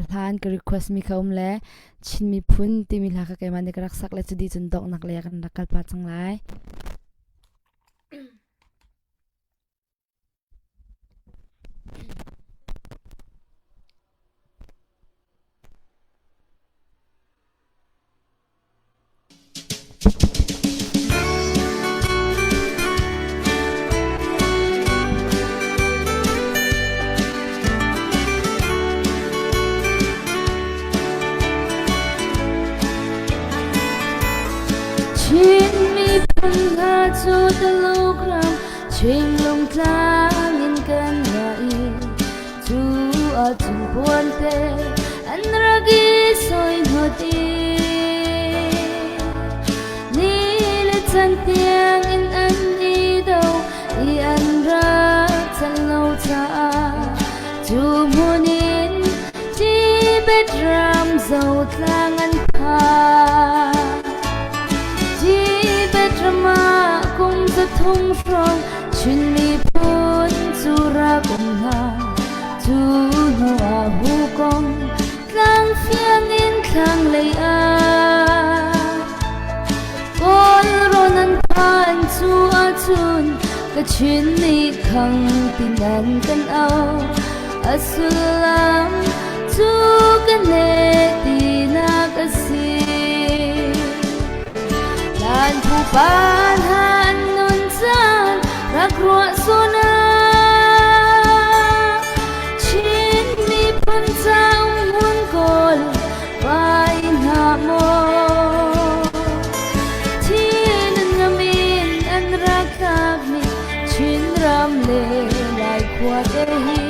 hlan ka request mi kha um le Chin miphun timi hla kha keimah nih ka rak sak le cu dih cun donghnak lei ah kan rak kal pah cang lai. Chin miphun hna cu Tuluk ram Chinlung tlang in kan ra i cu ahcun puante an rak i sawi hnawt i ni le chan tiang in an i do i an rak chan lo. Cu hmun in Tibet ram zotlang an phan. Tibet ram ah kum 300 hrawng Chin miphun cu rak um hna. Cu hnu ah Hukong tlang fiang in thlanglei ah Kawlrawn an phan cu ahcun Kachin nih khang tin an kan auh. A sullam cu ka ne tinak a si. Hlan pupa hna an nun caan rak ruah zawn ah Chin miphun ca um kawl vai hna maw Thin ngam in an rak tlakmi Chin ram le Lai khua te hi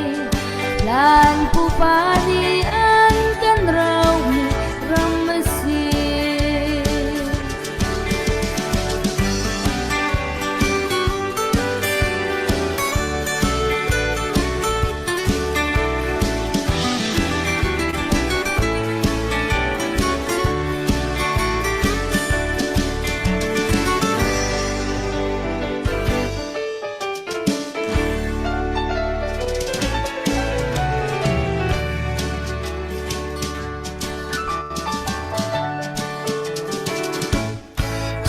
hlan pupa nih an kan rohmi ram a si.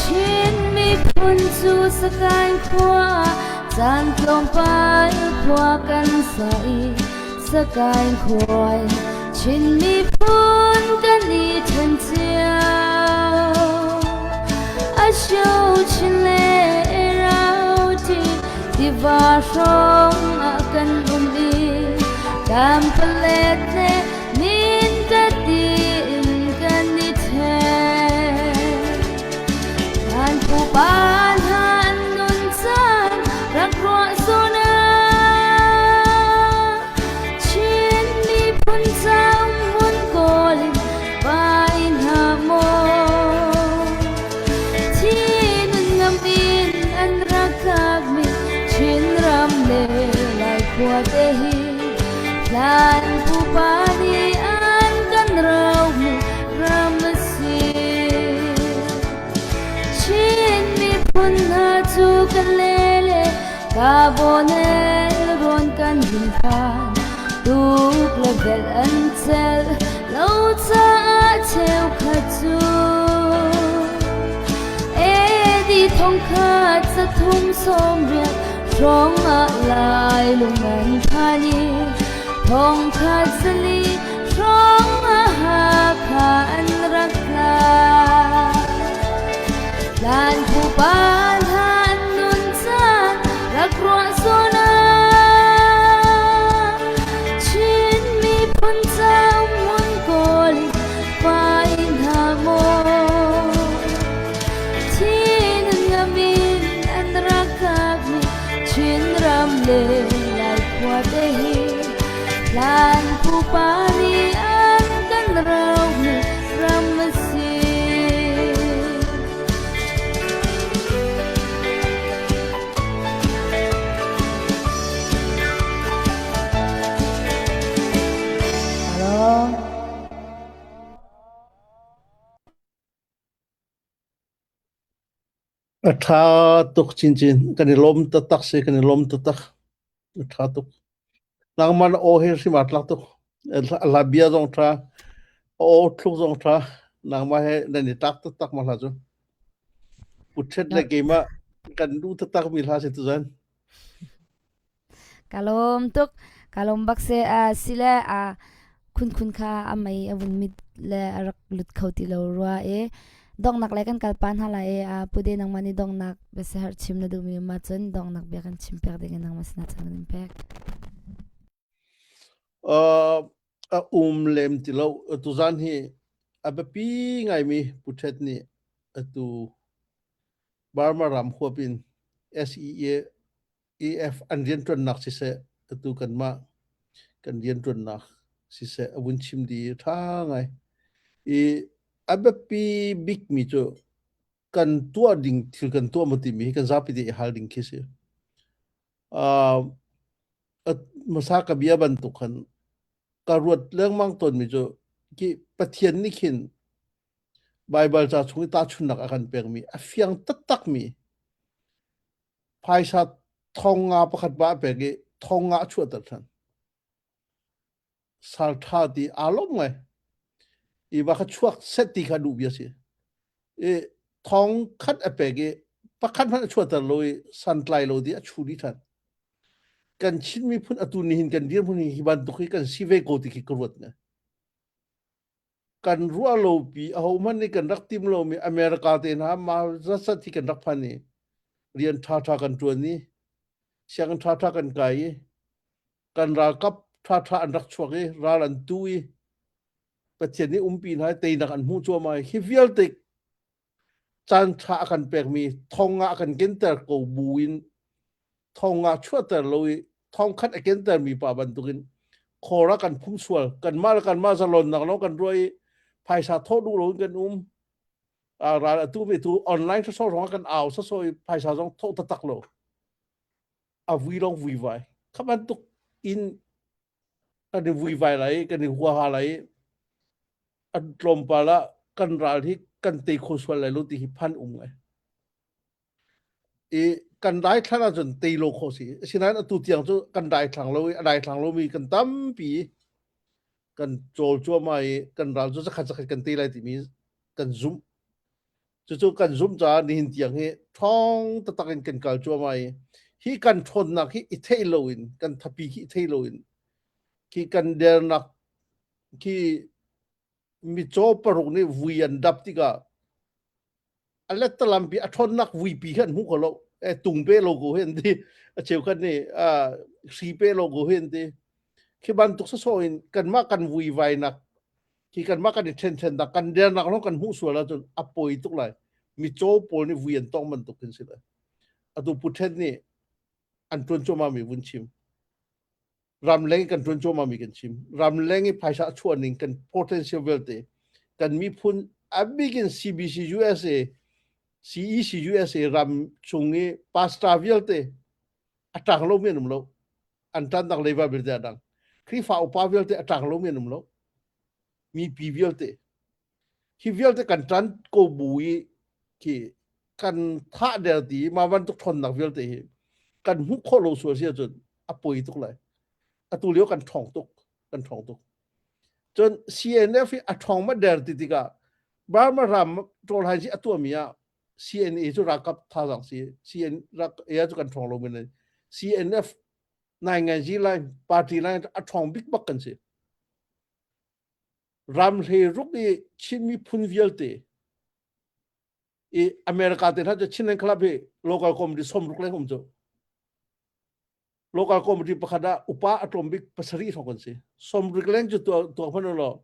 Chin miphun cu Sagaing khua caan tlawmpal khua kan sa i Sagaing khua Chin miphun kan i ṭhen cio. A sio chin le rauti tiva hrawng ah kan um i Kanpalet le Mindat in kan i ṭhen. Kan pupa hna an nun caan rak ruah zawn ah Chin miphun ca umhmun kawl in vai hna maw? Thi nun ngam in an rak tlakmi Chinram le Lai khua te hi hlan pupa nih an kan rohmi ram a si. Chin miphun hna cu kan le le ka bonel rawn kan hun phan tuk le velh an celh lo caah cheukhat cu AD 1330 hrawng ah Lai lung an phan i 1400 hrawng ah Hakha an rak tla. Hlan pupa hna an nun caan rak ruah zawn ah Chin miphun ca umhmun kawl in vai hna maw? Thin ngam in an rak tlakmi Chinram le Lai khua te hi hlan pupa nih an kan rohmi ram a si. Hello. A ṭha tuk chinchin. Kan i lawm taktak si, kan i lawm taktak. A ṭha tuk. Nangmah na aw hi hrim aa tlak tuk. A bia zong ṭha, a aw thluk zong ṭha. Nangmah he nan i tlak taktak ma hla cu. Putṭhet le keimah kan duh taktak mi hla si tuzan. Ka lawm tuk. Ka lawm bak se. Uh, sile uh, khun khun kha a mei a vun mit le a rak lut kho ti lo rua e. Dongnak le kan kalpa hna lai e. Uh, pude nangmah nih dongnak biasahar chim na duhmi um ahcun dongnak bia kan chim piak ding in nangmah sinah caan kan in pek. Uh, a um lem ti lo. Tuzan hi a biapi ngaimi Puthet nih atu Burma ram huap in SEA AF an rianṭuannak siseh, atu kanmah kan rianṭuannak siseh a vun chim dih i ṭha ngai. I a biapi bikmi cu kan tuah ding thil kan tuah maw timi hi kan zapi te i hal ding khi si. Uh, Hmasa ka bia bantuk khan ka ruat lengmang tawnmi cu khi Pathian nih khin Baibal ca chung i tahchunhnak a kan pekmi a fiang taktakmi phaisa thong nga pakhat ba a pek i thong nga a chuahter ṭhan. Sal ṭha ti aa lawm ngai. I va kha chuak set ti kha duh bia si. I thong khat a pek i pakhat hmanh a chuahter lo i santlai lo ti a chu dih ṭhan. Kan Chin miphun atu nihin kan dirhmun hi hi bantuk hi kan si ve ko ti khi ka ruat ngai. Kan ruah lopi ahohmanh nih kan rak tim lomi America te hna mah zatzat hi kan rak phan i rian ṭhaṭha kan ṭuan i sianginn ṭhaṭha kan kai i kan ralkap ṭhaṭha an rak chuak i ral an tu i Pathian nih umpi hna i teinak an hmuh cuahmah i hi vialte caan ṭha a kan pekmi thong ah a kan kenter ko buin thong ah chuahter lo i thong khat a kentermi pa bantukin khor ah kan phum sual kanmah le kanmah zalonnak lo kan ruah i phaisa thawh duh loin kan um ral atu ve tu online sawsawh zong ah kan au sawsawh i phaisa zong thawh taktak lo a vui lawng vuivai kha bantuk in kan i vuivai lai kan i huaha lai an tlawmpal ah kan ral hi kan tei kho sual lai lo ti hi phan um ngai i kan daithlan ahcun tei lo khawh si asinain atu tiang cu kan daithlang lo i a daithlang lomi kan tampi kan cawl cuahmah i kan ral cu zakhat zakhat kan tei lai timi kan zumh cucu kan zumh caah nihin tiang hi ṭhawng taktak in kan kal cuahmah i hi kan ṭhawnnak hi i theih loin kan thapi hi i thei loin khi kan dernak khi micaw paruk nih vui an dap tikah a lettalampi a ṭhawnnak vuipi khi an hmu kho lo e tung pe lo ko hi an ti a cheukhat nih hri pe lo ko hi an ti khi bantuk sawsawh in kanmah kan vuivainak khi kanmah kan i ṭhenṭhennak kan dernak lawng kan hmuh sual ahcun a poi tuk lai micaw pawl nih vui an tong bantuk khin si lai atu Pu Ṭhen nih an ṭuan cuahmah mi vun chim ramleng kan ṭuan cuahmah mi kan chim ramleng i phaisa a chuah ning kan potential vialte kan miphun a bik in CBC USA CEC USA ram chung i pastor vialte a ṭang lomi an um lo an ṭannak leiva vialte a dang Khrihfa upa vialte a ṭang lomi an um lo mipi vialte hi vialte kan ṭan ko bu i khi kan thah der ti mah bantuk ṭhawnnak vialte hi kan hmuh khawh lo sual si ahcun a poi tuk lai atu lio kan ṭhawng tuk kan ṭhawng tuk cun CNF hi a ṭhawng ma der ti tikah Burma ram ṭawlhai si a tuahmi ah CNA cu ralkap thazaang si CN rak A cu kan ṭhawng lo men CNF nainganzi lai party lai a ṭhawng bik bak kan si ram hleiruk i Chin miphun vialte i America te hna cu Chinland Club hi local committee 60 leng um cu local committee pakhat ah upa a tlawm bik pasarih hrawng kan si 60 leng cu tuah tuah hmanh law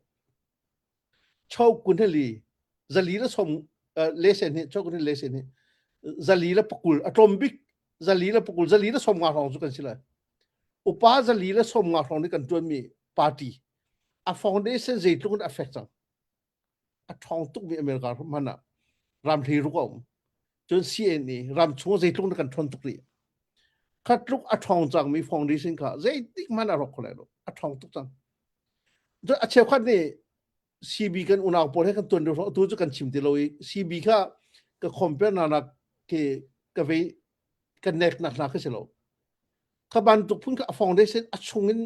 chau kun heli zali le som le sen hi chau kun le sen hi zali le pakul a tlawm bik zali le pakul zali le som nga hrawng cu kan si lai upa zali le som nga hrawng nih kan tuan mi party a foundation zeitluk in a fek cang a ṭhawng tukmi America hmanh ah ram hleiruk a um cun CNA ram chung zeitluk na kan ṭhawn tuk rih khatluk a ṭhawng cangmi foundation kha zeitik hmanh a rawk kho lai lo a ṭhawng tuk cang cun a cheukhat nih CB kan unau pawl he kan tuan deuh tu cu kan chim ti lo i CB kha ka compare na nak ke ka vei ka nek nak hna kha si lo kha bantuk phun kha a foundation a chung in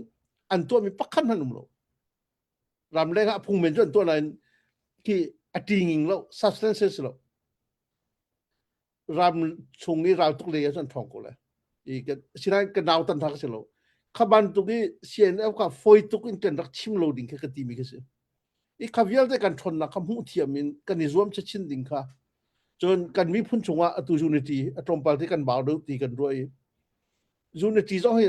an tuahmi pakhat hmanh um lo ramleng ah phung men cu an tuah nain khi a ṭinging lo substances lo ram chung i raltuk lei ah cun ṭhawng ko lai i sinain ka nau tan tha ka si lo kha bantuk i CNF kha foi tuk in kan rak chim lo ding kha ka timi ka si i kha vialte kan ṭhawnnak kha hmuh thiam in kan i zuam chin ding kha cun kan miphun chungah atu unity a tlawmpal te kan bau deuh ti kan ruah i unity zong hi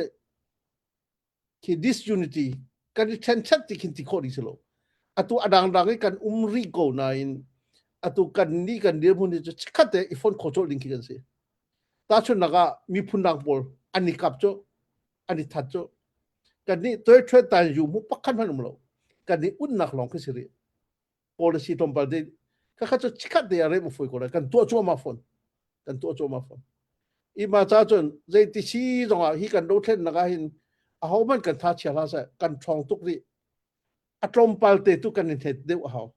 khi disunity kan i ṭhenṭhet ti khin ti khawh ding si lo atu a dangdang i kan um rih ko nain atu kan nih kan dirhmun hi cu chikkhat te i phone khawh colh ding khi kan si tahchunhnak ah miphun dang pawl an i kap cu an i that cu kan nih toi ṭhuat tan yu mu pakhat hmanh um lo kan nih unnak lawng khi si rih policy tlawmpal te khakha cu chikhat te ah rem a foi ko lai kan tuah cuahmah fawn kan tuah cuahmah fawn i ma cha cun zeiti si zongah hi kan dothlennak ah hin. Ahohmanh kan tha chia hlah seh, kan ṭhawng tuk rih. A tlawmpal te tu kan in hnet deuh a hau.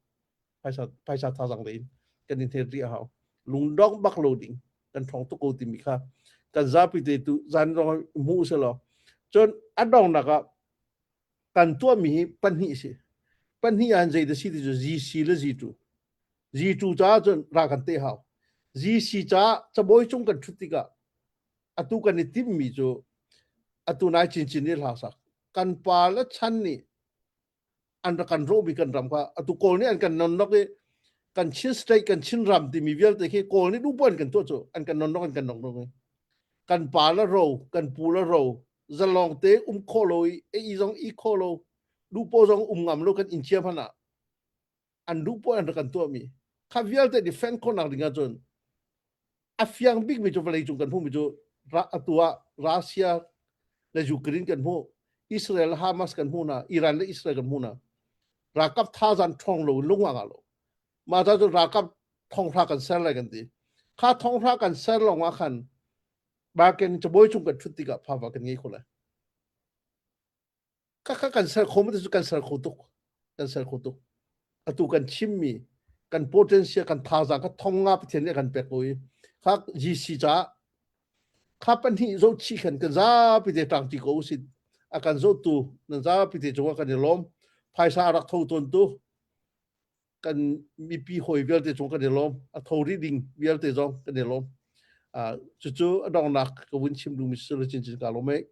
Phaisa phaisa thazang in kan in hnet rih a hau. Lungdong bak lo ding kan ṭhawng tuk ko timi kha kan zapi te tu zan rong hmu se law. Cun a dongnak ah kan tuahmi hi pahnih si. Pahnih ah zei da si ti cu GC le G2. G2 caah cun ra kan te hau. GC caah cabawi cung kan ṭhut tikah atu kan i timhmi cu atu nai chinchin nih hla sak kan pa le chan nih an rak kan rawhmi kan ram kha atu kawl nih an kan nonnok i kan Chin state kan Chin ram timi vialte khi kawl nih duh an kan tuah cu an kan nonnok an kan nonnok i kan pa le ro kan pu le ro zalong te um kho lo i ei zong i kho lo duh po zong um ngam lo kan in chia hmanh ah an duh poah an rak kan tuahmi kha vialte defend khawhnak ding ahcun a fiang bikmi cu vawlei cung kan hmuhmi cu atu ah Russia le Ukraine kan hmuh Israel Hamas kan hmuh hna Iran le Israel kan hmuh hna ralkap thazan ṭhawng lo lung ah lo mah ta cu ralkap thonghra kan ser lai kan ti kha thonghra kan ser lawng ah khan barken cabawi cung kan ṭhut tikah phava kan ngei kho lai Khakha kan ser kho ma cu kan ser kho tuk. Kan ser kho tuk. Atu kan chimmi kan potential kan thazaang kha thong nga Pathian nih a kan pek ko i kha GC caah kha pahnih zoh chih khan kan zapi te ṭangṭi ko usih. A kan zohtu nan zapi te cungah kan i lawm. Phaisa a rak tho tawntu kan mipi hawi vialte cung kan i lawm. A tho rih ding vialte zong kan i lawm. Uh, cucu a donghnak ka vun chim duhmi si lo chinchin ka lawm eh.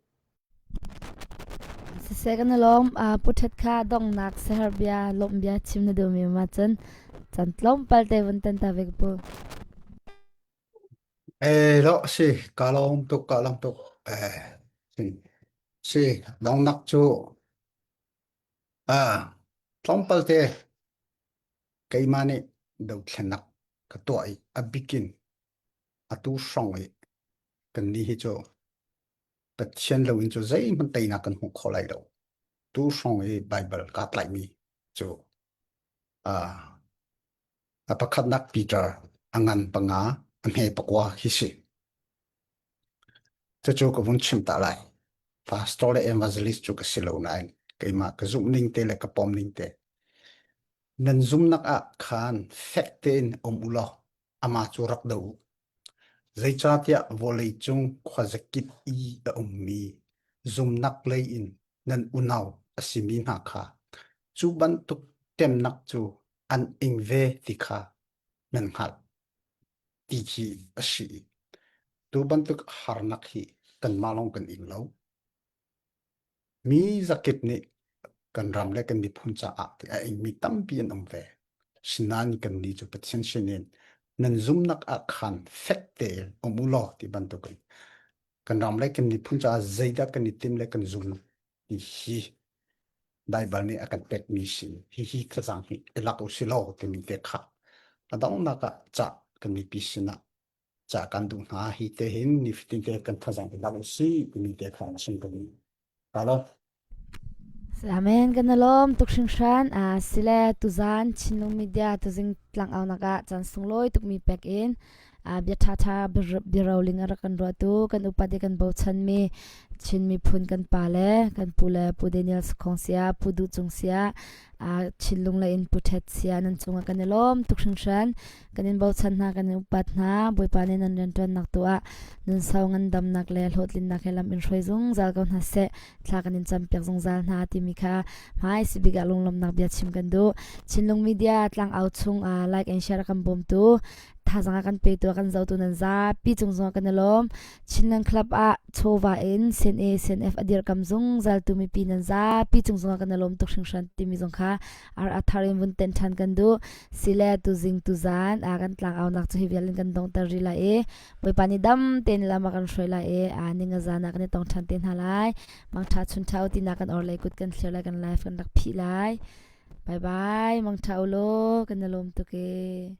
Siseh kan i lawm. Pu Ṭhet kha donghnak siaherh bia, lawmh bia chim na duhmi ma cun caan tlawmpal te vun tan ta ve ka pu. Eh lo si ka lawm tuk ka lawm tuk eh si si donghnak cu ah tlawmpal te keimah nih dothlennak ka tuah i a bikin atu hrawng i kan ni hi cu Pathian loin cu zeihmanh teinak kan hmuh khawh lai lo. Tu hrawng i Baibal kaa tlaihmi cu uh, a pakhatnak Peter a ngan panga a hme pakua hi si. Cucu ka vun chim ta lai. Pastor le evangelist cu ka si lo nain keimah ka zumh ning te le ka pom ning te. Nan zumnak ah khan fek tein um u law amah cu rak do u. Zeicahtiah vawleicung khuazakip i a ummi zumnak lei in nan unau a simi hna kha cu bantuk temnak cu an ing ve ti kha nan hngalh ti khi a si. Tu bantuk harnak hi kanmah lawng kan ing lo. Mi zakip nih kan ram le kan miphun caah ti a ingmi tampi an um ve. Sinain kannih cu Pathian sinin nan zumnak ah khan fek tein um u law ti bantukin kan ram le kan miphun caah zeidah kan i tim le kan zum ti hi Baibal nih a kan pekmi si hihi thlazang hi i lak u si law timi te kha a donghnak ah ca kan mipi sinah ca kan duh hna hi te hin nifatin te kan thazang i lak u si timi te kha chim ka duh. Halo. Amen kan alawm tuk hringhran a sile tuzan Chinlung Media tuzing tlangaunak ah caan sunglawi tukmi pek in bia ṭhaṭha biaroling a rak kan ruahtu kan upate kan bochanmi Chin miphun kan pa le kan pu le pu Daniel Sakhong sia pu Duh Cung sia Chinlung le in pu Ṭhet sia nan cungah kan i lawm tuk hringhran kan in bochan hna kan in upat hna Bawipa nih nan rianṭuannak tu ah nun sau ngandamnak le hlawhtlinnak he lam in hruai zungzal ko hna seh thla kan in campiak zungzal hna timi kha hmai sibik ah lunglawmhnak bia chim kan duh Chinlung Media tlangau chung ah like and share kan bawmtu thazang a kan petu a kan zotu nan zapi cung zong kan i lawm Chinland Club ah chawva in CNA CNF a dirkam zungzal tu mipi nan zapi cung zong kan i lawm tuk hringhran timi zong kha ar a thar in vun ten than kan duh sile tu zing tu zan a kan tlang au nak chu hi vial in kan dong ter ri lai i Bawipa nih dam tein lam a kan hruai lai i a ning a zan ah kan i tong than te hna lai mangtha chun tha u tina kan or lei kut kan thlir lai kan life kan rak phih lai bye bye mangtha u law kan i lawm tuk e.